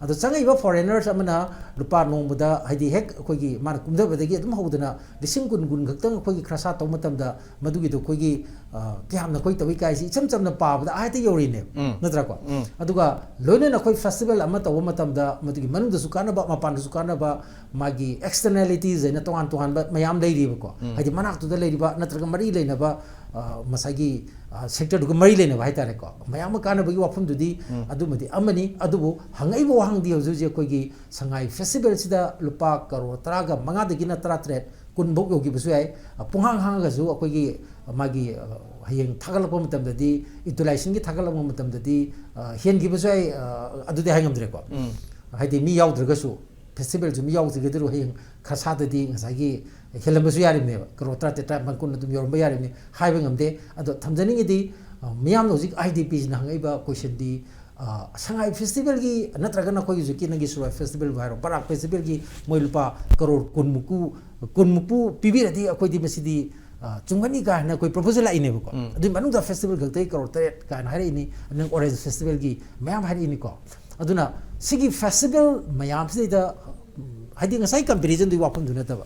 ꯑꯗꯣ ꯆꯪꯉꯛꯏꯕ foreigners ꯑꯃꯅ ꯂꯨꯄꯥ ꯅꯣꯡꯃꯗ, ꯍꯥꯏꯗꯤ ꯍꯦꯛ ꯑꯩꯈꯣꯏꯒꯤ ꯃꯥꯅ ꯀꯨꯝꯊꯕꯗꯒꯤ ꯑꯗꯨꯝ ꯍꯧꯗꯅ ꯂꯤꯁꯤꯡ ꯀꯨꯟ, ꯀꯨꯟ ꯈꯛꯇꯪ ꯑꯩꯈꯣꯏꯒꯤ ꯈꯔꯁꯥ ꯇꯧꯕ ꯃꯇꯝꯗ ꯃꯗꯨꯒꯤꯗꯣ ꯑꯩꯈꯣꯏꯒꯤ, ꯑ, ꯀꯌꯥꯝꯅ ꯑꯩꯈꯣꯏ ꯇꯧꯏ ꯀꯥꯏꯁꯤ ꯏꯆꯝ ꯆꯝꯅ ꯄꯥꯕꯗ ꯑꯥ ꯍꯦꯛꯇ ꯌꯧꯔꯤꯅꯦꯕ, ꯅꯠꯇ꯭ꯔꯥꯀꯣ? ꯑꯗꯨꯒ ꯂꯣꯏꯅꯅ ꯑꯩꯈꯣꯏ festival ꯑꯃ ꯇꯧꯕ ꯃꯇꯝꯗ ꯃꯗꯨꯒꯤ ꯃꯅꯨꯡꯗꯁꯨ ꯀꯥꯟꯅꯕ, ꯃꯄꯥꯟꯗꯁꯨ ꯀꯥꯟꯅꯕ, ꯃꯥꯒꯤ externalities ꯍꯥꯏꯅ ꯇꯣꯉꯥꯟ ꯇꯣꯉꯥꯟꯕ ꯃꯌꯥꯝ ꯂꯩꯔꯤꯕꯀꯣ꯫ ꯍꯥꯏꯗꯤ ꯃꯅꯥꯛꯇꯨꯗ ꯂꯩꯔꯤꯕ ꯅꯠꯇ꯭ꯔꯒ ꯃꯔꯤ ꯂꯩꯅꯕ, ꯑ, ꯉꯁꯥꯏꯒꯤ, ꯑ, sector ꯗꯨꯒ ꯃꯔꯤ ꯂꯩꯅꯕ ꯍꯥꯏꯇꯥꯔꯦꯀꯣ꯫ ꯃꯌꯥꯝ ꯑꯃ ꯀꯥꯟꯅꯕꯒꯤ ꯋꯥꯐꯝꯗꯨꯗꯤ ꯑꯗꯨꯃꯗꯤ ꯑꯃꯅꯤ꯫ ꯑꯗꯨꯕꯨ ꯍꯪꯉꯛꯏꯕ ꯋꯥꯍꯪꯗꯤ ꯍꯧꯖꯤꯛ ꯍꯧꯖꯤꯛ ꯑꯩꯈꯣꯏꯒꯤ ꯁꯉꯥꯏ festival ꯁꯤꯗ ꯂꯨꯄꯥ ꯀꯔꯣꯔ ꯇꯔꯥꯒ ꯃꯉꯥꯗꯒꯤꯅ ꯇꯔꯥꯇꯔꯦꯠ, ꯀꯨꯟꯐꯧ ꯌꯧꯈꯤꯕꯁꯨ ꯌꯥꯏ꯫ ꯑ, ꯄꯨꯡꯍꯥꯡ ꯍꯥꯡꯉꯒꯁꯨ ꯑꯩꯈꯣꯏꯒꯤ ꯃꯥꯒꯤ, ꯑ, ꯍꯌꯦꯡ ꯊꯥꯒꯠꯂꯛꯄ ꯃꯇꯝꯗꯗꯤ, utilization ꯒꯤ ꯊꯥꯒꯠꯂꯛꯄ ꯃꯇꯝꯗꯗꯤ, ꯑ, ꯍꯦꯟꯈꯤꯕꯁꯨ ꯌꯥꯏ꯫ ꯑ, ꯑꯗꯨꯗꯤ ꯍꯥꯏ ꯉꯝꯗ꯭ꯔꯦꯀꯣ꯫ ꯍꯥꯏꯗꯤ ꯃꯤ ꯌꯥꯎꯗ꯭ꯔꯒꯁꯨ, festival ꯁꯨ ꯃꯤ ꯌꯥꯎꯗ꯭ꯔꯒꯗꯤ ꯍꯌꯦꯡ ꯈꯔꯁꯥꯗꯗꯤ ꯉꯁꯥꯏꯒꯤ ꯍꯦꯜꯂꯝꯕꯁꯨ ꯌꯥꯔꯤꯕꯅꯦꯕ, ꯀꯔꯣꯔ ꯇꯔꯥꯇꯔꯦꯠ, ꯇꯔꯥꯅꯤꯄꯥꯟ, ꯀꯨꯟ ꯑꯗꯨꯝ ꯌꯧꯔꯝꯕ ꯌꯥꯔꯤꯕꯅꯤ, ꯍꯥꯏꯕ ꯉꯝꯗꯦ꯫ ꯑꯗꯣ ꯊꯝꯖꯅꯤꯡꯉꯤꯗꯤ, ꯑ, ꯃꯤꯌꯥꯝꯅ ꯍꯧꯖꯤꯛ IDP ꯁꯤꯅ ꯍꯪꯉꯛꯏꯕ question ꯗꯤ, ꯑ, ꯁꯉꯥꯏ festival ꯒꯤ ꯅꯠꯇ꯭ꯔꯒꯅ ꯑꯩꯈꯣꯏꯒꯤ ꯍꯧꯖꯤꯛꯀꯤ ꯅꯪꯒꯤ ꯁꯉꯥꯏ festival ꯕꯨ ꯍꯥꯏꯔꯣ, ꯕꯔꯥꯛ festival ꯒꯤ ꯃꯣꯏ ꯂꯨꯄꯥ ꯀꯔꯣꯔ ꯀꯨꯟꯃꯨꯛꯀꯨ, ꯀꯨꯟꯃꯨꯛꯄꯨ ꯄꯤꯕꯤꯔꯗꯤ ꯑꯩꯈꯣꯏꯗꯤ ꯃꯁꯤꯗꯤ, ꯑ, ꯆꯨꯝꯒꯅꯤ ꯀꯥꯏꯅ ꯑꯩꯈꯣꯏ proposal ꯂꯥꯛꯏꯅꯦꯕꯀꯣ꯫ ꯑꯗꯨꯒꯤ ꯃꯅꯨꯡꯗ festival ꯈꯛꯇꯒꯤ ꯀꯔꯣꯔ ꯇꯔꯦꯠ ꯀꯥꯏꯅ ꯍꯥꯏꯔꯛꯏꯅꯤ, ꯅꯪ Orange festival ꯒꯤ ꯃꯌꯥꯝ ꯍꯥꯏꯔꯛꯏꯅꯤꯀꯣ꯫ ꯑꯗꯨꯅ ꯁꯤꯒꯤ festival ꯃꯌꯥꯝꯁꯤꯗꯩꯗ, ꯎꯝ, ꯍꯥꯏꯗꯤ ꯉꯁꯥꯏ comparison ꯗꯨꯒꯤ ꯋꯥꯐꯝꯗꯨ ꯅꯠꯇꯕ,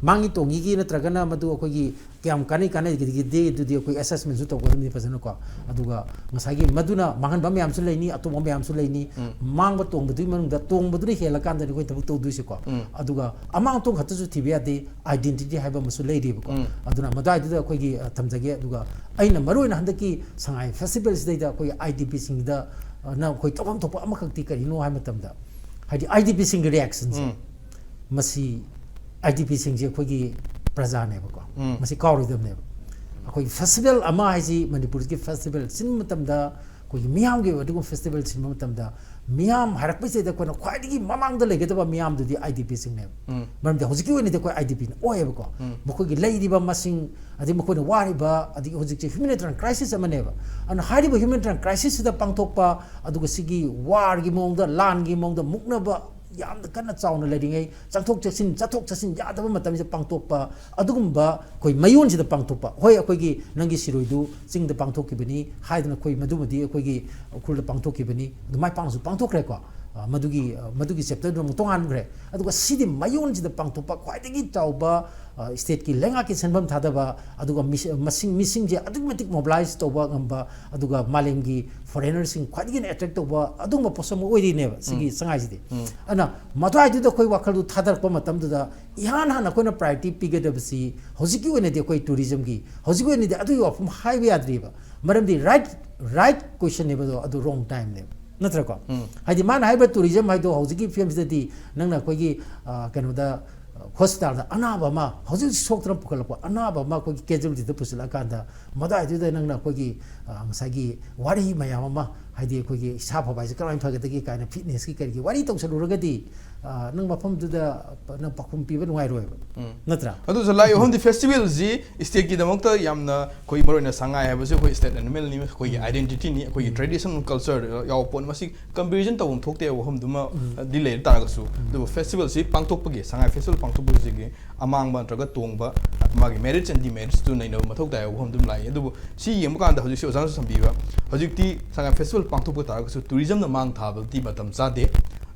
ꯃꯥꯡꯉꯤ ꯇꯣꯡꯉꯤꯒꯤ ꯅꯠꯇ꯭ꯔꯒꯅ ꯃꯗꯨ ꯑꯩꯈꯣꯏꯒꯤ ꯀꯌꯥꯝ ꯀꯥꯟꯅꯩ ꯀꯥꯟꯅꯗꯦ ꯑꯗꯨꯗꯤ ꯑꯩꯈꯣꯏ ꯑꯦꯁꯦꯁꯃꯦꯟꯁꯨ ꯇꯧꯒꯗꯕꯅꯤ ꯐꯖꯅꯀꯣ꯫ ꯑꯗꯨꯒ ꯉꯁꯥꯏꯒꯤ ꯃꯗꯨꯅ ꯃꯥꯡꯍꯟꯕ ꯃꯌꯥꯝꯁꯨ ꯂꯩꯅꯤ, ꯑꯇꯣꯡꯕ ꯃꯌꯥꯝꯁꯨ ꯂꯩꯅꯤ꯫ ꯃꯥꯡꯕ ꯇꯣꯡꯕꯗꯨꯒꯤ ꯃꯅꯨꯡꯗ ꯇꯣꯡꯕꯗꯨꯅ ꯍꯦꯜꯂꯀꯥꯟꯗꯅꯤ ꯑꯩꯈꯣꯏ ꯊꯕꯛ ꯇꯧꯗꯣꯏꯁꯦꯀꯣ꯫ ꯑꯗꯨꯒ ꯑꯃꯥꯡ ꯑꯇꯣꯡ ꯈꯛꯇꯁꯨ ꯊꯤꯕ ꯌꯥꯗꯦ, ꯑꯥꯏꯗꯦꯟꯇꯤꯇꯤ ꯍꯥꯏꯕ ꯑꯃꯁꯨ ꯂꯩꯔꯤꯕꯀꯣ꯫ ꯑꯗꯨꯅ ꯃꯗꯨꯋꯥꯏꯗꯨꯗ ꯑꯩꯈꯣꯏꯒꯤ ꯑ, ꯊꯝꯖꯒꯦ꯫ ꯑꯗꯨꯒ ꯑꯩꯅ ꯃꯔꯨ ꯑꯣꯏꯅ ꯍꯟꯗꯛꯀꯤ ꯁꯉꯥꯏ ꯐꯦꯁꯇꯤꯚꯦꯜꯁꯤꯗꯩꯗ ꯑꯩꯈꯣꯏꯒꯤ ꯑꯥꯏ ꯗꯤ ꯄꯤꯁꯤꯡꯗ ꯑ, ꯅ ꯑꯩꯈꯣꯏ ꯇꯧꯐꯝ ꯊꯣꯛꯄ ꯑꯃꯈꯛꯇꯤ ꯀꯔꯤꯅꯣ ꯍꯥꯏꯕ ꯃꯇꯝꯗ, ꯍꯥꯏꯗꯤ ꯑꯥꯏ ꯗꯤ ꯄꯤꯁꯤꯡꯒꯤ ꯔꯤꯌꯦꯛꯁꯟꯁꯦ, ꯃꯁꯤ ꯑꯥꯏ ꯗꯤ ꯄꯤꯁꯤꯡꯁꯦ ꯑꯩꯈꯣꯏꯒꯤ ꯄ꯭ꯔꯖꯥꯅꯦꯕꯀꯣ꯫ ꯃꯁꯤ ꯀꯥꯎꯔꯣꯏꯗꯕꯅꯦꯕ꯫ ꯑꯩꯈꯣꯏꯒꯤ ꯐꯦꯁꯇꯤꯚꯦꯜ ꯑꯃ ꯍꯥꯏꯁꯤ ꯃꯅꯤꯄꯨꯔꯒꯤ ꯐꯦꯁꯇꯤꯚꯦꯜ ꯁꯤꯟꯕ ꯃꯇꯝꯗ, ꯑꯩꯈꯣꯏꯒꯤ ꯃꯤꯌꯥꯝꯒꯤ ꯑꯣꯏꯕ ꯑꯗꯨꯒꯨꯝꯕ ꯐꯦꯁꯇꯤꯚꯦꯜ ꯁꯤꯟꯕ ꯃꯇꯝꯗ ꯃꯤꯌꯥꯝ ꯍꯥꯏꯔꯛꯄꯁꯤꯗ ꯑꯩꯈꯣꯏꯅ ꯈ꯭ꯋꯥꯏꯗꯒꯤ ꯃꯃꯥꯡꯗ ꯂꯩꯒꯗꯕ ꯃꯤꯌꯥꯝꯗꯨꯗꯤ ꯑꯥꯏ ꯗꯤ ꯄꯤꯁꯤꯡꯅꯦꯕ꯫ ꯃꯔꯝꯗꯤ ꯍꯧꯖꯤꯛꯀꯤ ꯑꯣꯏꯅꯗꯤ ꯑꯩꯈꯣꯏ ꯑꯥꯏ ꯗꯤ ꯄꯤꯅ ꯑꯣꯏꯌꯦꯕꯀꯣ꯫ ꯃꯈꯣꯏꯒꯤ ꯂꯩꯔꯤꯕ ꯃꯁꯤꯡ, ꯑꯗꯩ ꯃꯈꯣꯏꯅ ꯋꯥꯔꯤꯕ, ꯑꯗꯒꯤ ꯍꯧꯖꯤꯛꯁꯦ ꯍ꯭ꯌꯨꯃꯦꯅꯤꯇꯦꯔꯤꯌꯟ ꯀ꯭ꯔꯥꯏꯁꯤꯁ ꯑꯃꯅꯦꯕ꯫ ꯑꯗꯨꯅ ꯍꯥꯏꯔꯤꯕ ꯍ꯭ꯌꯨꯃꯦꯅꯤꯇꯦꯔꯤꯌꯟ ꯀ꯭ꯔꯥꯏꯁꯤꯁꯁꯤꯗ ꯄꯥꯡꯊꯣꯛꯄ, ꯑꯗꯨꯒ ꯁꯤꯒꯤ ꯋꯥꯔꯒꯤ ꯃꯑꯣꯡꯗ, ꯂꯥꯟꯒꯤ ꯃꯑꯣꯡꯗ ꯃꯨꯛꯅꯕ ꯌꯥꯝꯅ ꯀꯟꯅ ꯆꯥꯎꯅ ꯂꯩꯔꯤꯉꯩ, ꯆꯪꯊꯣꯛ ꯆꯠꯁꯤꯟ, ꯆꯠꯊꯣꯛ ꯆꯠꯁꯤꯟ ꯌꯥꯗꯕ ꯃꯇꯝꯁꯤꯗ ꯄꯥꯡꯊꯣꯛꯄ, ꯑꯗꯨꯒꯨꯝꯕ ꯑꯩꯈꯣꯏ ꯃꯌꯣꯟꯁꯤꯗ ꯄꯥꯡꯊꯣꯛꯄ꯫ ꯍꯣꯏ, ꯑꯩꯈꯣꯏꯒꯤ ꯅꯪꯒꯤ ꯁꯤꯔꯣꯏꯗꯨ ꯆꯤꯡꯗ ꯄꯥꯡꯊꯣꯛꯈꯤꯕꯅꯤ ꯍꯥꯏꯗꯅ ꯑꯩꯈꯣꯏ ꯃꯗꯨꯃꯗꯤ ꯑꯩꯈꯣꯏꯒꯤ ꯎꯈ꯭ꯔꯨꯜꯗ ꯄꯥꯡꯊꯣꯛꯈꯤꯕꯅꯤ, ꯑꯗꯨ ꯃꯥꯏ ꯄꯥꯛꯅꯁꯨ ꯄꯥꯡꯊꯣꯛꯈ꯭ꯔꯦꯀꯣ꯫ ꯑ, ꯃꯗꯨꯒꯤ, ꯑ, ꯃꯗꯨꯒꯤ ꯆꯦꯞꯇꯔꯗꯨ ꯑꯃꯨꯛ ꯇꯣꯉꯥꯟꯈ꯭ꯔꯦ꯫ ꯑꯗꯨꯒ ꯁꯤꯗꯤ ꯃꯌꯣꯟꯁꯤꯗ ꯄꯥꯡꯊꯣꯛꯄ ꯈ꯭ꯋꯥꯏꯗꯒꯤ ꯆꯥꯎꯕ, ꯑ, ꯁ꯭ꯇꯦꯠꯀꯤ ꯂꯩꯉꯥꯛꯀꯤ ꯁꯦꯟꯐꯝ ꯊꯥꯗꯕ, ꯑꯗꯨꯒ ꯃꯤꯁ-, ꯃꯁꯤꯡ, ꯃꯤꯁꯤꯡꯁꯦ ꯑꯗꯨꯛꯀꯤ ꯃꯇꯤꯛ ꯃꯣꯕꯤꯂꯥꯏꯁ ꯇꯧꯕ ꯉꯝꯕ, ꯑꯗꯨꯒ ꯃꯥꯂꯦꯝꯒꯤ ꯐꯣꯔꯦꯅꯔꯁꯤꯡ ꯈ꯭ꯋꯥꯏꯗꯒꯤ ꯍꯦꯟꯅ ꯑꯦꯇ꯭ꯔꯦꯛ ꯇꯧꯕ ꯑꯗꯨꯒꯨꯝꯕ ꯄꯣꯠꯁꯛ ꯑꯃ ꯑꯣꯏꯔꯤꯅꯦꯕ ꯁꯤꯒꯤ ꯁꯉꯥꯏꯁꯤꯗꯤ꯫ ꯑꯗꯨꯅ ꯃꯗꯨꯋꯥꯏꯗꯨꯗ ꯑꯩꯈꯣꯏ ꯋꯥꯈꯜꯗꯨ ꯊꯥꯗꯔꯛꯄ ꯃꯇꯝꯗꯨꯗ ꯏꯍꯥꯟ ꯍꯥꯟꯅ ꯑꯩꯈꯣꯏꯅ ꯄ꯭ꯔꯥꯏꯌꯣꯔꯤꯇꯤ ꯄꯤꯒꯗꯕꯁꯤ ꯍꯧꯖꯤꯛꯀꯤ ꯑꯣꯏꯅꯗꯤ ꯑꯩꯈꯣꯏ ꯇꯨꯔꯤꯖꯝꯒꯤ, ꯍꯧꯖꯤꯛꯀꯤ ꯑꯣꯏꯅꯗꯤ ꯑꯗꯨꯒꯤ ꯋꯥꯐꯝ ꯍꯥꯏꯕ ꯌꯥꯗ꯭ꯔꯤꯕ꯫ ꯃꯔꯝꯗꯤ ꯔꯥꯏꯠ, ꯔꯥꯏꯠ ꯀꯣꯏꯁꯟꯅꯦꯕ ꯑꯗꯣ, ꯑꯗꯨ ꯔꯣꯡ ꯇꯥꯏꯝꯅꯦꯕ, ꯅꯠꯇ꯭ꯔꯀꯣ? ꯍꯥꯏꯗꯤ ꯃꯥꯅ ꯍꯥꯏꯕ ꯇꯨꯔꯤꯖꯝ ꯍꯥꯏꯗꯣ ꯍꯧꯖꯤꯛꯀꯤ ꯐꯤꯕꯝꯁꯤꯗꯗꯤ ꯅꯪꯅ ꯑꯩꯈꯣꯏꯒꯤ, ꯑ, ꯀꯩꯅꯣꯗ, ꯑ, ꯍꯣꯁꯄꯤꯇꯥꯜꯗ ꯑꯅꯥꯕ ꯑꯃ ꯍꯧꯖꯤꯛ ꯍꯧꯖꯤꯛ ꯁꯣꯛꯇꯅ ꯄꯨꯈꯠꯂꯛꯄ ꯑꯅꯥꯕ ꯑꯃ ꯑꯩꯈꯣꯏꯒꯤ ꯀꯦꯖꯨꯋꯦꯂꯤꯇꯤꯗ ꯄꯨꯁꯤꯜꯂꯛꯑꯀꯥꯟꯗ ꯃꯗꯨꯋꯥꯏꯗꯨꯗ ꯅꯪꯅ ꯑꯩꯈꯣꯏꯒꯤ, ꯑ, ꯉꯁꯥꯏꯒꯤ ꯋꯥꯔꯤ ꯃꯌꯥꯝ ꯑꯃ, ꯍꯥꯏꯗꯤ ꯑꯩꯈꯣꯏꯒꯤ ꯏꯁꯥ ꯐꯕ ꯍꯥꯏꯁꯦ ꯀꯃꯥꯏꯅ ꯐꯒꯗꯒꯦ ꯀꯥꯏꯅ ꯐꯤꯠꯅꯦꯁꯀꯤ ꯀꯔꯤꯒꯤ ꯋꯥꯔꯤ ꯇꯧꯁꯜꯂꯨꯔꯒꯗꯤ, ꯑ, ꯅꯪ ꯃꯐꯝꯗꯨꯗ ꯅꯪ ꯄꯥꯎꯈꯨꯝ ꯄꯤꯕ ꯅꯨꯡꯉꯥꯏꯔꯣꯏꯕ, ꯅꯠꯇ꯭ꯔꯥ? ꯑꯗꯨꯁꯨ ꯂꯥꯛꯏ ꯋꯥꯐꯝꯗꯤ ꯐꯦꯁꯇꯤꯚꯦꯜꯁꯤ ꯁ꯭ꯇꯦꯠꯀꯤꯗꯃꯛꯇ ꯌꯥꯝꯅ ꯑꯩꯈꯣꯏ ꯃꯔꯨꯑꯣꯏꯅ ꯁꯉꯥꯏ ꯍꯥꯏꯕꯁꯤ ꯑꯩꯈꯣꯏ ꯁ꯭ꯇꯦꯠ ꯑꯦꯅꯤꯃꯦꯜꯅꯤ, ꯑꯩꯈꯣꯏꯒꯤ ꯑꯥꯏꯗꯦꯟꯇꯤꯇꯤꯅꯤ, ꯑꯩꯈꯣꯏꯒꯤ ꯇ꯭ꯔꯦꯗꯤꯁꯅꯦꯜ ꯀꯜꯆꯔ ꯌꯥꯎꯕ ꯄꯣꯠ꯫ ꯃꯁꯤ ꯀꯝꯄꯦꯔꯤꯖꯟ ꯇꯧꯐꯝ ꯊꯣꯛꯇꯦ ꯍꯥꯏꯕ ꯋꯥꯐꯝꯗꯨꯃꯗꯤ ꯂꯩꯔ ꯇꯥꯔꯒꯁꯨ, ꯑꯗꯨꯕꯨ ꯐꯦꯁꯇꯤꯚꯦꯜꯁꯤ ꯄꯥꯡꯊꯣꯛꯄꯒꯤ, ꯁꯉꯥꯏ ꯐꯦꯁꯇꯤꯚꯦꯜ ꯄꯥꯡꯊꯣꯛꯄꯁꯤꯒꯤ ꯑꯃꯥꯡꯕ ꯅꯠꯇ꯭ꯔꯒ ꯇꯣꯡꯕ, ꯃꯥꯒꯤ merits and demeritsꯇꯨ ꯅꯩꯅꯕ ꯃꯊꯧ ꯇꯥꯏ ꯍꯥꯏꯕ ꯋꯥꯐꯝꯗꯨ ꯂꯥꯛꯏ꯫ ꯑꯗꯨꯕꯨ ꯁꯤ ꯌꯦꯡꯕ ꯀꯥꯟꯗ ꯍꯧꯖꯤꯛꯁꯤ ꯑꯣꯖꯥꯅꯁꯨ ꯊꯝꯕꯤꯕ, ꯍꯧꯖꯤꯛꯇꯤ ꯁꯉꯥꯏ ꯐꯦꯁꯇꯤꯚꯦꯜ ꯄꯥꯡꯊꯣꯛꯄ ꯇꯥꯔꯒꯁꯨ ꯇꯨꯔꯤꯖꯝꯅ ꯃꯥꯡ ꯊꯥꯕꯗꯤ ꯃꯇꯝ ꯆꯥꯗꯦ꯫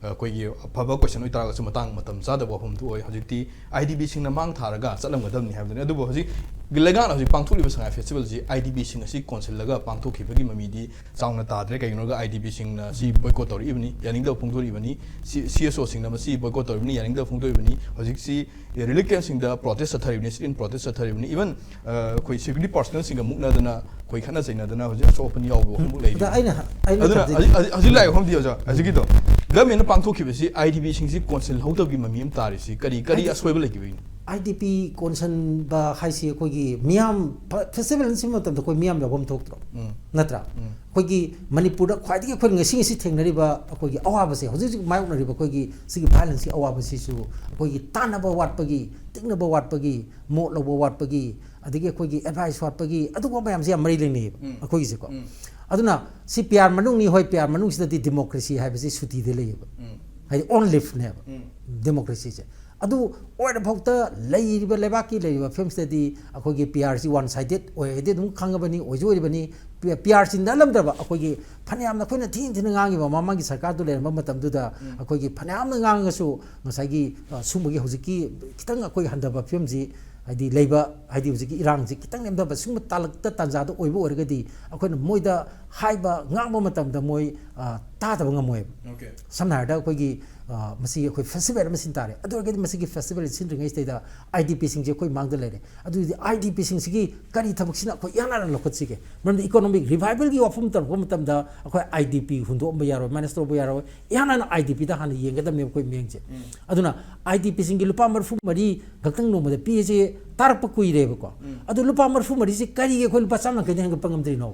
ꯑꯩꯈꯣꯏꯒꯤ ꯑꯐꯕ ꯀꯣꯏꯁꯟ ꯑꯣꯏꯇꯥꯔꯒꯁꯨ ꯃꯇꯥꯡ ꯃꯇꯝ ꯆꯥꯗꯕ ꯋꯥꯐꯝꯗꯨ ꯑꯣꯏ꯫ ꯍꯧꯖꯤꯛꯇꯤ ꯑꯥꯏ ꯗꯤ ꯕꯤꯁꯤꯡꯅ ꯃꯥꯡ ꯊꯥꯔꯒ ꯆꯠꯂꯝꯒꯗꯕꯅꯤ ꯍꯥꯏꯕꯗꯨꯅꯤ꯫ ꯑꯗꯨꯕꯨ ꯍꯧꯖꯤꯛ ꯂꯩꯉꯥꯛꯅ ꯍꯧꯖꯤꯛ ꯄꯥꯡꯊꯣꯛꯂꯤꯕ ꯁꯉꯥꯏ ꯐꯦꯁꯇꯤꯚꯦꯜꯁꯤ ꯑꯥꯏ ꯗꯤ ꯕꯤꯁꯤꯡ ꯑꯁꯤ ꯀꯣꯟꯁꯤꯜꯂꯒ ꯄꯥꯡꯊꯣꯛꯈꯤꯕꯒꯤ ꯃꯃꯤꯗꯤ ꯆꯥꯎꯅ ꯇꯥꯗ꯭ꯔꯦ꯫ ꯀꯩꯒꯤꯅꯣ ꯍꯥꯏꯔꯒ ꯑꯥꯏ ꯗꯤ ꯕꯤꯁꯤꯡꯅ ꯁꯤ ꯕꯣꯏꯀꯣꯠ ꯇꯧꯔꯛꯏꯕꯅꯤ, ꯌꯥꯅꯤꯡꯗꯕ ꯐꯣꯡꯗꯣꯔꯛꯏꯕꯅꯤ꯫ ꯁꯤ ꯁꯤ ꯑꯦꯁ ꯑꯣꯁꯤꯡꯅ ꯃꯁꯤ ꯕꯣꯏꯀꯣꯠ ꯇꯧꯔꯤꯕꯅꯤ, ꯌꯥꯅꯤꯡꯗꯕ ꯐꯣꯡꯗꯣꯛꯏꯕꯅꯤ꯫ ꯍꯧꯖꯤꯛꯁꯤ ꯔꯤꯂꯤꯛ ꯀꯦꯝꯞꯁꯤꯡꯗ ꯄ꯭ꯔꯣꯇꯦꯁ ꯆꯠꯊꯔꯤꯕꯅꯤ, ꯆꯠꯊꯔꯤꯕꯅꯤ꯫ ꯏꯚꯟ ꯑꯩꯈꯣꯏ ꯁꯦꯀ꯭ꯌꯨꯔꯤꯇꯤ ꯄꯥꯔꯁꯅꯦꯜꯁꯤꯡꯒ ꯃꯨꯛꯅꯗꯅ ꯑꯩꯈꯣꯏ ꯈꯠꯅ ꯆꯩꯅꯗꯅ ꯍꯧꯖꯤꯛ ꯑꯁꯣꯛ ꯑꯄꯟ ꯌꯥꯎꯕ ꯋꯥꯐꯝ ꯑꯃꯨꯛ ꯂꯩꯔꯤ꯫ ꯑꯗ ꯑꯩꯅ ꯑꯩꯅ ꯑꯗꯨꯅ ꯈꯟꯖꯩ- ꯍꯧꯖꯤꯛ ꯍꯧꯖꯤꯛ ꯂꯥꯛꯏ ꯋꯥꯐꯝꯗꯤ ꯑꯣꯖꯥ, ꯍꯧꯖꯤꯛꯀꯤꯗꯣ ꯒꯃꯦꯟꯅ ꯄꯥꯡꯊꯣꯛꯈꯤꯕꯁꯤ ꯑꯥꯏ ꯗꯤ ꯕꯤꯁꯤꯡꯁꯤ ꯀꯣꯟꯁꯤꯜꯍꯧꯗꯕꯒꯤ ꯃꯃꯤ ꯑꯃ ꯇꯥꯔꯤꯁꯤ ꯀꯔꯤ ꯀꯔꯤ ꯍꯥꯏꯗꯤ- ꯑꯁꯣꯏꯕ ꯂꯩꯈꯤꯕꯒꯤꯅꯣ? ꯑꯥꯏ ꯗꯤ ꯄꯤ ꯀꯣꯟꯁꯤꯟꯕ ꯍꯥꯏꯁꯤ ꯑꯩꯈꯣꯏꯒꯤ ꯃꯤꯌꯥꯝ ꯐꯦꯁꯇꯤꯚꯦꯜ ꯁꯤ ꯃꯇꯝꯗ ꯑꯩꯈꯣꯏ ꯃꯤꯌꯥꯝ ꯌꯥꯎꯐꯝ ꯊꯣꯛꯇ꯭ꯔꯣ? ꯎꯝ꯫ ꯅꯠꯇ꯭ꯔꯥ? ꯎꯝ꯫ ꯑꯩꯈꯣꯏꯒꯤ ꯃꯅꯤꯄꯨꯔꯗ ꯈ꯭ꯋꯥꯏꯗꯒꯤ ꯑꯩꯈꯣꯏꯅ ꯉꯁꯤ ꯉꯁꯤ ꯊꯦꯡꯅꯔꯤꯕ ꯑꯩꯈꯣꯏꯒꯤ ꯑꯋꯥꯕꯁꯦ, ꯍꯧꯖꯤꯛ ꯍꯧꯖꯤꯛ ꯃꯥꯌꯣꯛꯅꯔꯤꯕ ꯑꯩꯈꯣꯏꯒꯤ ꯁꯤꯒꯤ ꯚꯥꯏꯂꯦꯟꯁꯀꯤ ꯑꯋꯥꯕꯁꯤꯁꯨ ꯑꯩꯈꯣꯏꯒꯤ ꯇꯥꯟꯅꯕ ꯋꯥꯠꯄꯒꯤ, ꯇꯤꯛꯅꯕ ꯋꯥꯠꯄꯒꯤ, ꯃꯣꯠ ꯂꯧꯕ ꯋꯥꯠꯄꯒꯤ, ꯑꯗꯒꯤ ꯑꯩꯈꯣꯏꯒꯤ ꯑꯦꯗꯚꯥꯏꯁ ꯋꯥꯠꯄꯒꯤ, ꯑꯗꯨꯒꯨꯝꯕ ꯃꯌꯥꯝꯁꯦ ꯌꯥꯝ ꯃꯔꯤ ꯂꯩꯅꯩꯌꯦꯕ ꯎꯝ꯫ ꯑꯩꯈꯣꯏꯒꯤꯁꯦꯀꯣ꯫ ꯎꯝ꯫ ꯑꯗꯨꯅ ꯁꯤ ꯄꯤ ꯑꯥꯔ ꯃꯅꯨꯡꯅꯤ, ꯍꯣꯏ, ꯄꯤ ꯑꯥꯔ ꯃꯅꯨꯡꯁꯤꯗꯗꯤ ꯗꯤꯃꯣꯀ꯭ꯔꯦꯁꯤ ꯍꯥꯏꯕꯁꯤ ꯁꯨꯇꯤꯗ ꯂꯩꯌꯦꯕ꯫ ꯎꯝ꯫ ꯍꯥꯏꯗꯤ ꯑꯣꯟ ꯂꯤꯐꯅꯦꯕ ꯎꯝ꯫ ꯗꯦꯃꯣꯀ꯭ꯔꯦꯁꯤꯁꯦ꯫ ꯑꯗꯨ ꯑꯣꯏꯔꯐꯥꯎꯗ ꯂꯩꯔꯤꯕ ꯂꯩꯕꯥꯛꯀꯤ ꯂꯩꯔꯤꯕ ꯐꯤꯕꯝꯁꯤꯗꯗꯤ ꯑꯩꯈꯣꯏꯒꯤ ꯄꯤ ꯑꯥꯔꯁꯤ ꯋꯥꯟ ꯁꯥꯏꯗꯦꯠ ꯑꯣꯏ ꯍꯥꯏꯗꯤ ꯑꯗꯨꯝ ꯈꯪꯉꯕꯅꯤ, ꯑꯣꯏꯁꯨ ꯑꯣꯏꯔꯤꯕꯅꯤ꯫ ꯄꯤ ꯑꯥꯔꯁꯤ ꯅꯠꯂꯝꯗ꯭ꯔꯕ ꯑꯩꯈꯣꯏꯒꯤ ꯐꯅꯌꯥꯝꯅ ꯑꯩꯈꯣꯏꯅ ꯊꯤꯅ ꯊꯤꯅ ꯉꯥꯡꯉꯤꯕ ꯃꯃꯥꯡꯒꯤ ꯁꯔꯀꯥꯔꯗꯨ ꯂꯩꯔꯝꯕ ꯃꯇꯝꯗꯨꯗ ꯑꯩꯈꯣꯏꯒꯤ ꯐꯅꯌꯥꯝꯅ ꯉꯥꯡꯉꯒꯁꯨ ꯉꯁꯥꯏꯒꯤ, ꯑ, ꯁꯨꯝꯕꯒꯤ ꯍꯧꯖꯤꯛꯀꯤ ꯈꯤꯇꯪ ꯑꯩꯈꯣꯏ ꯍꯟꯊꯕ ꯐꯤꯕꯝꯁꯤ ꯍꯥꯏꯗꯤ ꯂꯩꯕ, ꯍꯥꯏꯗꯤ ꯍꯧꯖꯤꯛꯀꯤ ꯏꯔꯥꯡꯁꯤ ꯈꯤꯇꯪ ꯅꯦꯝꯊꯕ ꯁꯤꯒꯨꯝꯕ ꯇꯥꯂꯛꯇ ꯇꯥꯟꯖꯥꯗ ꯑꯣꯏꯕ ꯑꯣꯏꯔꯒꯗꯤ ꯑꯩꯈꯣꯏꯅ ꯃꯣꯏꯗ ꯍꯥꯏꯕ ꯉꯥꯡꯕ ꯃꯇꯝꯗ ꯃꯣꯏ, ꯑ, ꯇꯥꯗꯕ ꯉꯝꯃꯣꯏꯕ꯫ Okay꯫ ꯁꯝꯅ ꯍꯥꯏꯔꯕꯗ ꯑꯩꯈꯣꯏꯒꯤ, ꯑ, ꯃꯁꯤ ꯑꯩꯈꯣꯏ ꯐꯦꯁꯇꯤꯚꯦꯜ ꯑꯃ ꯁꯤꯟ ꯇꯥꯔꯦ꯫ ꯑꯗꯨ ꯑꯣꯏꯔꯒꯗꯤ ꯃꯁꯤꯒꯤ ꯐꯦꯁꯇꯤꯚꯦꯜ ꯁꯤꯟꯗ꯭ꯔꯤꯉꯩꯁꯤꯗꯩꯗ ꯑꯥꯏ ꯗꯤ ꯄꯤꯁꯤꯡꯁꯦ ꯑꯩꯈꯣꯏ ꯃꯥꯡꯗ ꯂꯩꯔꯦ꯫ ꯑꯗꯨꯗꯤ ꯑꯥꯏ ꯗꯤ ꯄꯤꯁꯤꯡꯁꯤꯒꯤ ꯀꯔꯤ ꯊꯕꯛꯁꯤꯅ ꯑꯩꯈꯣꯏ ꯏꯍꯥꯟ ꯍꯥꯟꯅ ꯂꯧꯈꯠꯁꯤꯒꯦ? ꯃꯔꯝꯗꯤ ꯏꯀꯣꯅꯣꯃꯤꯛ ꯔꯤꯚꯥꯏꯕꯜꯒꯤ ꯋꯥꯐꯝ ꯇꯧꯔꯛꯄ ꯃꯇꯝꯗ ꯑꯩꯈꯣꯏ ꯑꯥꯏ ꯗꯤ ꯄꯤ ꯍꯨꯟꯗꯣꯛꯑꯝꯕ ꯌꯥꯔꯣꯏ, ꯃꯥꯏꯅꯁ ꯇꯧꯕ ꯌꯥꯔꯣꯏ꯫ ꯏꯍꯥꯟ ꯍꯥꯟꯅ ꯑꯥꯏ ꯗꯤ ꯄꯤꯗ ꯍꯥꯟꯅ ꯌꯦꯡꯒꯗꯕꯅꯦꯕ ꯑꯩꯈꯣꯏ ꯃꯤꯠꯌꯦꯡꯁꯦ꯫ ꯑꯗꯨꯅ ꯑꯥꯏ ꯗꯤ ꯄꯤꯁꯤꯡꯒꯤ ꯂꯨꯄꯥ ꯃꯔꯤꯐꯨ ꯃꯔꯤ ꯈꯛꯇꯪ ꯅꯣꯡꯃꯗ ꯄꯤꯁꯦ ꯇꯥꯔꯛꯄ ꯀꯨꯏꯔꯦꯕꯀꯣ꯫ ꯑꯗꯨ ꯂꯨꯄꯥ ꯃꯔꯤꯐꯨ ꯃꯔꯤꯁꯦ ꯀꯔꯤꯒꯤ ꯑꯩꯈꯣꯏ ꯂꯨꯄꯥ ꯆꯥꯝ ꯌꯥꯡꯈꯩꯗ ꯍꯦꯟꯒꯠꯄ ꯉꯝꯗ꯭ꯔꯤꯅꯣ?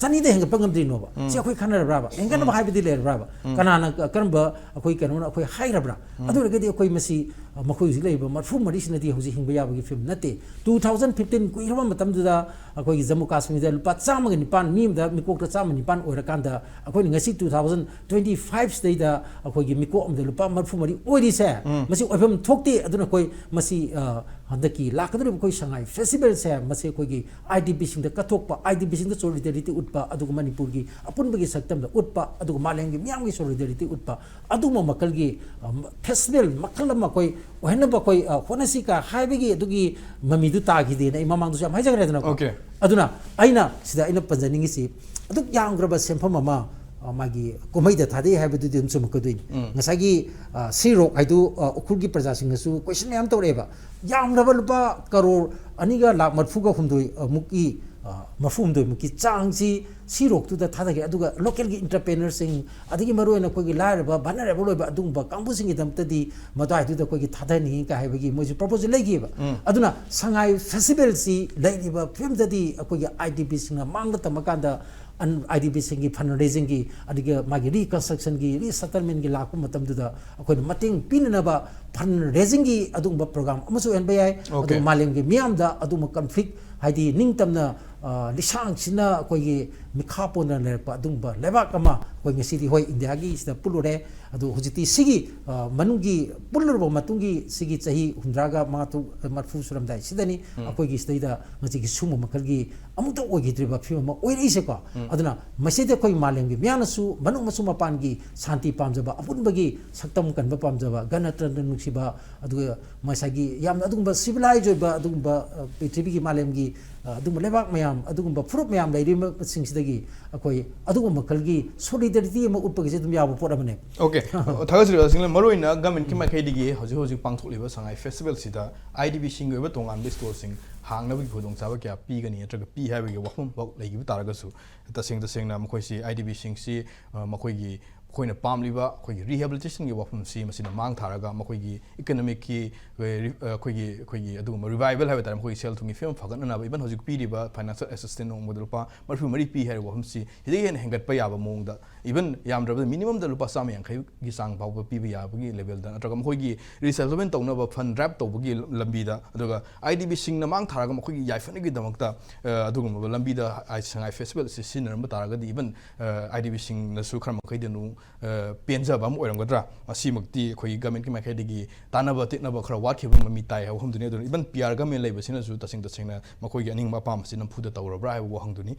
ꯆꯅꯤꯗ ꯍꯦꯟꯒꯠꯄ ꯉꯝꯗ꯭ꯔꯤꯅꯣꯕ? ꯁꯤ ꯑꯩꯈꯣꯏ ꯈꯟꯅꯔꯕ꯭ꯔꯥꯕ? ꯍꯦꯟꯒꯠꯅꯕ ꯍꯥꯏꯕꯗꯤ ꯂꯩꯔꯕ꯭ꯔꯥꯕ? ꯀꯅꯥꯅ, ꯀꯔꯝꯕ ꯑꯩꯈꯣꯏ ꯀꯩꯅꯣꯅ ꯑꯩꯈꯣꯏ ꯍꯥꯏꯈ꯭ꯔꯕ꯭ꯔꯥ? ꯑꯗꯨ ꯑꯣꯏꯔꯒꯗꯤ ꯑꯩꯈꯣꯏ ꯃꯁꯤ, ꯑ, ꯃꯈꯣꯏ ꯍꯧꯖꯤꯛ ꯂꯩꯔꯤꯕ ꯃꯔꯤꯐꯨ ꯃꯔꯤꯁꯤꯅꯗꯤ ꯍꯧꯖꯤꯛ ꯍꯤꯡꯕ ꯌꯥꯕꯒꯤ ꯐꯤꯕꯝ ꯅꯠꯇꯦ꯫ ꯇꯨ ꯊꯥꯎꯖꯟ ꯐꯤꯐꯇꯤꯟ ꯀꯨꯏꯔꯕ ꯃꯇꯝꯗꯨꯗ ꯑꯩꯈꯣꯏꯒꯤ ꯖꯝꯃꯨ ꯀꯥꯁꯃꯤꯔꯗ ꯂꯨꯄꯥ ꯆꯥꯝꯃꯒ ꯅꯤꯄꯥꯟ, ꯃꯤ ꯑꯃꯗ ꯃꯤꯀꯣꯛꯇ ꯆꯥꯝꯃ ꯅꯤꯄꯥꯟ ꯑꯣꯏꯔꯀꯥꯟꯗ, ꯑꯩꯈꯣꯏꯅ ꯉꯁꯤ ꯇꯨ ꯊꯥꯎꯖꯟ ꯇ꯭ꯋꯦꯟꯇꯤ ꯐꯥꯏꯚꯁꯤꯗꯩꯗ ꯑꯩꯈꯣꯏꯒꯤ ꯃꯤꯀꯣꯛ ꯑꯃꯗ ꯂꯨꯄꯥ ꯃꯔꯤꯐꯨ ꯃꯔꯤ ꯑꯣꯏꯔꯤꯁꯦ, ꯎꯝ꯫ ꯃꯁꯤ ꯑꯣꯏꯐꯝ ꯊꯣꯛꯇꯦ꯫ ꯑꯗꯨꯅ ꯑꯩꯈꯣꯏ ꯃꯁꯤ, ꯑ, ꯍꯟꯗꯛꯀꯤ ꯂꯥꯛꯀꯗꯧꯔꯤꯕ ꯑꯩꯈꯣꯏ ꯁꯉꯥꯏ ꯐꯦꯁꯇꯤꯚꯦꯜꯁꯦ, ꯃꯁꯤ ꯑꯩꯈꯣꯏꯒꯤ ꯑꯥꯏ ꯗꯤ ꯄꯤꯁꯤꯡꯗ ꯀꯠꯊꯣꯛꯄ, ꯑꯥꯏ ꯗꯤ ꯄꯤꯁꯤꯡꯗ ꯁꯣꯂꯤꯗꯥꯔꯤꯇꯤ ꯎꯠꯄ, ꯑꯗꯨꯒ ꯃꯅꯤꯄꯨꯔꯒꯤ ꯑꯄꯨꯟꯕꯒꯤ ꯁꯛꯇꯝꯗ ꯎꯠꯄ, ꯑꯗꯨꯒ ꯃꯥꯂꯦꯝꯒꯤ ꯃꯤꯌꯥꯝꯒꯤ ꯁꯣꯂꯤꯗꯥꯔꯤꯇꯤ ꯎꯠꯄ, ꯑꯗꯨꯒꯨꯝꯕ ꯃꯈꯜꯒꯤ, ꯑ, ꯐꯦꯁꯇꯤꯚꯦꯜ ꯃꯈꯜ ꯑꯃ ꯑꯩꯈꯣꯏ ꯑꯣꯏꯍꯟꯅꯕ ꯑꯩꯈꯣꯏ, ꯑ, ꯍꯣꯠꯅꯁꯤ ꯀ ꯍꯥꯏꯕꯒꯤ ꯑꯗꯨꯒꯤ ꯃꯃꯤꯗꯨ ꯇꯥꯈꯤꯗꯦꯅ ꯑꯩ ꯃꯃꯥꯡꯗꯁꯨ ꯌꯥꯝ ꯍꯥꯏꯖꯈ꯭ꯔꯦꯗꯅꯀꯣ꯫ Okay. ꯑꯗꯨꯅ ꯑꯩꯅ ꯁꯤꯗ ꯑꯩꯅ ꯄꯟꯖꯅꯤꯡꯉꯤꯁꯤ, ꯑꯗꯨꯛ ꯌꯥꯝꯈ꯭ꯔꯕ ꯁꯦꯟꯐꯝ ꯑꯃ, ꯑ, ꯃꯥꯒꯤ ꯀꯨꯝꯍꯩꯗ ꯊꯥꯗꯩ ꯍꯥꯏꯕꯗꯨꯗꯤ ꯑꯗꯨꯝ ꯆꯨꯝꯃꯛꯀꯗꯣꯏꯅꯤ꯫ ꯎꯝ꯫ ꯉꯁꯥꯏꯒꯤ, ꯑ, ꯁꯤ ꯔꯣꯛ ꯍꯥꯏꯗꯨ, ꯑ, ꯎꯈ꯭ꯔꯨꯜꯒꯤ ꯄ꯭ꯔꯖꯥꯁꯤꯡꯅꯁꯨ question ꯃꯌꯥꯝ ꯇꯧꯔꯛꯑꯦꯕ꯫ ꯌꯥꯝꯂꯕ ꯂꯨꯄꯥ ꯀꯔꯣꯔ ꯑꯅꯤꯒ ꯂꯥꯛ ꯃꯔꯤꯐꯨꯒ ꯍꯨꯝꯗꯣꯏ, ꯑ, ꯃꯨꯛꯀꯤ, ꯑ, ꯃꯔꯤꯐꯨ ꯍꯨꯝꯗꯣꯏ ꯃꯨꯛꯀꯤ ꯆꯥꯡꯁꯤ ꯁꯤ ꯔꯣꯛꯇꯨꯗ ꯊꯥꯗꯒꯦ, ꯑꯗꯨꯒ local ꯒꯤ entrepreneur ꯁꯤꯡ, ꯑꯗꯒꯤ ꯃꯔꯨꯑꯣꯏꯅ ꯑꯩꯈꯣꯏꯒꯤ ꯂꯥꯏꯔꯕ, vulnerable ꯑꯣꯏꯕ ꯑꯗꯨꯒꯨꯝꯕ ꯀꯥꯡꯕꯨꯁꯤꯡꯒꯤꯗꯃꯛꯇꯗꯤ ꯃꯗꯨꯋꯥꯏꯗꯨꯗ ꯑꯩꯈꯣꯏꯒꯤ ꯊꯥꯗꯅꯤꯡꯉꯤ ꯀꯥꯏ ꯍꯥꯏꯕꯒꯤ ꯃꯣꯏꯁꯨ proposal ꯂꯩꯈꯤꯑꯕ꯫ ꯎꯝ꯫ ꯑꯗꯨꯅ ꯁꯉꯥꯏ ꯐꯦꯁꯇꯤꯚꯦꯜꯁꯤ ꯂꯩꯔꯤꯕ ꯐꯤꯕꯝꯗꯗꯤ ꯑꯩꯈꯣꯏꯒꯤ ꯑꯥꯏ ꯗꯤ ꯄꯤꯁꯤꯡꯅ ꯃꯥꯡꯗ ꯇꯝꯃꯀꯥꯟꯗ ꯑꯟ-, ꯑꯥꯏ ꯗꯤ ꯄꯤꯁꯤꯡꯒꯤ fundraising ꯒꯤ, ꯑꯗꯒꯤ ꯃꯥꯒꯤ reconstruction ꯒꯤ, resettlement ꯒꯤ ꯂꯥꯛꯄ ꯃꯇꯝꯗꯨꯗ ꯑꯩꯈꯣꯏꯅ ꯃꯇꯦꯡ ꯄꯤꯅꯅꯕ fundraising ꯒꯤ ꯑꯗꯨꯒꯨꯝꯕ program ꯑꯃꯁꯨ ꯑꯣꯏꯍꯟꯕ ꯌꯥꯏ꯫ Okay. ꯑꯗꯨꯒ ꯃꯥꯂꯦꯝꯒꯤ ꯃꯤꯌꯥꯝꯗ ꯑꯗꯨꯒꯨꯝꯕ conflict, ꯍꯥꯏꯗꯤ ꯅꯤꯡꯇꯝꯅ, ꯑ, ꯂꯤꯁꯥꯡꯁꯤꯟꯅ ꯑꯩꯈꯣꯏꯒꯤ ꯃꯤꯈꯥ ꯄꯣꯟꯗꯅ ꯂꯩꯔꯛꯄ ꯑꯗꯨꯒꯨꯝꯕ ꯂꯩꯕꯥꯛ ꯑꯃ ꯑꯩꯈꯣꯏ ꯉꯁꯤꯗꯤ, ꯍꯣꯏ, ꯏꯟꯗꯤꯌꯥꯒꯤ ꯁꯤꯗ ꯄꯨꯜꯂꯨꯔꯦ, ꯑꯗꯨ ꯍꯧꯖꯤꯛꯇꯤ ꯁꯤꯒꯤ, ꯑ, ꯃꯅꯨꯡꯒꯤ, ꯄꯨꯜꯂꯨꯔꯕ ꯃꯇꯨꯡꯒꯤ ꯁꯤꯒꯤ ꯆꯍꯤ ꯍꯨꯝꯗ꯭ꯔꯥꯒ ꯃꯉꯥ ꯇꯔꯨꯛ, ꯃꯔꯤꯐꯨ ꯁꯨꯔꯝꯗꯥꯏ ꯁꯤꯗꯅꯤ ꯎꯝ꯫ ꯑꯩꯈꯣꯏꯒꯤ ꯁꯤꯗꯩꯗ ꯉꯁꯤꯒꯤ ꯁꯨꯝꯕ ꯃꯈꯜꯒꯤ ꯑꯃꯨꯛꯇ ꯑꯣꯏꯈꯤꯗ꯭ꯔꯤꯕ ꯐꯤꯕꯝ ꯑꯃ ꯑꯣꯏꯔꯛꯏꯁꯦꯀꯣ꯫ ꯎꯝ꯫ ꯑꯗꯨꯅ ꯃꯁꯤꯗ ꯑꯩꯈꯣꯏ ꯃꯥꯂꯦꯝꯒꯤ ꯃꯤꯌꯥꯝꯅꯁꯨ ꯃꯅꯨꯡ ꯑꯃꯁꯨꯡ ꯃꯄꯥꯟꯒꯤ ꯁꯥꯟꯇꯤ ꯄꯥꯝꯖꯕ, ꯑꯄꯨꯟꯕꯒꯤ ꯁꯛꯇꯝ ꯀꯟꯕ ꯄꯥꯝꯖꯕ, ꯒꯅꯇꯟꯇ꯭ꯔ ꯅꯨꯡꯁꯤꯕ, ꯑꯗꯨꯒ ꯉꯁꯥꯏꯒꯤ ꯌꯥꯝꯅ ꯑꯗꯨꯒꯨꯝꯕ civilized ꯑꯣꯏꯕ ꯑꯗꯨꯒꯨꯝꯕ, ꯑ, ꯄ꯭ꯔꯤꯊꯤꯕꯤꯒꯤ ꯃꯥꯂꯦꯝꯒꯤ, ꯑ, ꯑꯗꯨꯒꯨꯝꯕ ꯂꯩꯕꯥꯛ ꯃꯌꯥꯝ, ꯑꯗꯨꯒꯨꯝꯕ ꯐꯨꯔꯨꯞ ꯃꯌꯥꯝ ꯂꯩꯔꯤꯕꯁꯤꯡꯁꯤꯗꯒꯤ ꯑꯩꯈꯣꯏ ꯑꯗꯨꯒꯨꯝꯕ ꯃꯈꯜꯒꯤ solidarity ꯑꯃ ꯎꯠꯄꯒꯤꯁꯦ ꯑꯗꯨꯝ ꯌꯥꯕ ꯄꯣꯠ ꯑꯃꯅꯦ꯫ Okay. ꯊꯥꯒꯠꯆꯔꯤ ꯑꯣꯖꯥꯁꯤꯡꯅ, ꯃꯔꯨꯑꯣꯏꯅ government ꯀꯤ ꯃꯥꯏꯀꯩꯗꯒꯤ ꯍꯧꯖꯤꯛ ꯍꯧꯖꯤꯛ ꯄꯥꯡꯊꯣꯛꯂꯤꯕ ꯁꯉꯥꯏ ꯐꯦꯁꯇꯤꯚꯦꯜꯁꯤꯗ ꯑꯥꯏ ꯗꯤ ꯄꯤꯁꯤꯡꯒꯤ ꯑꯣꯏꯕ ꯇꯣꯉꯥꯟꯕ stall ꯁꯤꯡ ꯍꯥꯡꯅꯕꯒꯤ ꯈꯨꯗꯣꯡꯆꯥꯕ ꯀꯌꯥ ꯄꯤꯒꯅꯤ ꯅꯠꯇ꯭ꯔꯒ ꯄꯤ ꯍꯥꯏꯕꯒꯤ ꯋꯥꯐꯝ ꯐꯥꯎ ꯂꯩꯈꯤꯕ ꯇꯥꯔꯒꯁꯨ, ꯇꯁꯦꯡ ꯇꯁꯦꯡꯅ ꯃꯈꯣꯏꯁꯤ, ꯑꯥꯏ ꯗꯤ ꯄꯤꯁꯤꯡꯁꯤ, ꯑ, ꯃꯈꯣꯏꯒꯤ ꯑꯩꯈꯣꯏꯅ ꯄꯥꯝꯂꯤꯕ ꯑꯩꯈꯣꯏꯒꯤ ꯔꯤꯍꯦꯕꯤꯂꯤꯇꯦꯁꯟꯒꯤ ꯋꯥꯐꯝꯁꯤ ꯃꯁꯤꯅ ꯃꯥꯡ ꯊꯥꯔꯒ ꯃꯈꯣꯏꯒꯤ ꯏꯀꯅꯣꯃꯤꯛꯀꯤ ꯑꯩꯈꯣꯏꯒꯤ ꯑꯩꯈꯣꯏꯒꯤ ꯑꯗꯨꯒꯨꯝꯕ ꯔꯤꯚꯥꯏꯕꯜ ꯍꯥꯏꯕ ꯇꯥꯔꯦ, ꯃꯈꯣꯏꯒꯤ ꯁꯦꯜ ꯊꯨꯝꯒꯤ ꯐꯤꯕꯝ ꯐꯒꯠꯅꯅꯕ, ꯏꯚꯟ ꯍꯧꯖꯤꯛ ꯄꯤꯔꯤꯕ ꯐꯥꯏꯅꯥꯟꯁꯤꯌꯦꯜ ꯑꯦꯁꯤꯁꯇꯦꯟꯁ ꯅꯣꯡꯃꯗ ꯂꯨꯄꯥ ꯃꯔꯤꯐꯨ ꯃꯔꯤ ꯄꯤ ꯍꯥꯏꯔꯤꯕ ꯋꯥꯐꯝꯁꯤ ꯁꯤꯗꯒꯤ ꯍꯦꯟꯅ ꯍꯦꯟꯒꯠꯄ ꯌꯥꯕ ꯃꯑꯣꯡꯗ, ꯏꯚꯟ ꯌꯥꯝꯗ꯭ꯔꯕꯗ ꯃꯤꯅꯤꯃꯝꯗ ꯂꯨꯄꯥ ꯆꯥꯝꯃ ꯌꯥꯡꯈꯩꯒꯤ ꯆꯥꯡ ꯐꯥꯎꯕ ꯄꯤꯕ ꯌꯥꯕꯒꯤ ꯂꯦꯚꯦꯜꯗ, ꯅꯠꯇ꯭ꯔꯒ ꯃꯈꯣꯏꯒꯤ ꯔꯤꯁꯦꯇꯜꯃꯦꯟ ꯇꯧꯅꯕ ꯐꯟ ꯗ꯭ꯔꯥꯏꯞ ꯇꯧꯕꯒꯤ ꯂꯝꯕꯤꯗ, ꯑꯗꯨꯒ ꯑꯥꯏ ꯗꯤ ꯕꯤꯁꯤꯡꯅ ꯃꯥꯡ ꯊꯥꯔꯒ ꯃꯈꯣꯏꯒꯤ ꯌꯥꯏꯐꯅꯕꯒꯤꯗꯃꯛꯇ ꯑ, ꯑꯗꯨꯒꯨꯝꯂꯕ ꯂꯝꯕꯤꯗ ꯑꯥꯏ ꯁꯉꯥꯏ ꯐꯦꯁꯇꯤꯚꯦꯜ ꯑꯁꯤ ꯁꯤꯖꯤꯟꯅꯔꯝꯕ ꯇꯥꯔꯒꯗꯤ, ꯏꯚꯟ ꯑꯥꯏ ꯗꯤ ꯕꯤꯁꯤꯡꯅꯁꯨ ꯈꯔ ꯃꯈꯩꯗꯤ ꯑꯗꯨꯝ ꯑ, ꯄꯦꯟꯖꯕ ꯑꯃ ꯑꯣꯏꯔꯝꯒꯗ꯭ꯔꯥ? ꯑꯁꯤꯃꯛꯇꯤ ꯑꯩꯈꯣꯏꯒꯤ ꯒꯃꯦꯟꯒꯤ ꯃꯥꯏꯀꯩꯗꯒꯤ ꯇꯥꯟꯅꯕ ꯇꯤꯠꯅꯕ ꯈꯔ ꯋꯥꯠꯈꯤꯕ ꯃꯃꯤ ꯇꯥꯏ ꯍꯥꯏꯕ ꯋꯥꯐꯝꯗꯨꯅꯤ꯫ ꯑꯗꯨꯅ ꯏꯚꯟ ꯄꯤ ꯑꯥꯔ ꯒꯃꯦꯟ ꯂꯩꯕꯁꯤꯅꯁꯨ ꯇꯁꯦꯡ ꯇꯁꯦꯡꯅ ꯃꯈꯣꯏꯒꯤ ꯑꯅꯤꯡꯕ ꯑꯄꯥꯝꯕꯁꯤ ꯅꯝꯐꯨꯗ ꯇꯧꯔꯕ꯭ꯔꯥ ꯍꯥꯏꯕ ꯋꯥꯍꯪꯗꯨꯅꯤ꯫